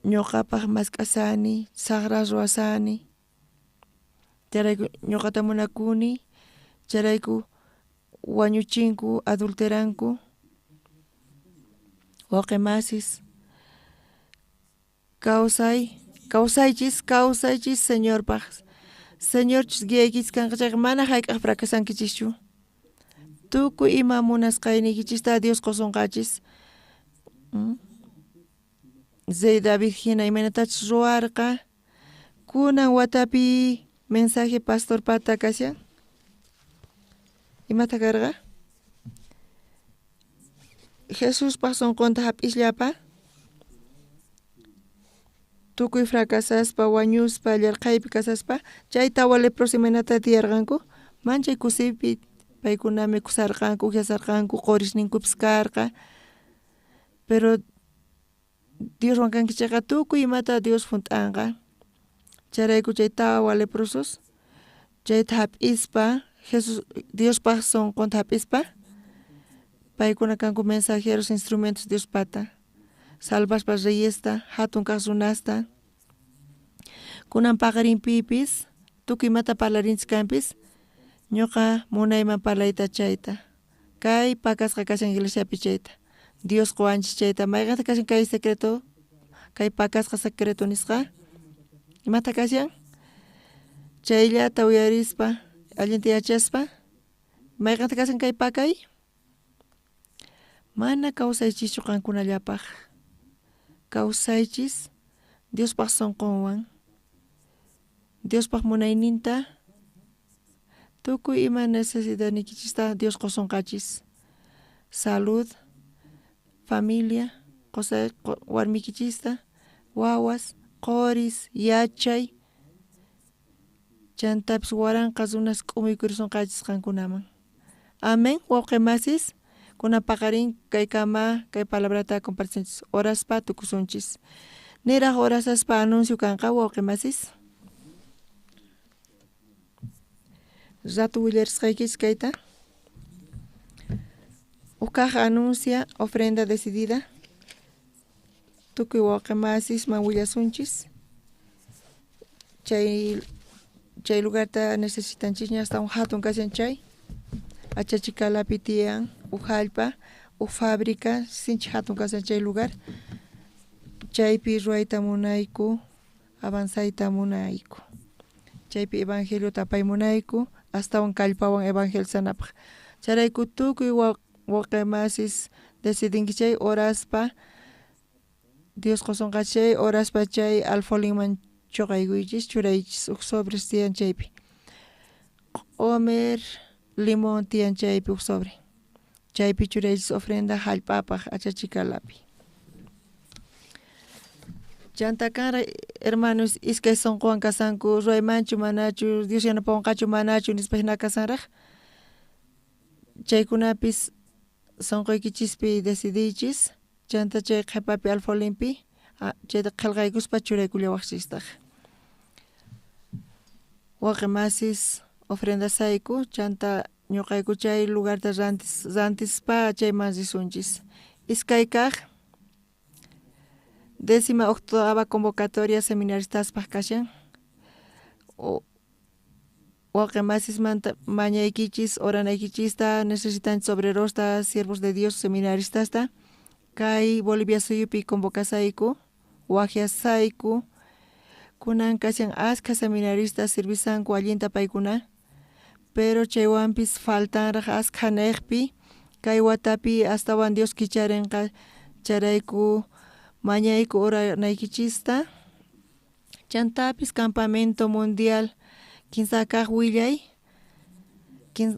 Ñoqapaj mask'asani, sajra ruwasani. Chayrayku ñoqata munakuni, chayrayku wañuchinku, adulteranku. Wawqi masis, kawsay, kawsaychis, kawsaychis Señorpaj. Señorchus guiaykichis kanqa chayqa mana hayk'aq fracasankichischu. Tukuy ima munasqayniykichista Dios qosunqachis. Rey David hina imaynatachus ruwarqa. Kunan watapi mensaje pastor pata kashan. Imata karqa? Jesuspaj sonqonta hap'isllapa. Tukuy fracasaspa, wañuspa, llarqhaypi kasaspa, chay tawa leproso imaynata tiyarqanku, manchay kusiypi paykuna mikhusarqanku, ujyasarqanku, qorisninkupis karqa. Pero Dioswan kanki chayqa tukuy imata Dios junt'anqa. Chayrayku chay tawa leprosos chayta hap'ispa, Jesús Diospaj sonqonta hap'ispa, paykuna kanku mensajeros, instrumentos Diospata. Salvaspa reyesta, hatun kaj runasta. Kunan paqarinpipis, tukuy imata parlarinchis kanpis, ñuqa munayman parlayta chayta. Kay pakasqa kashan iglesiapi chayta. Dios qowanchis chayta. Mayqenta kashan kay secreto? Kay pakasqa secreto nisqa? Imata kashan? Chayllata uyarispa, allinta yachaspa, mayqenta kashan kay pakay? Mana kawsaychischu qankunallapaj. Kawsaychis Diospaj sonqonwan. Diospaj munayninta tukuy ima necesidadniykichista Dios qosunqachis. Salud, familia, qosay warmiykichista, wawas, qoris, yachay, chantapis waranqa runas k'umuykurusunqachis qankunaman. Amén, wawqi masis, kunan paqarin kaykama kay palabrata compartisunchis, oraspa tukusunchis. Niraj orasaspa anuncio kanqa wawqi masis. Rato willarisqaykichis kayta. Uj anuncia ofrenda decidida. Tukuy wawqi masisman willasunchis. Chay lugarta necesitanchisña astawan hatun kashan chay. Achachicalapi tiyan uj jallp'a, uj fábrica, sinchi hatun kashan chay lugar. Chaypi ruwayta munayku, avanzayta munayku. Chaypi evangelio tapay munayku, astawan kallpawan evangelizanapaj. Chayrayku tukuy wawqi masis decidinki chay oraspa, Dios qosunqa chay oraspa chay alfolinman choqaykuychis, churaychis uj sobres tiyan chaypi. Q'omer limón tiyan chaypi uj sobre. Chaypi churaychis ofrenda jallp'apaj Achachicalapi. Chanta kanra hermanos iskay sonqowan kasanku, ruwaymanchu manachu, Dios yanapawanqachu manachu nispa hina kasanraj. Chaykunapis sonqoykichispi decidiychis, chanta chay qhepapi alfolinpi chayta qhelqaykuspa churaykullawaqchistaq. Wawqi masis ofrendasayku, chanta ñuqayku chay lugarta rantispa chayman risunchis. Iskay kaj 18ª convocatoria seminaristaspaj kashan. Wawqi masismanta mañaykichis, oranaykichista, necesitanchis obrerosta, siervos de Dios, seminaristasta. Kay Bolivia suyupi convocasayku, wajyasayku. Kunan kashan askha seminaristas servisanku allinta paykuna, pero chaywanpis faltanraj askha nejpi. Kay watapi astawan Dios kicharinqa, chayrayku mañayku oranaykichista. Chantapis campamento mundial kinsa kaj willay,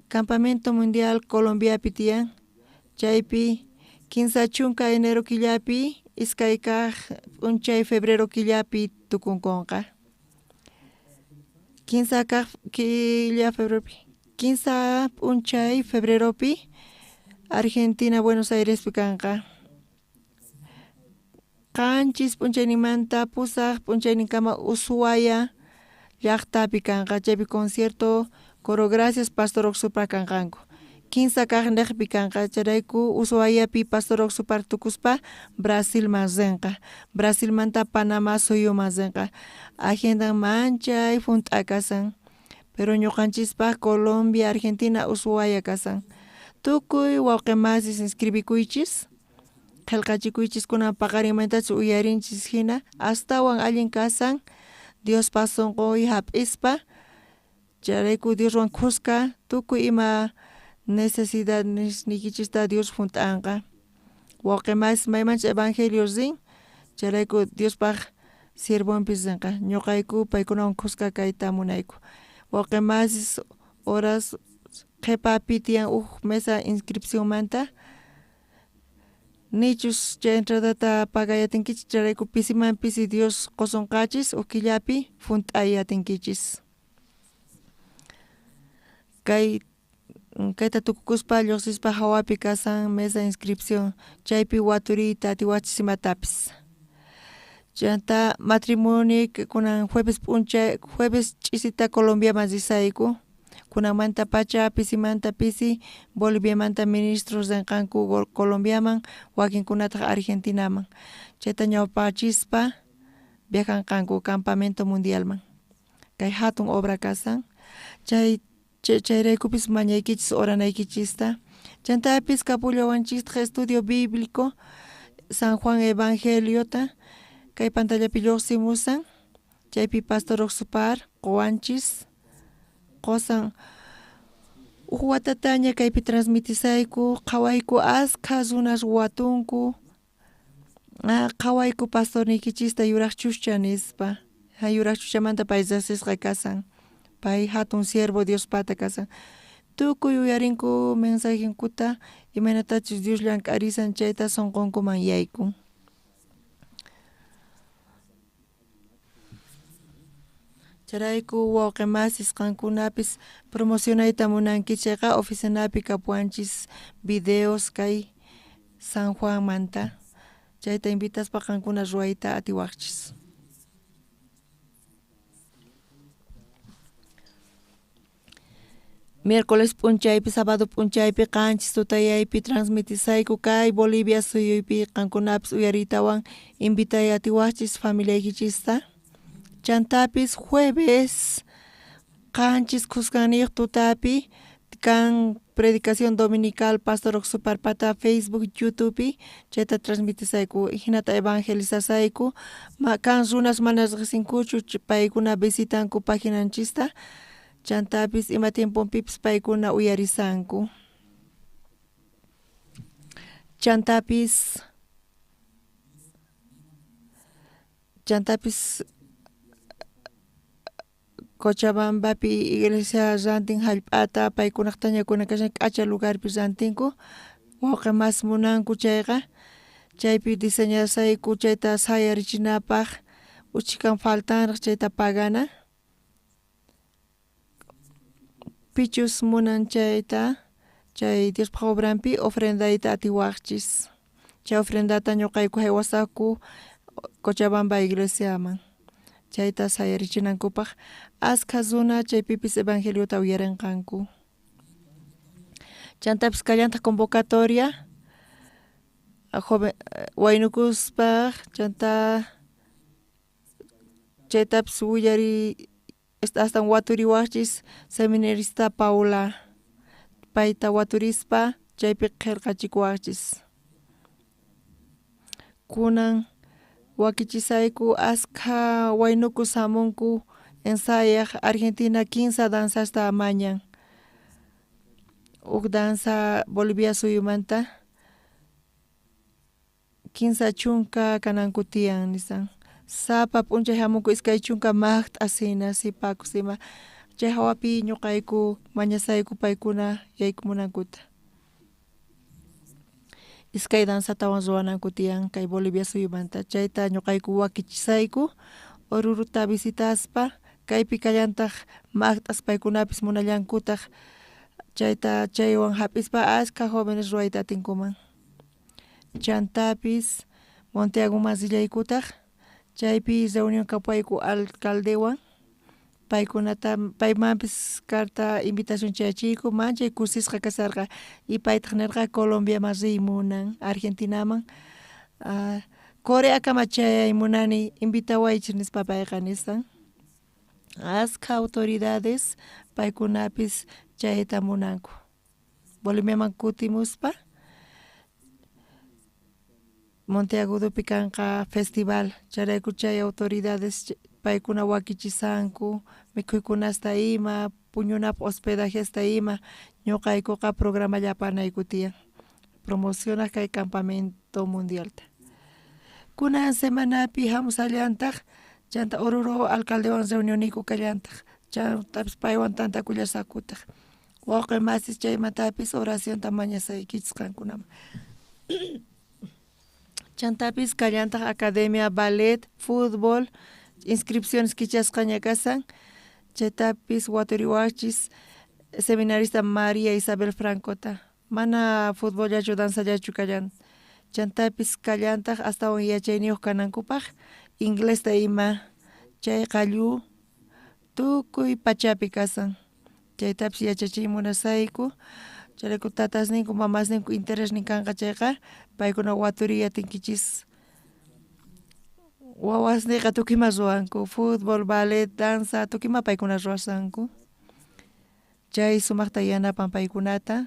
campamento mundial Colombiapi tiyan, chaypi 30 enero killapi, iskay kaj p'unchay febrero killapi tukunkunqa. Kinsa kaj killa febreropi, kinsa p'unchay febreropi Argentina Buenos Airespi kanqa. 7 p'unchaynimanta 8 p'unchayninkama Ushuaia llaqtapi kanqa, chaypi concierto coro gracias Pastor Oxupa kanqanku. Kinsa kajnejpi kanqa, chayrayku Ushuaiapi Pastor Oxupar tukuspa Brasilman rinqa, Brasilmanta Panamá suyuman rinqa. Agendan manchay junt'a kasan, pero ñuqanchispaj Colombia, Argentina, Ushuaia kasan. Tukuy wawqi masis inscribikuychis, qhelqachikuychis kunan paqarinmantachus uyarinchis hina astawan allin kasan Diospaj sonqoy hap'ispa, chayrayku Dioswan khuska tukuy ima necesidadniykichista Dios junt'anqa. Wawqi masis maymanchus evangelio rin, chayrayku Diospaj siervonpis rinqa, ñuqayku paykunawan khuska kayta munayku. Wawqi masis horas qhepapi tiyan uj mesa inscripcionmanta, nichus chay entradata pagay atinkichis chayrayku pisiman pisi Dios qosonqachis uj killapi junt'ay atinkichis. Kay kayta tukukuspa lluqsispa hawapi kasan mesa inscripción, chaypi waturiyta atiwachis imatapis. Chanta matrimonio kunan jueves p'unchay jueves ch'isita Colombiaman risayku, kunanmanta pacha pisimanta pisi Boliviamanta ministros rinqanku Colombiaman, wakinkunataj Argentinaman, chayta ñawpachispa viajanqanku campamento mundialman. Kay hatun obra kasan, chay chayraykupis mañaykichis oranaykichista. Chantapis kapullawanchistaj estudio bíblico San Juan Evangeliota, kay pantallapi lluqsimusan, chaypi Pastor Oxupar qowanchis qosan uj watataña kaypi transmitisayku, qhawayku askha runas watunku, qhawayku pastorniykichista yuraj chuscha nispa, yuraj chuschamanta pay riqsisqa kasan, pay hatun siervo Diospata kasan, tukuy uyarinku mensajenkuta imaynatachus Dios llank'arisan chayta sonqonkuman yaykun. Chayrayku wawqi masis qankunapis promocionayta munanki chayqa oficinapi kapuwanchis videos kay San Juanmanta, chayta invitaspa qankuna ruwayta atiwaqchis. Miércoles p'unchaypi, sábado p'unchaypi, qanchis tutayaypi transmitisayku kay Bolivia suyuypi qankunapis uyariytawan invitay atiwaqchis familiaykichista. Chantapis jueves qanchis khuskanniyuq tutapi kan predicación dominical Pastor Oxuparpata Facebook, YouTubepi chayta transmitisayku, hinata evangelizasayku, kan runas mana riqsinkuchu paykuna visitanku paginanchista, chantapis ima tiemponpipis paykuna uyarisanku. Chantapis Cochabambapi iglesia rantin hallp'ata paykunaqtaña kunan kashan k'acha lugarpi rantinku, wawqi mas munanku chayqa chaypi diseñasayku chayta sayarichinapaj uchhikan faltanraq chayta pagana. Pichus munan chayta chay Diospaj obranpi ofrendayta atiwaqchis, chay ofrendata ñuqayku haywasaqku Cochabamba iglesiaman chayta sayarichinankupaj askha runa chaypipis evangeliota uyarinqanku. Chantapis kallantaq convocatoria joven waynukuspaj, chanta chaytapis willari astawan waturiwaqchis seminarista Paula, payta waturispa chaypi qhelqachikuwaqchis. Kunan wakichisayku askha waynukus hamunku ensayaj Argentina 15 danzasta mañan, uj danza Bolivia suyumanta 30 kananku tiyan nisan, sapa p'unchay hamunku 20 maqt'as hina sipakus ima, chay hawapi ñuqayku mañasayku paykuna yaykumunakuta. 2 danzatawan ruwananku tiyan kay Bolivia suyumanta, chayta ñuqayku wakichisayku Oruruta visitaspa, kaypi kallantaq maqt'as paykunapis munallankutaq chayta chaywan hap'ispa askha jóvenes ruwayta atinkuman. Chantapis Monteaguman rillaykutaq, chaypi reunión kapuwayku alcaldewan, Paykunata paymanpis carta invitación chayachiyku manchay kusisqa kasharqa y paytaj nerqa Colombiaman riy munan Argentinaman Coreakama chayay munani invitawaychej nispa payqa nisan askha autoridades paykunapis chayta munanku Boliviaman kutimuspa Monteagudopi kanqa festival chayrayku chay autoridades paykuna wakichisanku mikhuykunasta ima puñunapaj hospedajesta ima ñoqaykoqa programalla apanayku tiyan promocionaj kay campamento mundialta kunan semanapi jamusallantaj chanta Oruro alcaldewan reunionniyku kallantaj chantapis paywan tantakullasaqkutaj wawqe masis chaymatapis oracionta mañasaykichis qankunaman chantapis kallantaj academia ballet futbol inscripciones kichasqaña kasan chaytapis waturiwajchis seminarista Maria Isabel Francota mana futbollachu danzallachu kallan chantapis kallantaj astawan yachayniyoj kanankupaj inglesta ima chay qallu tukuy pachapi kasan chaytapis yachachiy munasayku chayrayku tatasninku mamasninku interesnin kanqa chayqa paykuna waturiy atinkichis wawasneyqa tukuy ima ruwanku futbol, ballet, danza tukuy ima paykuna ruwasanku chay sumajta yanapan paykunata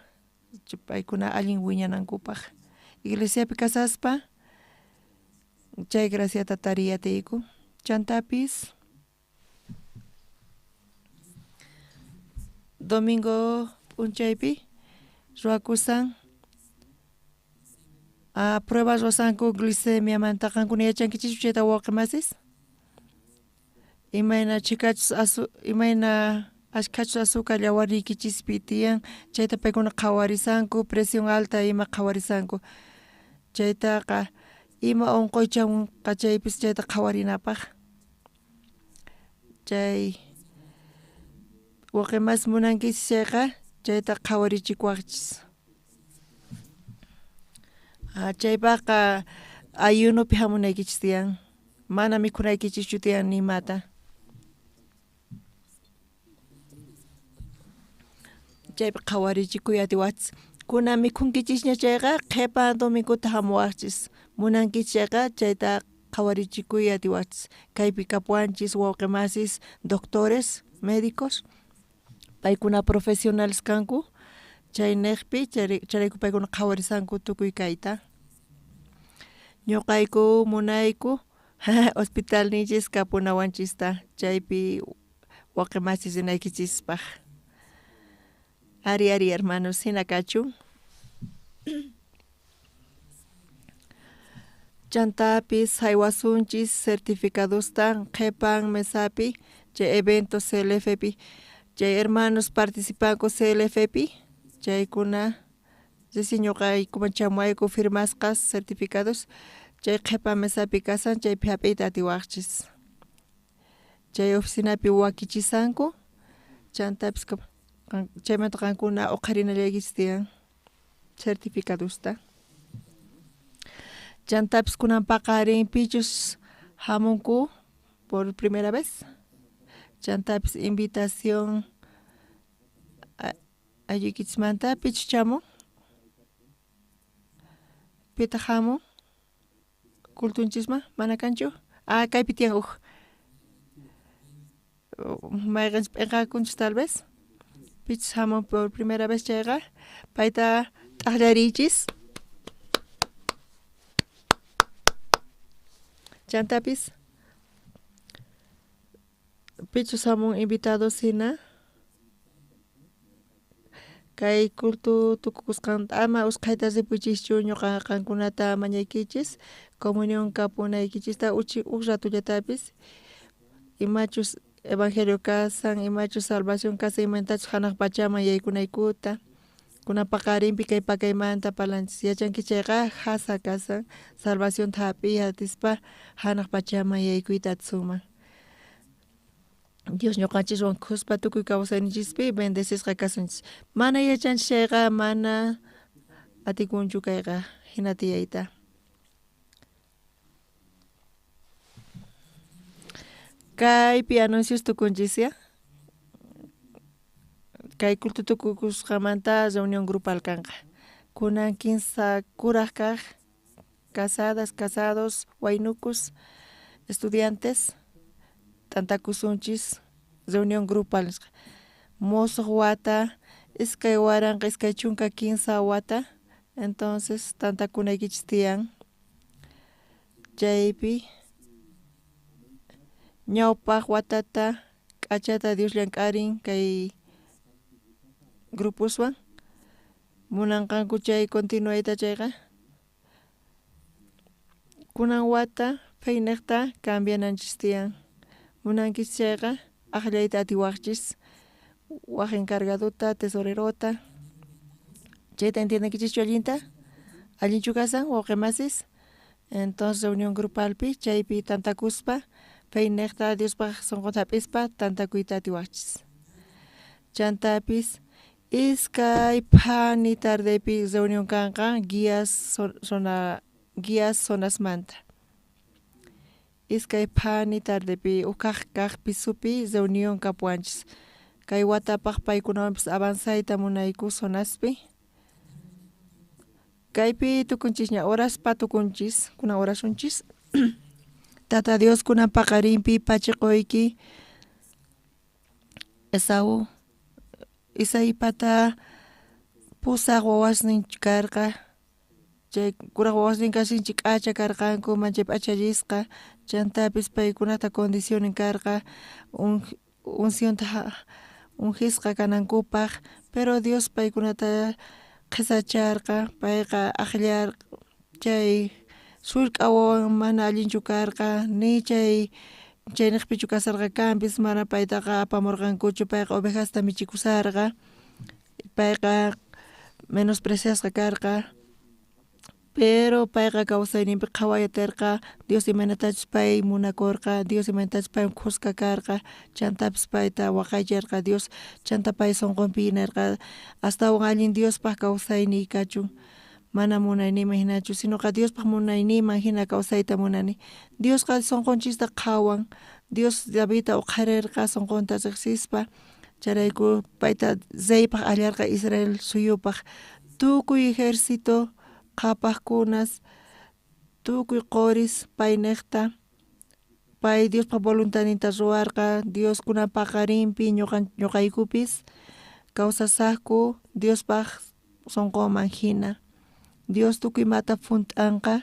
paykuna allin wiñanankupaj iglesiapi kasaspa chay graciata tariy atiyku chantapis domingo p'unchaypi ruwakusan pruebas ruwasanku glicemiamanta qankuna yachankichischu chayta wawqe masis imayna chhikachus imayna ashkhachus azúcar yawarniykichispi tiyan chayta paykuna qhawarisanku presión alta ima qhawarisanku chaytaqa ima onqoy chamunqa chaypis chayta qhawarinapaj chay wawqe masis munankichis chayqa chayta qhawarichikuwajchis chaypajqa ayunopi jamunaykichis tiyan mana mikhunaykichischu tiyan ni imata chaypi qhawarichikuy atiwajchis kunan mikhunkichisña chayqa qhepa domingota jamuwajchis munankichis chayqa chayta qhawarichikuy atiwajchis kaypi kapuwanchis wawqe masis doctores médicos paykuna profesionales kanku chaynejpi chayrayku paykuna qhawarisanku tukuy kayta ñoqayku munayku hospitalninchis kapunawanchista chaypi wawqe masis rinaykichispaj ari ari hermanos jina kachun chantapis jaywasunchis certificadosta qhepan mesapi chay evento CLFpi chay hermanos participanku CLFpi chaykuna recién ñoqaykuman chamuwayku firmasqas certificados chay qhepa mesapi kasan chaypi jap'iyta atiwajchis chay oficinapi wakichisanku chantapis chaymanta qankuna uqharinallaykichis tiyan certificadosta chantapis kunan paqarin pichus jamunku por primera vez chantapis invitación aylluykichismanta pichus chamun pitaq jamun cultunchisman mana kanchu kaypi tiyan uj mayqenchus p'enqakunchus tal vez pichus jamun por primera vez chayqa payta t'ajllariychis chantapis pichus jamun invitados jina kay culto tukukusqanta ama usqhayta ripuychischu ñoqa qankunata mañaykichis comunión kapunaykichista uj ratullatapis imachus evangelio kasan imachus salvación kasan imaynatachus janaj pachaman yaykunaykuta kunan paqarinpi kay pakaymanta parlanchis yachankichis chayqa jasa kasan salvacionta jap'iy atispa janaj pachaman yaykuyta atisunman Dios ñoqanchiswan khuspa tukuy kawsayninchispi bendecisqa kasunchis mana yachanchis chayqa mana atikunchu kayqa jina tiyayta kaypi anuncios tukunchis ya. Kay culto tukukusqanmanta reunión grupal kanqa. Kunan kinsa kuraj kaj casadas, casados, waynukus, estudiantes t'antakusunchis reunión grupal nisqa. Mosoj wata 2023 wata entonces tantakunaykichis tiyan chaypi ñawpaj watata k'achata Dios llank'arin kay gruposwan munanqanku chay continuayta chayqa kunan wata feynejta cambiananchis tiyan munankichis chayqa ajllayta atiwajchis waj encargadota tesorerota chayta entiendenkichischu allinta allinchu kasan wawqe masis entonces reunión grupalpi chaypi tantakuspa feynejta Diospaj sonqonta jap'ispa tantakuyta atiwajchis chantapis iskay phani tardepi reunión kanqa guías zona guías zonasmanta iskay phani tardepi uj kaj kaj pisopi reunión kapuwanchis kay watapaj paykunawanpis avanzayta munayku zonaspi kaypi tukunchisña oraspa tukunchis kunan orasunchis Tata Dios kunan paqarinpi pachiqoyki Esaú Isaipata pusaj wawasnin karqa chay kuraj wawasninqa sinchi k'acha karqanku manchay p'achallisqa chantapis paykunata condicionnin karqa uncionta ungisqa kanankupaj pero Dios paykunata qhesacharqa payqa ajllarqa chay sullk'a wawan mana allinchu karqa ni chay chaynejpichu kasharqa kanpis mana paytaqa apamorqankuchu payqa ovejasta michikusharqa payqa menospreciasqa karqa pero payqa kawsayninpi qhaway aterqa Dios imaynatachus pay munakorqa Dios imaynatachus paywan khuska karqa chantapis payta waqaycharqa Dios chanta pay sonqonpi nerqa astawan allin Diospaj kawsayniy kachun mana munayniyman jinachu sinoqa Diospaj munayniyman jina kawsayta munani Diosqa sonqonchista qhawan Dios Davidta oqharerqa sonqonta rejsispa chayrayku payta reypaj ajllarqa Israel suyupaj tukuy ejército qhapajkunas tukuy qoris paynejta pay Diospaj voluntadninta ruwarqa Dios kunan paqarinpi ñoqaykupis kawsasajku Diospaj sonqonman jina Dios tukuy imata junt'anqa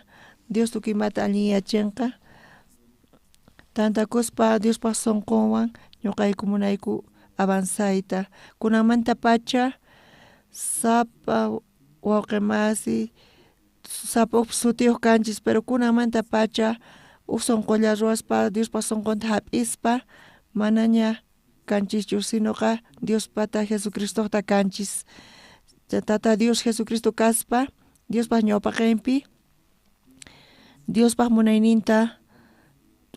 Dios tukuy imata allinyachenqa tantakuspa Diospaj sonqonwan ñoqayku munayku avanzayta kunanmantapacha sapa wawqe masi sapa uj sutiyoj kanchis pero kunanmantapacha uj sonqolla ruwaspa Diospaj sonqonta jap'ispa manaña kanchischu sinoqa Diospata Jesucristojta kanchis Tata Dios Jesucristo kaspa Diospaj ñawpaqenpi Diospaj munayninta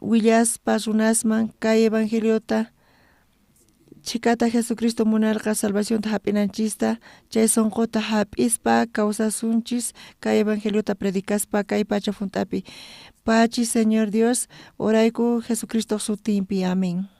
willaspa runasman kay evangeliota chhikata Jesucristo munarqa salvacionta jap'inanchista chay sonqota jap'ispa kawsasunchis kay evangeliota predicaspa kay pacha junt'api pachi Señor Dios orayku Jesucristoj sutinpi amén.